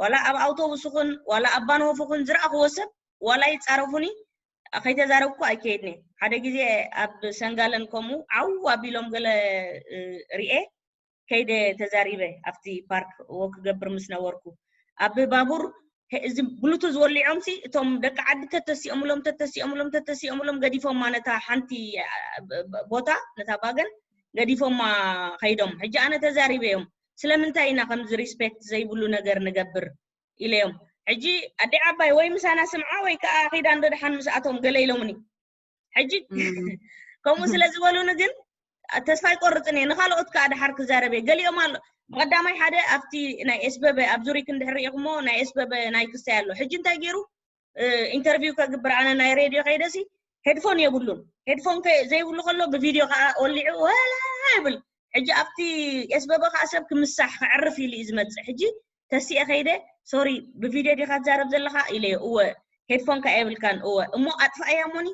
ዋላ ኣብ ኣውቶቡስ ኹን ዋላ ኣብ ባንሆፍ ኹን ዝረኣኽዎ ሰብ ዋላ ይፃረፉኒ ከይተዛረብኩ ኣይከይድኒ። ሓደ ግዜ ኣብ ሰንጋለን ከምኡ ዓው ኣቢሎም ገለ ርኤ ከይደ ተዛሪበ ኣብቲ ፓርክ ወክ ክገብር ምስ ነበርኩ ኣብ ባቡር እዚ ብሉቱዝ ወሊዖም ሲ እቶም ደቂ ዓዲ ተተሲኦምሎም ተተሲኦምሎም ተተሲኦምሎም ገዲፎማ ነታ ሓንቲ ቦታ ነታ ባገን ገዲፎማ ከይዶም። ሕጂ ኣነ ተዛሪበዮም ስለምንታይ ኢና ከምዚ respect ዘይብሉ ነገር ንገብር ኢለዮም። ሕጂ ኣዲ ዓባይ ወይ ምሳና ስምዓ ወይ ከዓ ኺዳ እንዶ ደሓን ምስኣቶም ገለ ኢሎምኒ። ሕጂ ከምኡ ስለ ዝበሉኒ ግን ተስፋ ኣይቆርፅን እየ። ንካልኦት ከዓ ደሓር ክዛረብ እየ። ገሊኦም ኣሎ ብቐዳማይ ሓደ ኣብቲ ናይ ኤስበበ ኣብ ዙሪክ እንድሕር ሪኢኹሞ ናይ ኤስበበ ናይ ክስታይ ኣሎ። ሕጂ እንታይ ገይሩ ኢንተርቪው ከግብር ኣነ ናይ ሬድዮ ከይደሲ ሄድፎን የብሉን። ሄድፎን ዘይብሉ ከሎ ብቪድዮ ከዓ ወሊዑ ወላ ይብል። ሕጂ ኣብቲ ኤስበበ ከዓ ሰብ ክምሳሕ ክዕርፍ ኢሉ እዩ ዝመፅእ። ሕጂ ተሲኤ ከይደ ሶሪ ብቪድዮ ዲኻ ትዛረብ ዘለኻ ኢለዮ። እወ ሄድፎን ከዓ የብልካን። እወ እሞ ኣጥፋእያ ሞኒ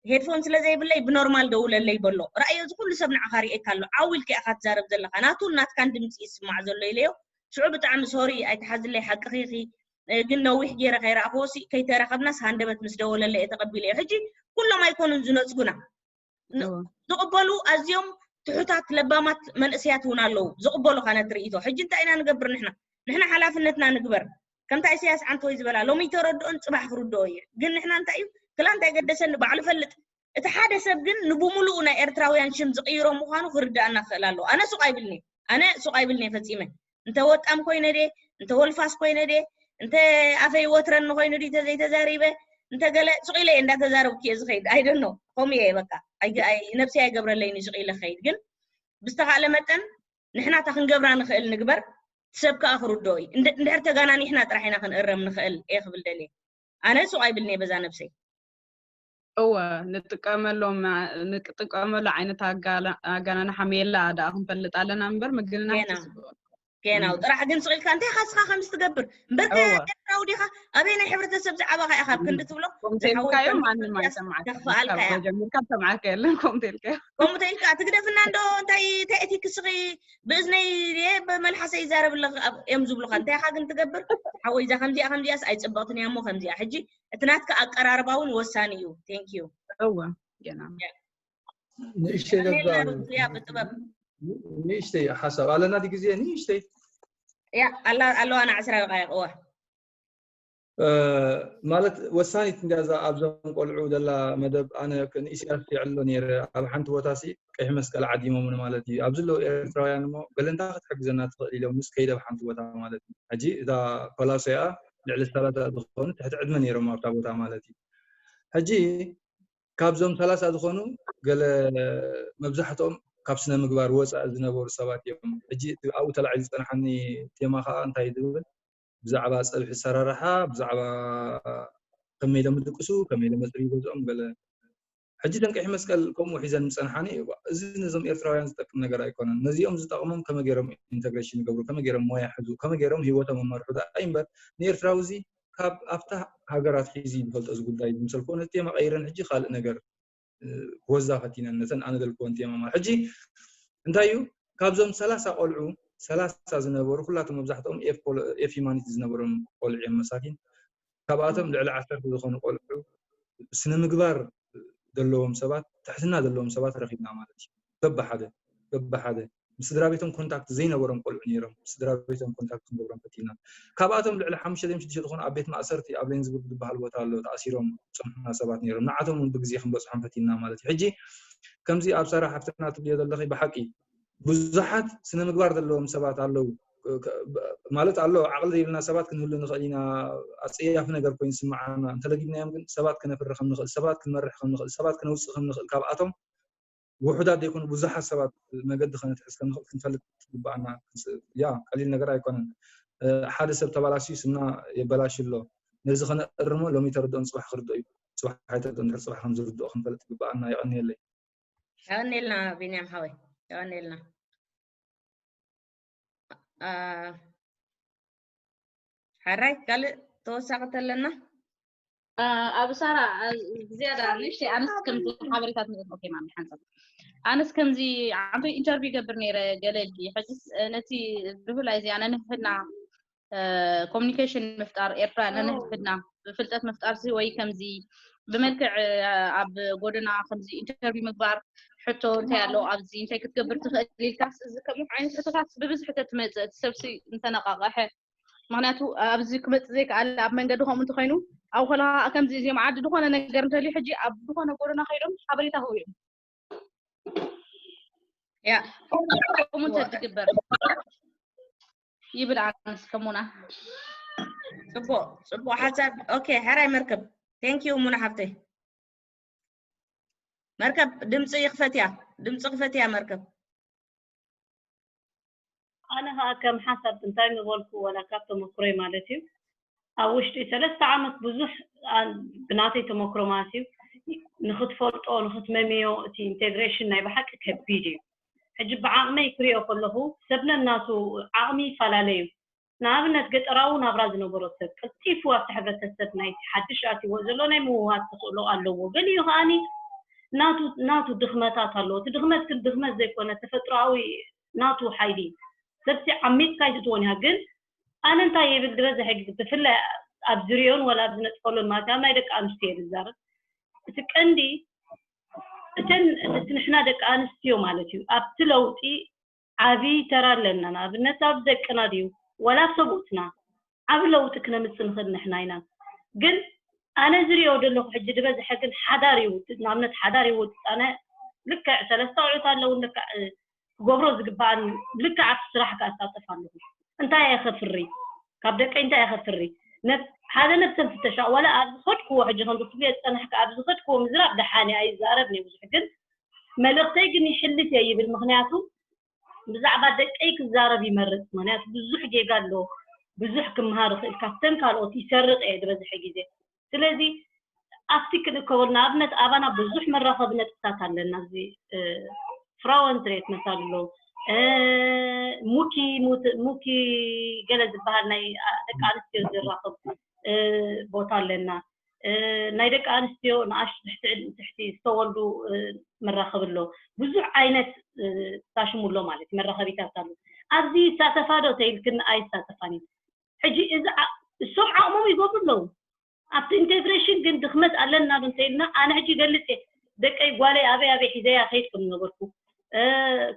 ሄድፎን ስለ ዘይብለይ ብኖርማል ደውለለይ በሎ። ራእዮ እዚ ኩሉ ሰብ ንዓኻ ሪኤካ ኣሎ። ዓው ኢልካ ኢኻ ትዛረብ ዘለኻ። ናቱን ናትካን ድምፂ ይስማዕ ዘሎ ኢለዮ። ሽዑ ብጣዕሚ ሶሪ ኣይትሓዝለይ ሓቅኺ ኢኺ። ግን ነዊሕ ገይረ ከይረኣኽዎ ሲ ከይተራኸብናስ ሃንደበት ምስ ደወለለይ እየ ተቐቢለዮ። ሕጂ ኩሎም ኣይኮኑን ዝነፅጉና። ዝቕበሉ ኣዝዮም ትሑታት ለባማት መንእሰያት እውን ኣለዉ ዝቕበሉኻ ነቲ ርእይቶ። ሕጂ እንታይ ኢና ንገብር ንሕና? ንሕና ሓላፍነትና ንግበር። ከምታ ኢሳያስ ዓንተወይ ዝበላ ሎሚ ተረድኦን ፅባሕ ክርድኦ እዩ። ግን ንሕና እንታይ እዩ ክላ እንታይ ገደሰኒ ባዕሉ ፈልጥ። እቲ ሓደ ሰብ ግን ንብሙሉኡ ናይ ኤርትራውያን ሽም ዝቕይሮ ምዃኑ ክርድኣና ክኽእል ኣለዎ። ኣነ ሱቕ ኣይብልኒ። ኣነ ሱቕ ኣይብልኒ ፈጺመ። እንተ ወጣም ኮይነ ድየ እንተ ወልፋስ ኮይነ ድየ እንተ ኣፈይ ወትረኒ ኮይኑ ድዩ ተዘይተዛሪበ እንተ ገለ ሱቕ ኢለ እየ እንዳተዛረብኩ እየ ዝኸይድ። I don't know ከምኡ እየ በቃ። ነብሰይ ኣይገብረለይን እዩ ሱቕ ኢለ ክኸይድ። ግን ብዝተኻእለ መጠን ንሕና እታ ክንገብራ ንኽእል ንግበር። ሰብ ከኣ ክርድኦ እዩ። እንድሕር ተጋናኒሕና ጥራሕ ኢና ክንእረም ንኽእል እየ ክብል ደልየ። ኣነ ሱቕ ኣይብልኒ እየ በዛ ነብሰይ። እወ ንጥቀመሎም ንጥቀመሉ ዓይነት ኣጋናንሓ ሜላ ደኣ ክንፈልጥ ኣለና እምበር ምግንና ጌናው ጥራሕ ግን ስቕ ኢልካ እንታይ ኢኻ ንስኻ ከምዚ ትገብር እምበር ኤርትራዊ ዲኻ ኣበይ ናይ ሕብረተሰብ ዝዓበኻ ኢኻ ኣብ ክንዲ ትብሎ ከምተልካዮ ማንም ኣይሰማዓካጀሚርካ ሰማዓካ የለን ከምተልካዮ ከምኡ ተልካ ትግደፍና እንዶ እንታይ ተእቲ ክስኺ ብእዝነይ ብመልሓሰ ይዛረብ ኣለኺ እዮም ዝብሉኻ እንታይ ኢኻ ግን ትገብር ሓወይ እዛ ከምዚኣ ከምዚኣስ ኣይፅብቕትን እያ እሞ ከምዚኣ ሕጂ እቲ ናትካ ኣቀራርባ እውን ወሳኒ እዩ thank you እወ ገና ንእሽተይ ብጥበብ ንእሽተይ ሓሳብ ኣለና ዲ ግዜ ንእሽተይ ያ ኣለዋ ንዓስራ ደቃይቅ እወ ማለት ወሳኒት እንዲያ እዛ ኣብዞም ቆልዑ ዘላ መደብ ኣነ ንኢሳያስ ይዕሎ ነይረ ኣብ ሓንቲ ቦታ ሲ ቀይሕ መስቀል ዓዲሞምኒ ማለት እዩ ኣብዚ ኣለዉ ኤርትራውያን እሞ ገለንታ ክትሕግዘና ትኽእል ኢሎም ምስ ከይደ ኣብ ሓንቲ ቦታ ማለት እዩ ሕጂ እዛ ኮላሶያ ልዕሊ ሰላሳ ዝኾኑ ትሕቲ ዕድመ ነይሮም ኣብታ ቦታ ማለት እዩ ሕጂ ካብዞም ሰላሳ ዝኾኑ ገለ መብዛሕትኦም ካብ ስነ ምግባር ወፃኢ ዝነበሩ ሰባት እዮም ሕጂ ኣብኡ ተላዒሉ ዝፀንሓኒ ቴማ ከዓ እንታይ ዝብል ብዛዕባ ፀብሒ ሰራርሓ ብዛዕባ ከመይ ኢሎም ድቅሱ ከመይ ኢሎም መፅሪ ገዝኦም ገለ ሕጂ ተን ቀይሕ መስቀል ከምኡ ሒዘን ምፀንሓኒ እዚ ነዞም ኤርትራውያን ዝጠቅም ነገር ኣይኮነን ነዚኦም ዝጠቅሞም ከመ ገይሮም ኢንተግሬሽን ይገብሩ ከመ ገይሮም ሞያ ሕዙ ከመ ገይሮም ሂወቶም መመርሑ ደኣ እምበር ንኤርትራዊ እዚ ካብ ኣብታ ሃገራት ሒዙ ዝፈልጦ እዚ ጉዳይ ዝምሰል ኮነ ቴማ ቀይረን ሕጂ ካልእ ነገር ክወዛ ፈቲነን ነተን ኣነ ዘልክወን ቴማ ማለት ሕጂ እንታይ እዩ ካብዞም ሰላሳ ቆልዑ ሰላሳ ዝነበሩ ኩላቶም መብዛሕትኦም ኤፍ ሂማኒቲ ዝነበሮም ቆልዑ እዮም መሳኪን ካብኣቶም ልዕሊ ዓሰርተ ዝኾኑ ቆልዑ ስነ ምግባር ዘለዎም ሰባት፣ ትሕትና ዘለዎም ሰባት ረኺብና ማለት እዩ። በብሓደ በብሓደ ምስ ስድራ ቤቶም ኮንታክት ዘይነበሮም ቆልዑ ነይሮም። ምስ ስድራ ቤቶም ኮንታክት ክንገብሮም ፈቲና። ካብኣቶም ልዕሊ ሓሙሽተ ሽዱሽተ ዝኾኑ ኣብ ቤት ማእሰርቲ ኣብ ሌንዝቡርግ ዝበሃል ቦታ ኣሎ፣ ተኣሲሮም ዝጸንሑና ሰባት ነይሮም። ንዓቶም እውን ብግዜ ክንበጽሖም ፈቲና ማለት እዩ። ሕጂ ከምዚ ኣብ ሳራ ሓፍትና ትብልዮ ዘለኺ ብሓቂ ብዙሓት ስነ ምግባር ዘለዎም ሰባት ኣለዉ። ማለት ኣሎ፣ ዓቕሊ ዘይብልና ሰባት ክንህሉ ንኽእል ኢና። ኣጸያፊ ነገር ኮይኑ ዝስምዓና እንተለጊብናዮም ግን ሰባት ክነፍሪ ከም ንኽእል፣ ሰባት ክንመርሕ ከም ንኽእል፣ ሰባት ክነውጽእ ከም ንኽእል ካብኣቶም ውሑዳት ዘይኮኑ ብዙሓት ሰባት መገዲ ከነትሕዝ ከም ንኽእል ክንፈልጥ ዝግብኣና። ያ ቀሊል ነገር ኣይኮነን። ሓደ ሰብ ተባላስዩ ስና የበላሽ ኣሎ። ነዚ ከነእርሞ ሎሚ ተርድኦም ጽባሕ ክርድኦ እዩ። ጽባሕ ኣይተርድኦም ድሕር ጽባሕ ከም ዝርድኦ ክንፈልጥ ይግብኣና። የቐንየለይ። የቐንየልና ቢንያም ሓወይ፣ የቐንየልና። ሓራይ ካልእ ተወሳኺ ተለና? ኣብ ሳራ ዝያዳ ንእሽተይ ኣነስ ከምዚ ሓበሬታት ንእን ኦኬ ማሚ ሓንሳብ ኣነስ ከምዚ ዓንቶ ኢንተርቪው ይገብር ነይረ ገለልቲ ሕጅስ ነቲ ብፍላይ እዚኣ ነንሕድና ኮሚኒኬሽን ምፍጣር ኤርትራ ነንሕድና ብፍልጠት ምፍጣር ሲ ወይ ከምዚ ብመልክዕ ኣብ ጎደና ከምዚ ኢንተርቪው ምግባር ሕቶ እንታይ ኣሎ ኣብዚ እንታይ ክትገብር ትኽእል ኢልካስ እዚ ከምኡ ዓይነት ሕቶታት ብብዝሒ ተትመፅእ እቲ ሰብሲ እንተነቃቀሐ ምክንያቱ ኣብዚ ክመፅእ ዘይከኣለ ኣብ መንገዲ ከምኡ እንተኮይኑ ኣብ ኮላ ከምዚ እዚኦም ዓዲ ዝኾነ ነገር እንተልዩ ሕጂ ኣብ ዝኾነ ጎደና ከይዶም ሓበሬታ ክህቡ እዮም ያ ከምኡ እንተትግበር ይብል ኣነስ ከሙና ፅቡቅ ፅቡቅ ሓሳብ ኦኬ ሕራይ መርከብ thank you ሙና ሓፍተይ መርከብ ድምፂ ይክፈትያ ድምፂ ክፈትያ መርከብ ኣነ ከዓ ከም ሓሳብ እንታይ ምበልኩ ዋላ ካብ ተመክሮይ ማለት እዩ ኣብ ውሽጢ ሰለስተ ዓመት ብዙሕ ብናተይ ተመክሮ ማለት እዩ ንክትፈልጦ ንክትመምዮ እቲ ኢንቴግሬሽን ናይ ብሓቂ ከቢድ እዩ ሕጂ ብዓቕመይ ክሪኦ ከለኹ ሰብ ነናቱ ዓቕሚ ይፈላለዩ ንኣብነት ገጠራዊ ናብራ ዝነበሮ ሰብ ቀልጢፉ ኣብቲ ሕብረተሰብ ናይቲ ሓድሽ ኣትዎ ዘሎ ናይ ምውሃድ ተኽእሎ ኣለዎ ገሊኡ ከዓኒ ናቱ ናቱ ድኽመታት ኣለዎ እቲ ድኽመት ግን ድኽመት ዘይኮነ ተፈጥሮኣዊ ናቱ ሓይሊ ሰብሲ ዓሚፅካ ኣይትትዎን እያ ግን ኣነ እንታይ ይብል ዝበዝሐ ግዜ ብፍላይ ኣብ ዝሪኦን ወላ ኣብ ዝነጥፈሉን ማለት ኣብ ናይ ደቂ ኣንስትዮ እየ ዝዛረብ እቲ ቀንዲ እተን እቲ ንሕና ደቂ ኣንስትዮ ማለት እዩ ኣብቲ ለውጢ ዓብዪ ተራ ኣለና ንኣብነት ኣብ ደቅና ድዩ ዋላ ኣብ ሰብኡትና ዓብ ለውጢ ክነምፅእ ንኽእል ንሕና ኢና ግን ኣነ ዝሪኦ ዘለኹ ሕጂ ዝበዝሐ ግን ሓዳር ይውፅእ ንኣብነት ሓዳር ይውፅእ ኣነ ልክዕ ሰለስተ ኣውዕት ኣለውን ልክዕ ክገብሮ ዝግባኣኒ ልክዕ ኣብቲ ስራሕ ክኣሳተፍ ኣለኹ እንታይ እየ ከፍሪ ካብ ደቀይ እንታይ እየ ከፍሪ ሓደ ነብሰን ፍተሻ ዋላ ኣብ ዝኸድክዎ ሕጂ ከም ዝክፍልዮ ዝፀናሕካ ኣብ ዝኸድክዎ ምዝራብ ደሓን እየ ኣይዛረብን እየ ብዙሕ ግን መልእኽተይ ግን ይሕልፍ እየ ይብል ምክንያቱ ብዛዕባ ደቀይ ክዛረብ ይመርፅ ምክንያቱ ብዙሕ ጌጋ ኣሎ ብዙሕ ክምሃር ይኽእል ካብተን ካልኦት ይሰርቕ እየ ዝበዝሐ ግዜ ስለዚ ኣብቲ ክንእከበሉ ንኣብነት ኣባና ብዙሕ መራኸቢ ነጥብታት ኣለና እዚ ፍራወን ትሬት መሳል ኣሎ ሙኪ ሙኪ ገለ ዝበሃል ናይ ደቂ ኣንስትዮ ዝራኸብ ቦታ ኣለና ናይ ደቂ ኣንስትዮ ንኣሽ ትሕቲ ትሕቲ ዝተወልዱ መራኸቢ ኣሎ ብዙሕ ዓይነት ታሽሙ ኣሎ ማለት መራኸቢታት ኣሎ ኣብዚ ይሳተፋ ዶ ተይልክን ኣይሳተፋን እዩ ሕጂ እዚ እሶም ዓቕሞም ይገብሩ ኣለዉ ኣብቲ ኢንቴግሬሽን ግን ድኽመት ኣለና ዶ እንተይልና ኣነ ሕጂ ይገልፅ እየ ደቀይ ጓለይ ኣበይ ኣበይ ሒዘያ ከይድ ከም ዝነበርኩ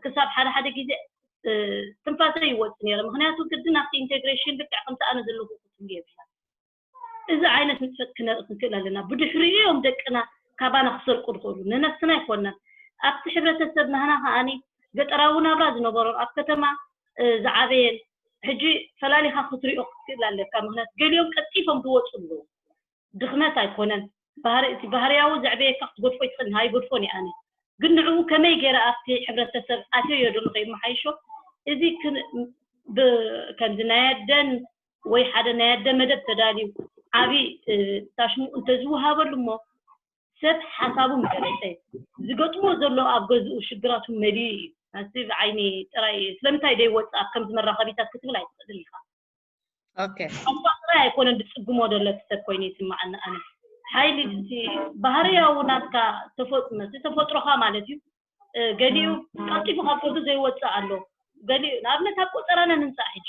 ክሳብ ሓደ ሓደ ግዜ ትንፋሰ ይወፅ ነረ ምክንያቱ ግድን ኣብቲ ኢንቴግሬሽን ልክዕ ከምቲ ኣነ ዘለኹ ክትብሉ የብላ እዚ ዓይነት ንጥፈት ክነርኢ ክንክእል ኣለና ብድሕሪኡ እዮም ደቅና ካባና ክሰርቁ ዝኽእሉ ንነፍስና ኣይኮነን ኣብቲ ሕብረተሰብ ናህና ከዓኒ ገጠራዊ ናብራ ዝነበሮም ኣብ ከተማ ዝዓበየን ሕጂ ፈላሊኻ ክትሪኦ ክትክእል ኣለካ ምክንያቱ ገሊኦም ቀልጢፎም ዝወፁ ኣለዉ ድኽመት ኣይኮነን እቲ ባህርያዊ ዘዕበየካ ክትገድፎ ይትኽእል ኣይገድፎን እየ ኣነ ግን ንዕኡ ከመይ ገይረ ኣብቲ ሕብረተሰብ ኣትዮ ዶ ንኸይመሓይሾ እዚ ከምዚ ናይ ኣደን ወይ ሓደ ናይ ኣደ መደብ ተዳልዩ ዓብዪ ታሽሙ እንተዝወሃበሉ እሞ ሰብ ሓሳቡ ምገለፀ ዝገጥሞ ዘሎ ኣብ ገዝኡ ሽግራቱ መሊኡ እዩ ናዚ ብዓይኒ ጥራይ ስለምንታይ ደይወፅእ ኣብ ከምዚ መራኸቢታት ክትብል ኣይትኽእልን ኢኻ ቋንቋ ጥራይ ኣይኮነን ዝፅግሞ ዘሎ እቲ ሰብ ኮይኑ ይስማዓኒ ኣነ ሓይሊ ባህርያዊ ናትካ ተፈጥሮኻ ማለት እዩ ገሊኡ ቀልጢፉ ካብ ከብዱ ዘይወፅእ ኣሎ ገሊኡ ንኣብነት ኣብ ቆፀራና ንምፃእ ሕጂ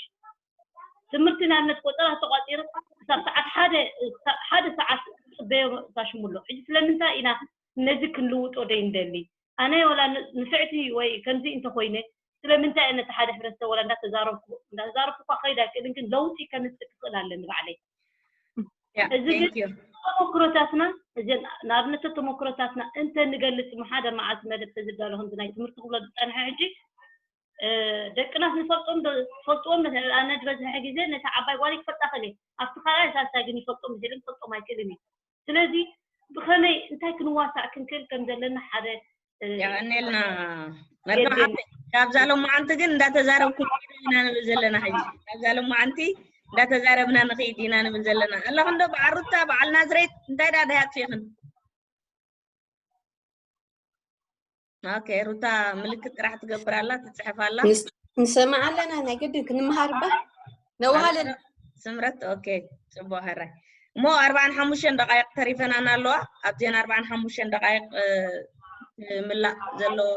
ትምህርቲ ንኣብነት ቆፀራ ተቋፂሩ ክሳብ ሰዓት ሓደ ሓደ ሰዓት ፅበዮ ታሽሙ ኣሎ ሕጂ ስለምንታይ ኢና ነዚ ክንልውጦ ዶ ይንደሊ? ኣነ ወላ ንፍዕቲ ወይ ከምዚ እንተኮይነ ስለምንታይ እየ ነቲ ሓደ ሕብረተሰብ ወላ እንዳተዛረብኩ እንዳተዛረብኩ እኳ ከይድ ኣይክእልን፣ ግን ለውጢ ከምፅእ ክኽእል ኣለኒ ባዕለይ። እዚ ግን ተመክሮታትና ንኣብነት ተመክሮታትና እንተ ንገልፅ ሓደ መዓልቲ መደብ ተዝዳሎ ከምዚ ናይ ትምህርቲ ክብሎ ዝፀንሐ ሕጂ ደቅናስ ንፈልጦም ትፈልጥዎም ኣነ ዝበዝሐ ግዜ ነቲ ዓባይ ጓል ክፈልጣ ክእል ኣብቲ ካልኣይ ሳልሳይ ግን ይፈልጦም ዝል ክፈልጦም ኣይክእልን እዩ። ስለዚ ብኸመይ እንታይ ክንዋሳእ ክንክእል ከም ዘለና ሓደ የቐኔልና መርካብ ሓፍተይ። ካብዛ ሎማዓንቲ ግን እንዳተዛረብኩም ኢና ንብል ዘለና ሕጂ። ካብዛ ሎማዓንቲ እንዳተዛረብና ንኽይድ ኢና ንብል ዘለና። ኣለኹ እንዶ በዓል ሩታ በዓል ናዝሬት እንታይ ዳ ድያ ኣጥፊእኽን? ኦኬ ሩታ ምልክት ጥራሕ ትገብር ኣላ ትፅሕፍ ኣላ። ንሰማዕ ኣለና ናይ ግድን ክንመሃር እባ ነውሃለን ስምረት ኦኬ ፅቡቅ ሕራይ እሞ ኣርባዓን ሓሙሽተን ደቃይቅ ተሪፈናና ኣለዋ ኣብዚአን ኣርባዓን ሓሙሽተን ደቃይቅ ምላእ ዘለዎ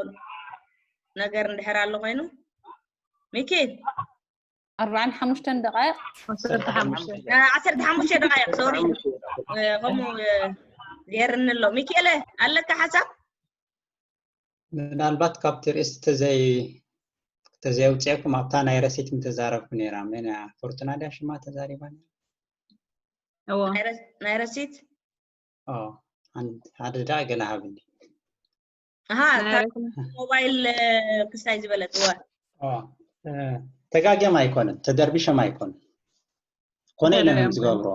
ነገር እንድሕር ኣሎ ኮይኑ ሚኪ ኣርባዓን ሓሙሽተን ደቃይቅ ዓሰርተ ሓሙሽተ ደቃይቅ ሶሪ ከምኡ የርኒ ኣሎ ሚኪኤለ ኣለካ ሓሳብ ምናልባት ካብቲ ርእሲ ተዘይ ተዘየውፅአኩም ኣብታ ናይ ረሲት ምተዛረብኩ ነይራ መን ፎርቱና ድያ ሽማ ተዛሪባ ናይ ረሲት ሓደ ደኣ ገና ሃብኒ ሞባይል ክሳይ ዝበለት እዋ ተጋግዮም ኣይኮነን ተደርቢሾም ኣይኮነን ኮነ ኢሎም እዮም ዝገብርዎ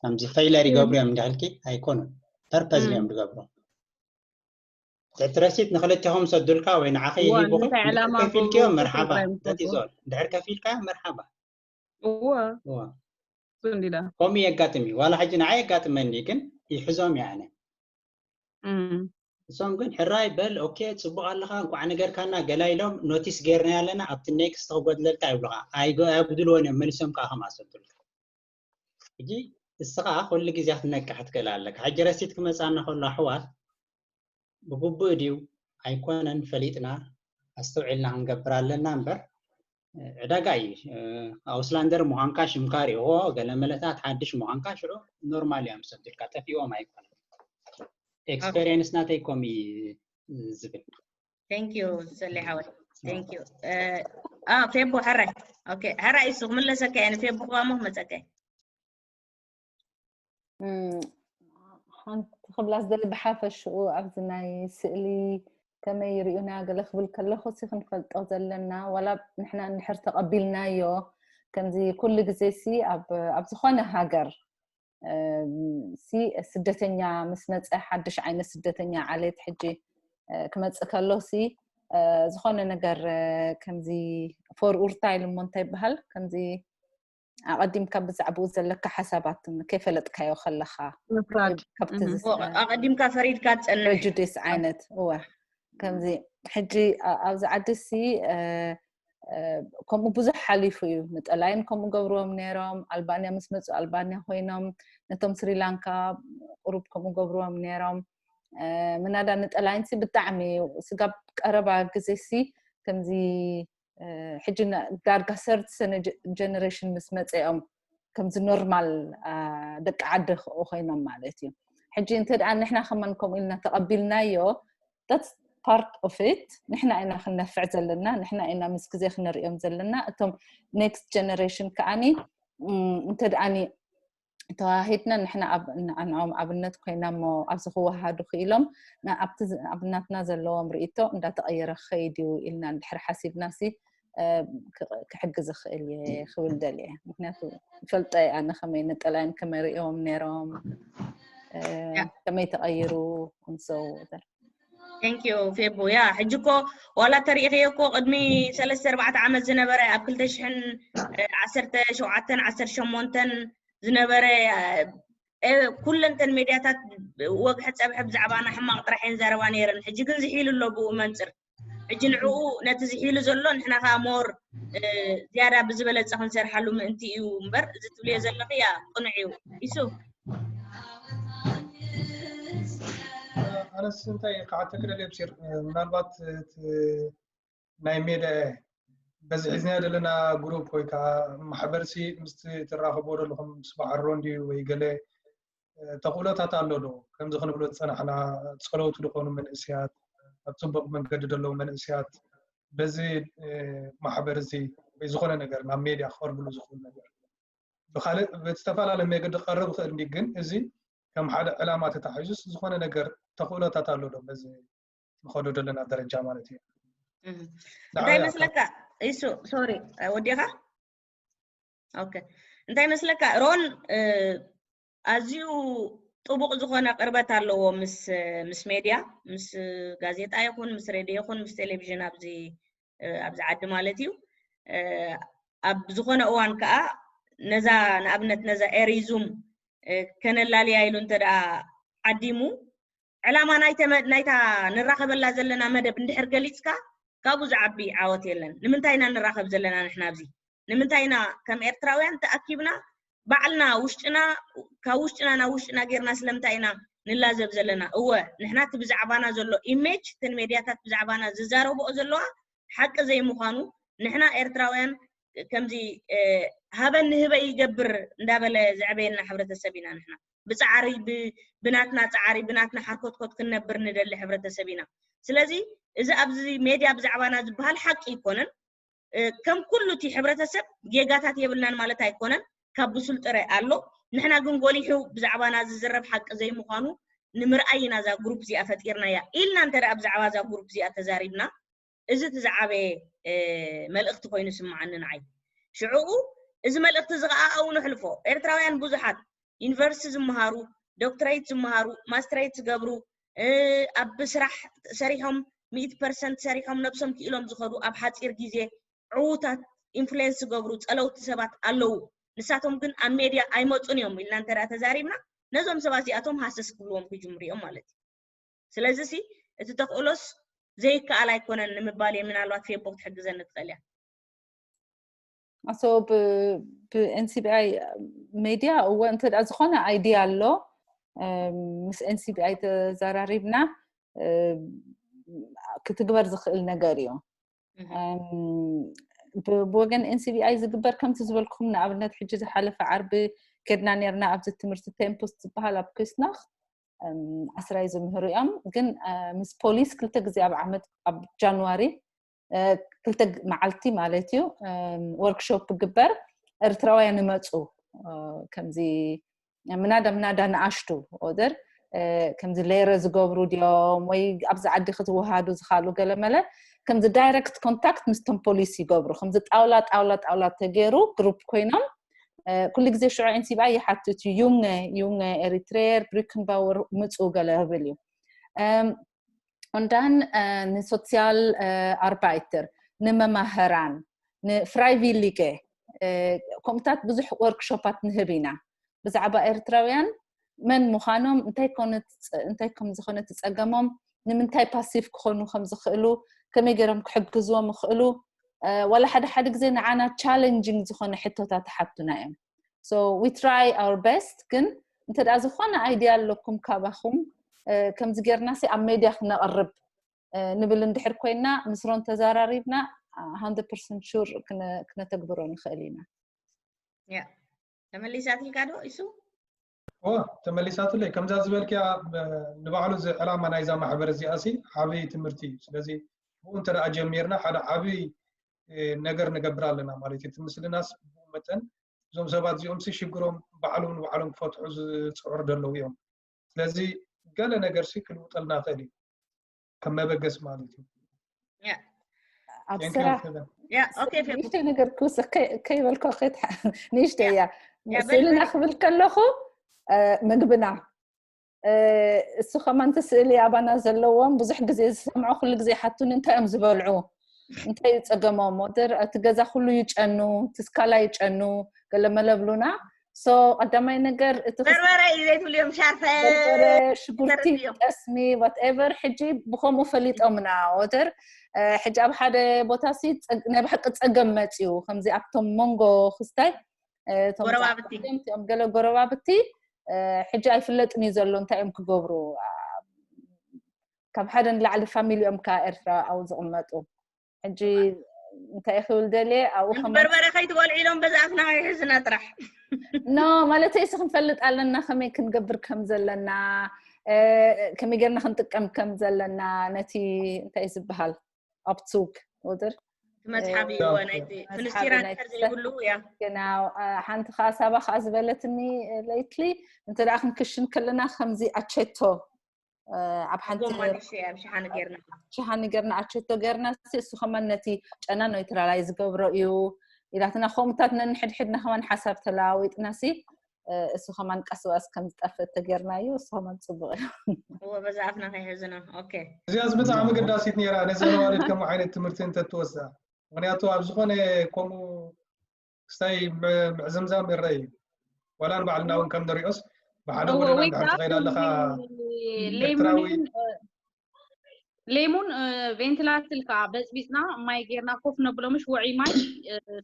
ከምዚ ፈይለር ይገብሩ እዮም እንዲሕልኪ ኣይኮኑን ፐርፐዝ እዮም ዝገብሩ ትሕቲ ረሲት ንክልቴኹም ሰዱልካ ወይ ንዓኸ ይሂቡኹም ከፊልክዮም መርሓባ that's all እንድሕር ከፊልካ መርሓባ እወ እወ ከምኡ የጋጥም እዩ ዋላ ሕጂ ንዓይ የጋጥመኒ ግን ይሕዞም እየ ኣነ እሶም ግን ሕራይ በል ኦኬ ፅቡቅ ኣለካ እንኳዕ ነገርካና ገላ ኢሎም ኖቲስ ገይርና ኣለና ኣብቲ ኔክስት ክጎድለልካ ይብሉካ ኣይጉድልዎን እዮም መሊሶም ከዓ ከም ኣሰዱልካ ሕጂ እስኻ ኩሉ ግዜ ክትነቅሕ ትክእል ኣለካ ሕጂ ረሲት ክመፃና ከሎ ኣሕዋት ብግቡእ ድዩ ኣይኮነን ፈሊጥና ኣስተውዒልና ክንገብር ኣለና እምበር ዕዳጋ እዩ ኣውስላንደር ምዃንካ ሽምካ ሪእዎ ገለ መለታት ሓድሽ ምዃንካ ሽዑ ኖርማል እዮም ሰዱልካ ጠፊዎም ኣይኮነን ኤክስፔሪየንስ ናተይ ኮም ዝብል ቴንክ ዩ ሰሊ ሓወይ ቴንክ ዩ አ ፌቦ ሕራይ ኦኬ ሕራይ እሱ ክምለሰካ እየ ንፌቦ ክዋሞ ክመፀካ ሓንቲ ክብላ ዝደሊ ብሓፈሽኡ ኣብዚ ናይ ስእሊ ከመይ ይርእዩና ገለ ክብል ከለኹ ሲ ክንፈልጦ ዘለና ዋላ ንሕና እንድሕር ተቐቢልናዮ ከምዚ ኩሉ ግዜ ሲ ኣብ ዝኾነ ሃገር ሲ ስደተኛ ምስ መፀ ሓድሽ ዓይነት ስደተኛ ዓሌት ሕጂ ክመፅእ ከሎ ሲ ዝኾነ ነገር ከምዚ ፎርኡርታ ኢሉ እሞ እንታይ ይበሃል ከምዚ ኣቐዲምካ ብዛዕባኡ ዘለካ ሓሳባት ከይፈለጥካዮ ከለካ ኣቐዲምካ ፈሪድካ ትፀንሕ ጁዲስ ዓይነት እወ ከምዚ ሕጂ ኣብዚ ዓዲ ሲ ከምኡ ብዙሕ ሓሊፉ እዩ ንጠላይን ከምኡ ገብርዎም ነይሮም ኣልባንያ ምስ መፁ ኣልባንያ ኮይኖም ነቶም ስሪላንካ ቁሩብ ከምኡ ገብርዎም ነይሮም ምናዳ ንጠላይን ሲ ብጣዕሚ ስጋብ ቀረባ ግዜ ሲ ከምዚ ሕጂ ዳርጋ ሰርድ ሰነ ጀነሬሽን ምስ መፀኦም ከምዚ ኖርማል ደቂ ዓዲ ኮይኖም ማለት እዩ ሕጂ እንተ ደኣ ንሕና ከማን ከምኡ ኢልና ተቐቢልናዮ that's part of it ንሕና ኢና ክንነፍዕ ዘለና ንሕና ኢና ምስ ግዜ ክንሪኦም ዘለና እቶም next generation ከዓኒ እንተ ደኣኒ ተዋሂድና ንሕና ንዕኦም ኣብነት ኮይና እሞ ኣብዚ ክወሃዱ ክኢሎም ኣብናትና ዘለዎም ርእቶ እንዳተቐየረ ክኸይድ እዩ ኢልና እንድሕር ሓሲብና ሲ ክሕግዝ ይኽእል እየ ክብል ደልየ ምክንያቱ ይፈልጦ እየ ኣነ ከመይ ነጠላይን ከመይ ርእዮም ነይሮም ከመይ ተቐይሩ so Thank you ፌቡ ያ ሕጂ እኮ ዋላ ተሪእኽዮ እኮ ቅድሚ ሰለስተ ኣርባዕተ ዓመት ዝነበረ ኣብ ክልተ ሽሕን ዓሰርተ ሸውዓተን ዓሰርተ ሸሞንተን ዝነበረ ኩለንተን ሜድያታት ወግሒ ፀብሒ ብዛዕባና ሕማቕ ጥራሕ እየን ዘረባ ነይረን ሕጂ ግን ዝሒሉ ኣሎ ብኡ መንፅር ሕጂ ንዕኡ ነቲ ዝሒሉ ዘሎ ንሕና ከዓ more ዝያዳ ብዝበለፀ ክንሰርሓሉ ምእንቲ እዩ እምበር እዚ ትብልዮ ዘለኺ ያ ቅኑዕ እዩ ኢሱ ኣነስ እንታይ ክሓተክ ደልየ ብሲር ምናልባት ናይ ሜድያ በዚ ሒዝናዮ ዘለና ግሩፕ ወይ ከዓ ማሕበርሲ ምስቲ ትራኸብዎ ዘለኹም ምስ በዓሮ እንድዩ ወይ ገለ ተኽእሎታት ኣሎ ዶ? ከምዚ ክንብሎ ዝፀናሕና፣ ፀለውቲ ዝኾኑ መንእስያት፣ ኣብ ፅቡቕ መንገዲ ዘለዉ መንእስያት በዚ ማሕበር እዚ ወይ ዝኾነ ነገር ናብ ሜድያ ክቐርብሉ ዝኽእሉ ነገር ብካልእ ብዝተፈላለየ መገዲ ክቐርብ ይኽእል እንዲ፣ ግን እዚ ከም ሓደ ዕላማ ተታሒዙስ ዝኾነ ነገር ተኽእሎታት ኣሎ ዶ በዚ ንኸዶ ዘለና ደረጃ ማለት እዩ? እንታይ መስለካ? ኢሱ፣ ሶሪ፣ ወዲኻ? ኦኬ። እንታይ መስለካ ሮን፣ ኣዝዩ ጥቡቕ ዝኾነ ቅርበት ኣለዎ ምስ ምስ ሜድያ፣ ምስ ጋዜጣ ይኹን ምስ ሬድዮ ይኹን ምስ ቴሌቪዥን ኣብዚ ኣብዚ ዓዲ ማለት እዩ። ኣብ ዝኾነ እዋን ከዓ ነዛ ንኣብነት ነዛ ኤሪዙም ከነላልያ ኢሉ እንተ ደኣ ዓዲሙ ዕላማ ናይታ ንራኸበላ ዘለና መደብ እንድሕር ገሊፅካ ካብኡ ዝዓቢ ዓወት የለን። ንምንታይ ኢና ንራኸብ ዘለና ንሕና ኣብዚ? ንምንታይ ኢና ከም ኤርትራውያን ተኣኪብና ባዕልና ውሽጥና ካብ ውሽጥና ናብ ውሽጥና ጌርና ስለምንታይ ኢና ንላዘብ ዘለና? እወ ንሕና እቲ ብዛዕባና ዘሎ ኢሜጅ እተን ሜድያታት ብዛዕባና ዝዛረብኦ ዘለዋ ሓቂ ዘይምዃኑ ንሕና ኤርትራውያን ከምዚ ሃበኒ ህበይ ይገብር እንዳበለ ዘዕበየና ሕብረተሰብ ኢና ንሕና። ብፃዕሪ ብናትና ፃዕሪ ብናትና ሓርኮትኮት ክንነብር ንደሊ ሕብረተሰብ ኢና። ስለዚ እዚ ኣብዚ ሜድያ ብዛዕባና ዝበሃል ሓቂ ኣይኮነን። ከም ኩሉ እቲ ሕብረተሰብ ጌጋታት የብልናን ማለት ኣይኮነን። ካብ ብሱል ጥረ ኣሎ። ንሕና ግን ጎሊሑ ብዛዕባና ዝዝረብ ሓቂ ዘይምዃኑ ንምርኣይ ኢና እዛ ግሩፕ እዚኣ ፈጢርናያ ኢልና እንተ ደኣ ብዛዕባ እዛ ግሩፕ እዚኣ ተዛሪብና እዚ እቲ ዝዓበየ መልእኽቲ ኮይኑ ስምዓኒ ንዓይ። ሽዕኡ እዚ መልእኽቲ እዚ ከዓ ኣብኡ ነሕልፎ። ኤርትራውያን ብዙሓት ዩኒቨርሲቲ ዝመሃሩ፣ ዶክትሬት ዝመሃሩ፣ ማስትሬት ዝገብሩ፣ ኣብ ስራሕ ሰሪሖም ሚእቲ ፐርሰንት ሰሪሖም ነብሶም ክኢሎም ዝኸዱ ኣብ ሓፂር ግዜ ዕዉታት ኢንፍሉዌንስ ዝገብሩ ፀለውቲ ሰባት ኣለዉ። ንሳቶም ግን ኣብ ሜድያ ኣይመፁን እዮም ኢልና እንተ ተዛሪብና ነዞም ሰባት እዚኣቶም ሃሰስ ክብልዎም ክጅምሩ እዮም ማለት እዩ። ስለዚ ሲ እቲ ተኽእሎስ ዘይከኣል ኣይኮነን ንምባል እየ። ምናልባት ፌቦ ክትሕግዘኒ ትኽእል እያ። ኣሶ ብኤንሲቢኣይ ሜድያ እወ እንተ ዝኾነ ኣይድያ ኣሎ ምስ ኤንሲቢኣይ ተዘራሪብና ክትግበር ዝኽእል ነገር እዩ። ብወገን ኤንሲቢኣይ ዝግበር ከምቲ ዝበልኩም ንኣብነት ሕጂ ዝሓለፈ ዓርቢ ከድና ነርና ኣብዚ ትምህርቲ ቴምፖስት ዝበሃል ኣብ ኩስናኽ ዓስራይ ዝምህሩ እዮም። ግን ምስ ፖሊስ ክልተ ግዜ ኣብ ዓመት ኣብ ጃንዋሪ ክልተ መዓልቲ ማለት እዩ ወርክሾፕ ክግበር ኤርትራውያን ይመፁ ከምዚ ምናዳ ምናዳ ንኣሽቱ ኦደር ከምዚ ሌረ ዝገብሩ ድዮም ወይ ኣብዚ ዓዲ ክትወሃዱ ዝካሉ ገለመለ ከምዚ ዳይረክት ኮንታክት ምስቶም ፖሊስ ይገብሩ። ከምዚ ጣውላ ጣውላ ጣውላ ተገይሩ ግሩፕ ኮይኖም ኩሉ ግዜ ሽዑ ኤንሲቢኣይ ይሓትት እዩ። ዩንገ ዩንገ ኤሪትሬር ብሪክንባወር ምፁ ገለ ህብል እዩ። ኦንዳን ንሶሲያል ኣርባይተር ንመማህራን ንፍራይቪሊገ ከምኡታት ብዙሕ ወርክሾፓት ንህብ ኢና። ብዛዕባ ኤርትራውያን መን ምዃኖም እንታይ ኮነ እንታይ ከም ዝኾነ ትፀገሞም ንምንታይ ፓሲቭ ክኾኑ ከም ዝኽእሉ ከመይ ገይሮም ክሕግዝዎም ይኽእሉ ዋላ ሓደ ሓደ ግዜ ንዓና ቻለንጂንግ ዝኾነ ሕቶታት ተሓቱና እዮም። So we try our best ግን እንተ ደኣ ዝኾነ ኣይድያ ኣለኩም ካባኹም ከምዚ ጌርና ሲ ኣብ ሜድያ ክነቕርብ ንብል እንድሕር ኮይና ምስ ሮን ተዘራሪብና ሃንድረድ ፐርሰንት ሹር ክነተግብሮ ንኽእል ኢና። ያ ተመሊሳትልካ ዶ ኢሱ? ኦ ተመሊሳትለይ። ከምዛ ዝበልክያ ንባዕሉ እዚ ዕላማ ናይዛ ማሕበር እዚኣ ሲ ዓብዪ ትምህርቲ እዩ። ስለዚ ብኡ እንተ ደኣ ጀሚርና ሓደ ዓብዪ ነገር ንገብር ኣለና ማለት እዩ። እቲ ምስልናስ ብኡ መጠን እዞም ሰባት እዚኦም ሲ ሽግሮም ባዕሎም ንባዕሎም ክፈትሑ ዝፅዕሩ ዘለዉ እዮም። ስለዚ ገለ ነገር ሲ ክልውጠልና ይኽእል እዩ ከም መበገስ ማለት እዩ። ኣብ ስራሕ ንእሽተይ ነገር ክውስኽ ከይበልኮ ንእሽተይ እያ። ስእልና ክብል ከለኹ ምግብና እሱ ከማን እቲ ስእሊ ኣባና ዘለዎም ብዙሕ ግዜ ዝሰምዖ ኩሉ ግዜ ሓቱኒ እንታይ እዮም ዝበልዑ እንታይ እዩ ፀገሞም ወደር እቲ ገዛ ኩሉ ይጨኑ እቲ ስካላ ይጨኑ ገለመለ ብሉና so ቀዳማይ ነገር እቲ በርበረ እዩ ዘይትብልዮም ሻርፈ በርበረ ሽጉርቲ ጠስሚ whatever ሕጂ ብከምኡ ፈሊጦምና ወደር ሕጂ ኣብ ሓደ ቦታ ሲ ናይ ብሓቂ ፀገም መፅዩ ከምዚ ኣብቶም መንጎ ክስታይ ጎረባብቲ እም ገለ ጎረባብቲ ሕጂ ኣይፍለጥን እዩ ዘሎ እንታይ እዮም ክገብሩ ካብ ሓደ ንላዕሊ ፋሚሊ እዮም ከ ኤርትራ ኣብኡ ዝቕመጡ ሕጂ እንታይ ክብል ደልየ ኣብኡ በርበረ ከይትበልዒ ኢሎም በዛ ኣፍና ይሕዝና ጥራሕ። ኖ ማለት እሱ ክንፈልጥ ኣለና ከመይ ክንገብር ከም ዘለና፣ ከመይ ጌርና ክንጥቀም ከም ዘለና ነቲ እንታይ ዝበሃል ኣብቱግ ወድር መጽሓፍ እዩ ናይቲ ፍንስቲራ ዘይብሉ እያ። ግና ሓንቲ ከኣ ሳባ ከኣ ዝበለትኒ ሌትሊ እንተ ደኣ ክንክሽን ከለና ከምዚ ኣቸቶ ኣብ ሓንቲ ጎማ ዲሽ እያ ብሽሓኒ ጌርና ሽሃኒ ጌርና ኣቸቶ ጌርና እሱ ከማን ነቲ ጨና ኖይትራላይ ዝገብሮ እዩ ኢላትና። ከምኡታት ነንሕድሕድና ከማን ሓሳብ ተለዋዊጥና ሲ እሱ ከማን ቀስ ብቀስ ከም ዝጠፍእ ተጌርናዮ እሱ ከማን ጽቡቅ እዩ። እወ በዛ ኣፍና ከይሕዝና። ኦኬ እዚኣስ ብጣዕሚ ገዳሲት ነይራ። ነዘን ኣዋልድ ከምኡ ዓይነት ትምህርቲ እንተትወስዳ፣ ምክንያቱ ኣብ ዝኾነ ከምኡ ክስታይ ምዕዝምዛም ይረአ እዩ። ዋላ ንባዕልና እውን ከም ንሪኦስ ብሓደ ጎደና እንድሕር ትኸይድ ኣለኻ ኤርትራዊ ሌሙን ቬንትላትል ከዓ በፅቢፅና ማይ ጌርና ኮፍ ነብሎ ምሽ ውዑይ ማይ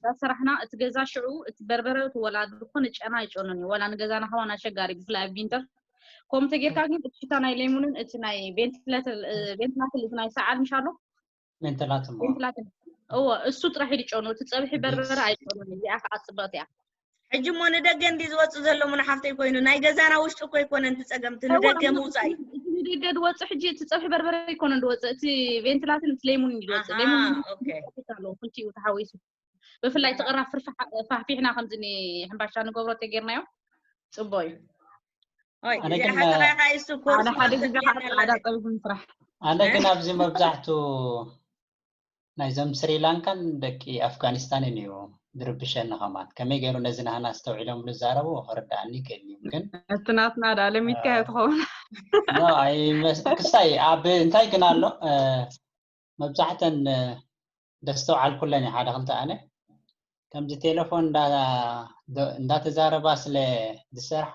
ዳሰራሕና እቲ ገዛ ሽዑ እቲ በርበረ እቲ ወላ ዝኾነ ጨና ኣይጨኑን እዩ። ወላ ንገዛና ከማን ኣሸጋሪ ብፍላይ ኣብ ቪንተር። ከምኡ ተጌርካ ግን እቲ ሽታ ናይ ሌሙንን እቲ ናይ ቬንትላትል ቬንትላትል እቲ ናይ ሰዓል ምሽ ኣሎ ቬንትላትል ቬንትላትል እዎ እሱ ጥራሕ እዩ ዝጨኑ። እቲ ፀብሒ በርበረ ኣይጨኑን። እዚኣ ከዓ ፅብቕቲ እያ። ሕጂ እሞ ንደገ እንዲ ዝወፅእ ዘሎ ምኑ ሓፍተይ ኮይኑ ናይ ገዛና ውሽጢ እኮ ኣይኮነን እቲ ፀገም እቲ ንደገ ምውፃእ እዩ። እቲ ንደገ ዝወፅእ ሕጂ እቲ ፀብሒ በርበረ ኣይኮነን ዝወፅእ እቲ ቬንትላትን እቲ ሌሙን እዩ ዝወፅእ። ሌሙን ኦኬ ኣሎ ክልቲኡ ተሓዊሱ ብፍላይ እቲ ቅራፍ ፍርፋሕ ፋሕፊሕና ከምዚ ኒ ሕምባሻ ንገብሮ ተጌርናዮ ፅቡቅ እዩ። ኦይ ኣነ እዚ ግን ሓተኻይ ካይሱ ኮርስ ሓደ ሓደ ግዜ ከዓ ፃዕዳ ፀብሒ ምስራሕ ኣነ ግን ኣብዚ መብዛሕቱ ናይዞም ስሪላንካን ደቂ ኣፍጋኒስታንን እዩ ዝርብሸኒ። ከማን ከመይ ገይሩ ነዚ ናህና ኣስተውዒሎም ዝዛረቡ ክርዳኣኒ ይክእል እዩ። ግን እቲ ናትና ዳ ለሚትካዮ ትኸውን ኖ፣ ኣይመስ- ክስታይ ኣብ እንታይ ግን ኣሎ እ፣ መብዛሕተን እ፣ ደስተውዓልኩለን እዩ ሓደ ክልተ ኣነ ከምዚ ቴሌፎን እንዳ- ደ- እንዳተዛረባ ስለ ዝሰርሓ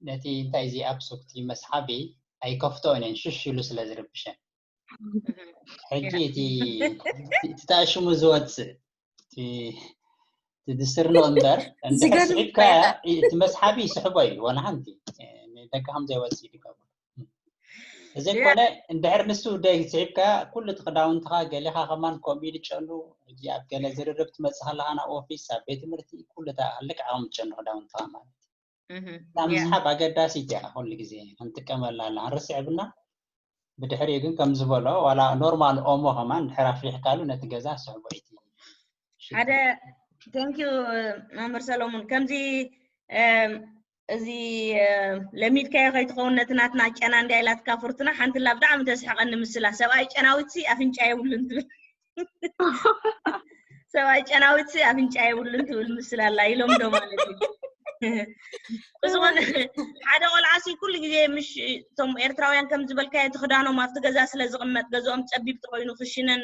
ነቲ እንታይ እዚ ኣብ ሱክቲ መስሓቢ ኣይከፍቶን እየን ሽሽ ኢሉ ስለ ዝርብሸን ሕጂ እቲ እቲ ተኣሽሙ ዝወፅእ እቲ እቲ ድስርኖ እምበር እንድሕር ዝገርም ስሒብካ እቲ መስሓቢ ይስሕቦ እዩ። ዋላ ሓንቲ ንደቂ ከም ዘይወፅእ ይገብሩ። እዚ ኮነ እንድሕር ንሱ ደይ ስሒብካ ኩሉ እቲ ክዳውንትኻ ገሊኻ ከማን ከምኡ ኢሉ ጨኑ። ሕጂ ኣብ ገለ ዝርርብ ትመፅእ ከለኻ ናብ ኦፊስ ኣብ ቤት ትምህርቲ ኩሉ እታ ልክዕ ከም ጨኑ ክዳውንትኻ ማለት እዩ። እዛ ምስሓብ ኣገዳሲት እያ። ኩሉ ግዜ ክንጥቀመላ ኣለና። ርስዕ ብና ብድሕሪኡ ግን ከም ዝበሎ ዋላ ኖርማል ኦሞ ከማን ድሕር ኣፍሊሕካሉ ነቲ ገዛ ስሕቦ እዩ። ሓደ thank you መምህር ሰሎሙን ከምዚ እም፣ እዚ እም፣ ለሚድካዮ ከይትኸውን ነቲ ናትና ጨና እንድያ ኢላትካ ፍርቱና ሓንቲ ላ ብጣዕሚ ተስሕቐኒ ምስላ ሰብኣይ ጨናዊት ሲ ኣፍንጫ የብሉን ትብል ሰብኣይ ጨናዊት ሲ ኣፍንጫ የብሉን ትብል ምስላ ኣላ ኢሎም ዶ ማለት እዩ ብዝኾነ ሓደ ቆልዓ ሲ ኩሉ ግዜ ምሽ እቶም ኤርትራውያን ከም ዝበልካዮ እቲ ክዳኖም ኣብቲ ገዛ ስለ ዝቕመጥ ገዝኦም ፀቢብ ተኮይኑ ክሽነን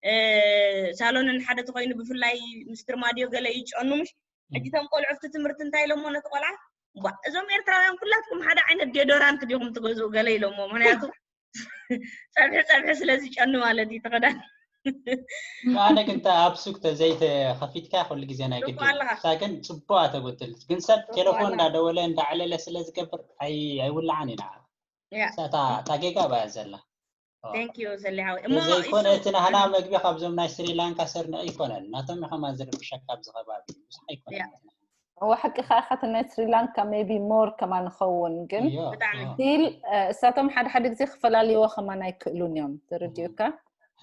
እ፣ ሳሎንን ሓደ ተኮይኑ ብፍላይ ምስትር ማድዮ ገለ ይጨኑ ምሽ ሕጂ እቶም ቆልዑ ኣብቲ ትምህርቲ እንታይ ኢሎሞ ነቲ ቆልዓ ቧ እዞም ኤርትራውያን ኩላትኩም ሓደ ዓይነት ዴዶራንት ዲኹም ትገዝኡ ገለ ኢሎሞ ምክንያቱ ፀብሒ ፀብሒ ስለ ዝጨኑ ማለት እዩ ተኸዳን ኣነ ግን እታ ኣብ ሱቅ ተዘይተኸፊትካ ኩሉ ግዜ ናይ ግዲ ጽቡቅ ኣለኻ። እሳ ግን ጽቡቅ ኣተጎትል ግን ሰብ ቴሌፎን ኣለኻ። እንዳደወለ እንዳዕለለ ስለ ዝገብር ኣይ ኣይውልዓን ኢና ያ እሳ እታ እታ ጌጋ ባያ ዘላ thank you ሰሊሓዊ እሞ ዘይኮነ እሱ- እቲ ናህና መግቢ ካብዞም ናይ ስሪላንካ ሰርንቂ ኣይኮነን ናቶም ኢኸማ ዝርብሸካ ኣብዚ ከባቢ ብዙሕ ኣይኮነን ያ። እወ ሓቂኻ ኢኻ እቲ ናይ ስሪላንካ maybe more ከማን ንኸውን ግን እዮ፣ ብጣዕሚ። እዮ። ስቲል እሳቶም ሓደ ሓደ ግዜ ክፈላልይዎ ከማን ኣይክእሉን እዮም ተረዲኡካ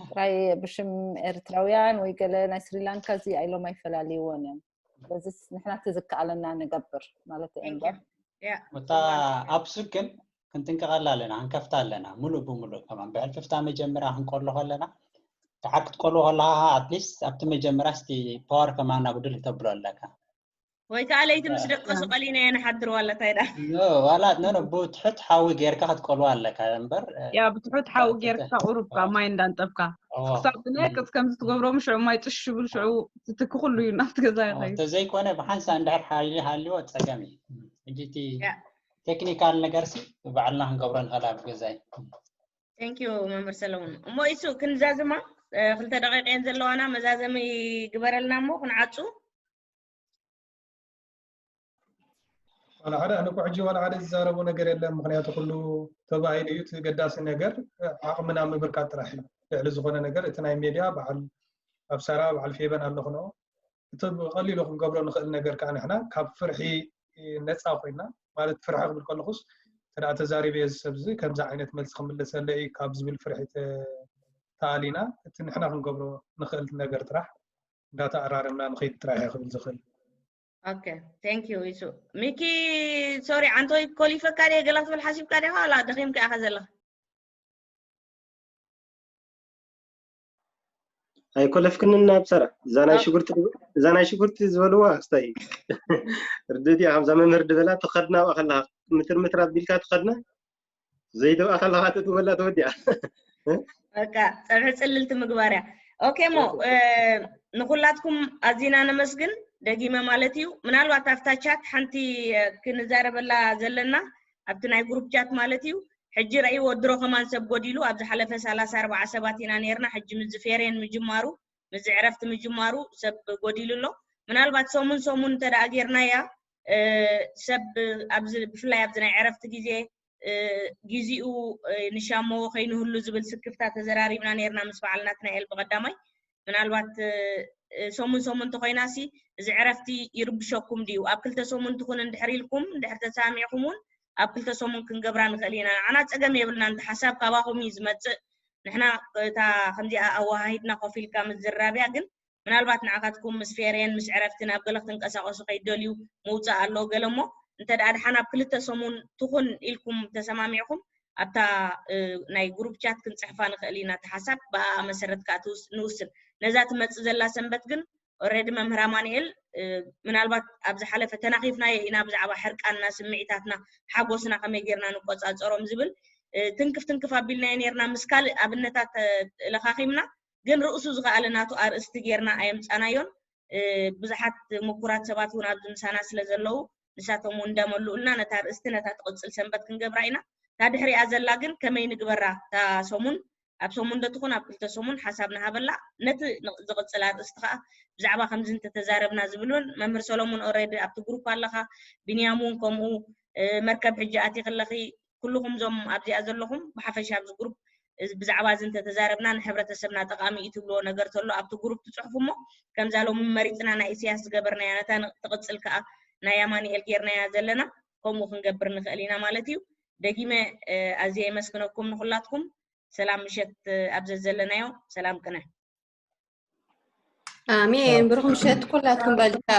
ጥራይ ብሽም ኤርትራውያን ወይ ገለ ናይ ስሪላንካ እዚ ኢሎም ኣይፈላልይዎን እዮም በዚ ንሕና እቲ ዝከኣለና ንገብር ማለት እዩ እምበር ያ እታ ኣብ ሱቅ ግን ክንጥንቀቐላ ኣለና ክንከፍታ ኣለና ሙሉእ ብሙሉእ ከማን ብሕልፍፍታ መጀመርያ ክንቆሎ ከለና ድሓር ክትቆልዎ ከለካ ኣትሊስት ኣብቲ መጀመርያ ስቲ ፓወር ከማን ኣጉድል ክተብሎ ኣለካ ወይ ከዓ ለይቲ ምስ ደቀሱ ቀሊና እየ ንሓድር ዋላ እንታይ ዳ ኖ፣ ዋላ ኖ ኖ፣ ብትሑት ሓዊ ጌርካ ክትቆልዋ ኣለካ እምበር እ፣ ያ ብትሑት ሓዊ እ፣ ጌርካ ቁሩብካ ማይ እንዳንጠብካ እዎ። ክሳብ ብነቅፅ ከምዚ ትገብሮም ሽዑ ማይ ጥሽ ይብል ሽዑ ትትኪ ኩሉ እዩ ናብቲ ገዛ እዎ፣ ይኸይድ ተዘይኮነ ብሓንሳ እንድሕር ሓይሊ ሃልዎ ፀገም እዩ ሕጂ እቲ ያ። ቴክኒካል ነገር ሲ ባዕልና ክንገብሮ ንኽእል ኣብ ገዛይ thank you መምህር ሰለሙን እሞ ኢሱ ክንዛዝማ እ፣ ክልተ ደቂቀን ዘለዋና መዛዘሚ ግበረልና እሞ ክንዓፁ ዋላ ሓደ ኣነ እኮ ሕጂ ዋላ ሓደ ዝዛረቦ ነገር የለን ምክንያቱ ኩሉ ተባሂሉ እዩ እቲ ገዳሲ ነገር ዓቕምና ምብርካት ጥራሕ እዩ ልዕሊ ዝኾነ ነገር እቲ ናይ ሜድያ በዓል ኣብ ሳራ በዓል ፌበን ኣለኹ ንኦ። እቲ ብቐሊሉ ክንገብሮ ንኽእል ነገር ከዓ ንሕና ካብ ፍርሒ ነፃ ኮይና፣ ማለት ፍርሒ ክብል ከለኹስ፣ ተደኣ ተዛሪበ እዚ ሰብ እዚ ከምዚ ዓይነት መልሲ ክምልሰለይ ካብ ዝብል ፍርሒ ተ-፣ ተኣሊና፣ እቲ ንሕና ክንገብሮ ንኽእል ነገር ጥራሕ እንዳተኣራረምና ንኸይድ ጥራሕ እየ ክብል ዝኽእል። Okay, thank you ኢሱ። ሚኪ፣ ሶሪ፣ ዓንቶይ ኮሊፈካ ድየ? ገለ ክትብል ሓሲብካ ዲኻ? ዋላ ደኺምካ ኢኻ ዘለኻ? ኣይኮለፍክንን ናብ ሰራ። እዛ ናይ ሽጉርቲ፣ እዛ ናይ ሽጉርቲ ዝበልዋ ክስታይ ርድእቲ እያ። ከምዛ መምህር ድበላ ትኸድና ኣብኣ ከለኻ ምትር ምትር ኣቢልካ ትኸድና፣ ዘይተብኣ ከለኻ ትእትወላ ተወዲኣ። በቃ ጸብሒ ጽልልቲ ምግባር እያ። ኦኬ እሞ፣ እ፣ ንኹላትኩም ኣዚና ነመስግን ደጊመ ማለት እዩ። ምናልባት ኣብታ ቻት ሓንቲ፣ እ፣ ክንዛረበላ ዘለና ኣብቲ ናይ ግሩፕ ቻት ማለት እዩ። ሕጂ ረእይዎ ድሮ ከማን ሰብ ጎዲሉ፣ ኣብ ዝሓለፈ ሰላሳ ኣርባዓ ሰባት ኢና ነርና። ሕጂ ምስ ፌሬን ምጅማሩ፣ ምስ ዕረፍቲ ምጅማሩ ሰብ ጎዲሉ ኣሎ። ምናልባት ሰሙን ሰሙን እንተ ደኣ ጌርናያ፣ እ፣ ሰብ ኣብዚ፣ ብፍላይ ኣብዚ ናይ ዕረፍቲ ግዜ፣ እ፣ ግዜኡ፣ እ፣ ንሻሞ ከይንህሉ ዝብል ስክፍታ ተዘራሪብና ነርና ምስ በዓል ናትናኤል ብቐዳማይ። ምናልባት፣ እ፣ እ፣ ሰሙን ሰሙን እንተኾይናሲ እዚ ዕረፍቲ ይርብሸኩም ድዩ? ኣብ ክልተ ሰሙን ትኹን እንድሕር ኢልኩም፣ እንድሕር ተሰማሚዕኩም እውን ኣብ ክልተ ሰሙን ክንገብራ ንኽእል ኢና። ንዓና ጸገም የብልና፣ እንተ ሓሳብ ካባኹም እዩ ዝመጽእ። ንሕና እታ ከምዚኣ ኣወሃሂድና ኮፍ ኢልካ ምዝራብያ ግን ምናልባት ንዓኻትኩም ምስ ፌሬን ምስ ዕረፍቲ ናብ ገለ ክትንቀሳቐሱ ከይደልዩ ምውጻእ ኣሎ ገለ እሞ፣ እንተ ደኣ ድሓን ኣብ ክልተ ሰሙን ትኹን ኢልኩም ተሰማሚዕኩም ኣብታ፣ እ፣ ናይ ግሩፕ ቻት ክንጽሕፋ ንኽእል ኢና። እቲ ሓሳብ ብኣኣ መሰረት ከኣ ትውስ-፣ ንውስን። ነዛ ትመጽእ ዘላ ሰንበት ግን ኦልሬዲ መምህር ኣማኑኤል፣ እ፣ ምናልባት ኣብ ዝሓለፈ ተናኺፍናዮ ኢና ብዛዕባ ሕርቃንና፣ ስምዒታትና፣ ሓጎስና ከመይ ጌርና ንቆጻጸሮም ዝብል፣ እ፣ ትንክፍ ትንክፍ ኣቢልናዮ ኔርና ምስ ካልእ ኣብነታት፣ እ፣ ለኻኺምና፣ ግን ርእሱ ዝኸኣለ ናቱ ኣርእስቲ ጌርና ኣየምጻናዮን። እ፣ ብዙሓት ምኩራት ሰባት እውን ኣብዚ ምሳና ስለ ዘለዉ ንሳቶም እውን እንዳመልኡልና ነታ ኣርእስቲ ነታ ትቕጽል ሰንበት ክንገብራ ኢና። እታ ድሕሪኣ ዘላ ግን ከመይ ንግበራ? እታ ሰሙን ኣብ ሰሙን ዶ ትኹን ኣብ ክልተ ሰሙን ሓሳብ ንሃበላ። ነቲ ን-፣ ዝቕጽል ኣርእስቲ ከኣ ብዛዕባ ከምዚ እንተተዛረብና ዝብል እውን መምህር ሰሎሙን ኦልሬዲ ኣብቲ ግሩፕ ኣለኻ፣ ቢንያም እውን ከምኡ፣ እ፣ መርከብ ሕጂ ኣቲኺ ኣለኺ። ኩልኹም እዞም ኣብዚኣ ዘለኹም ብሓፈሻ ኣብዚ ግሩፕ እዚ ብዛዕባ እዚ እንተተዛረብና ንሕብረተሰብና ጠቓሚ እዩ ትብልዎ ነገር ተሎ ኣብቲ ግሩፕ ትጽሕፉ እሞ ከምዛ ሎሚ መሪጽና ናይ ኢሳያስ ዝገበርናያ ነታ ን-፣ ትቕጽል ከኣ ናይ ኣማኑኤል ጌርናያ ዘለና ከምኡ ክንገብር ንኽእል ኢና ማለት እዩ። ደጊመ፣ እ፣ ኣዝየ የመስግነኩም ንኹላትኩም። ሰላም ምሸት፣ እ፣ ኣብ ዘዘለናዮ ሰላም ቅነ። ኣሜን። ብሩኽ ምሸት ኩላትኩም ባልካ።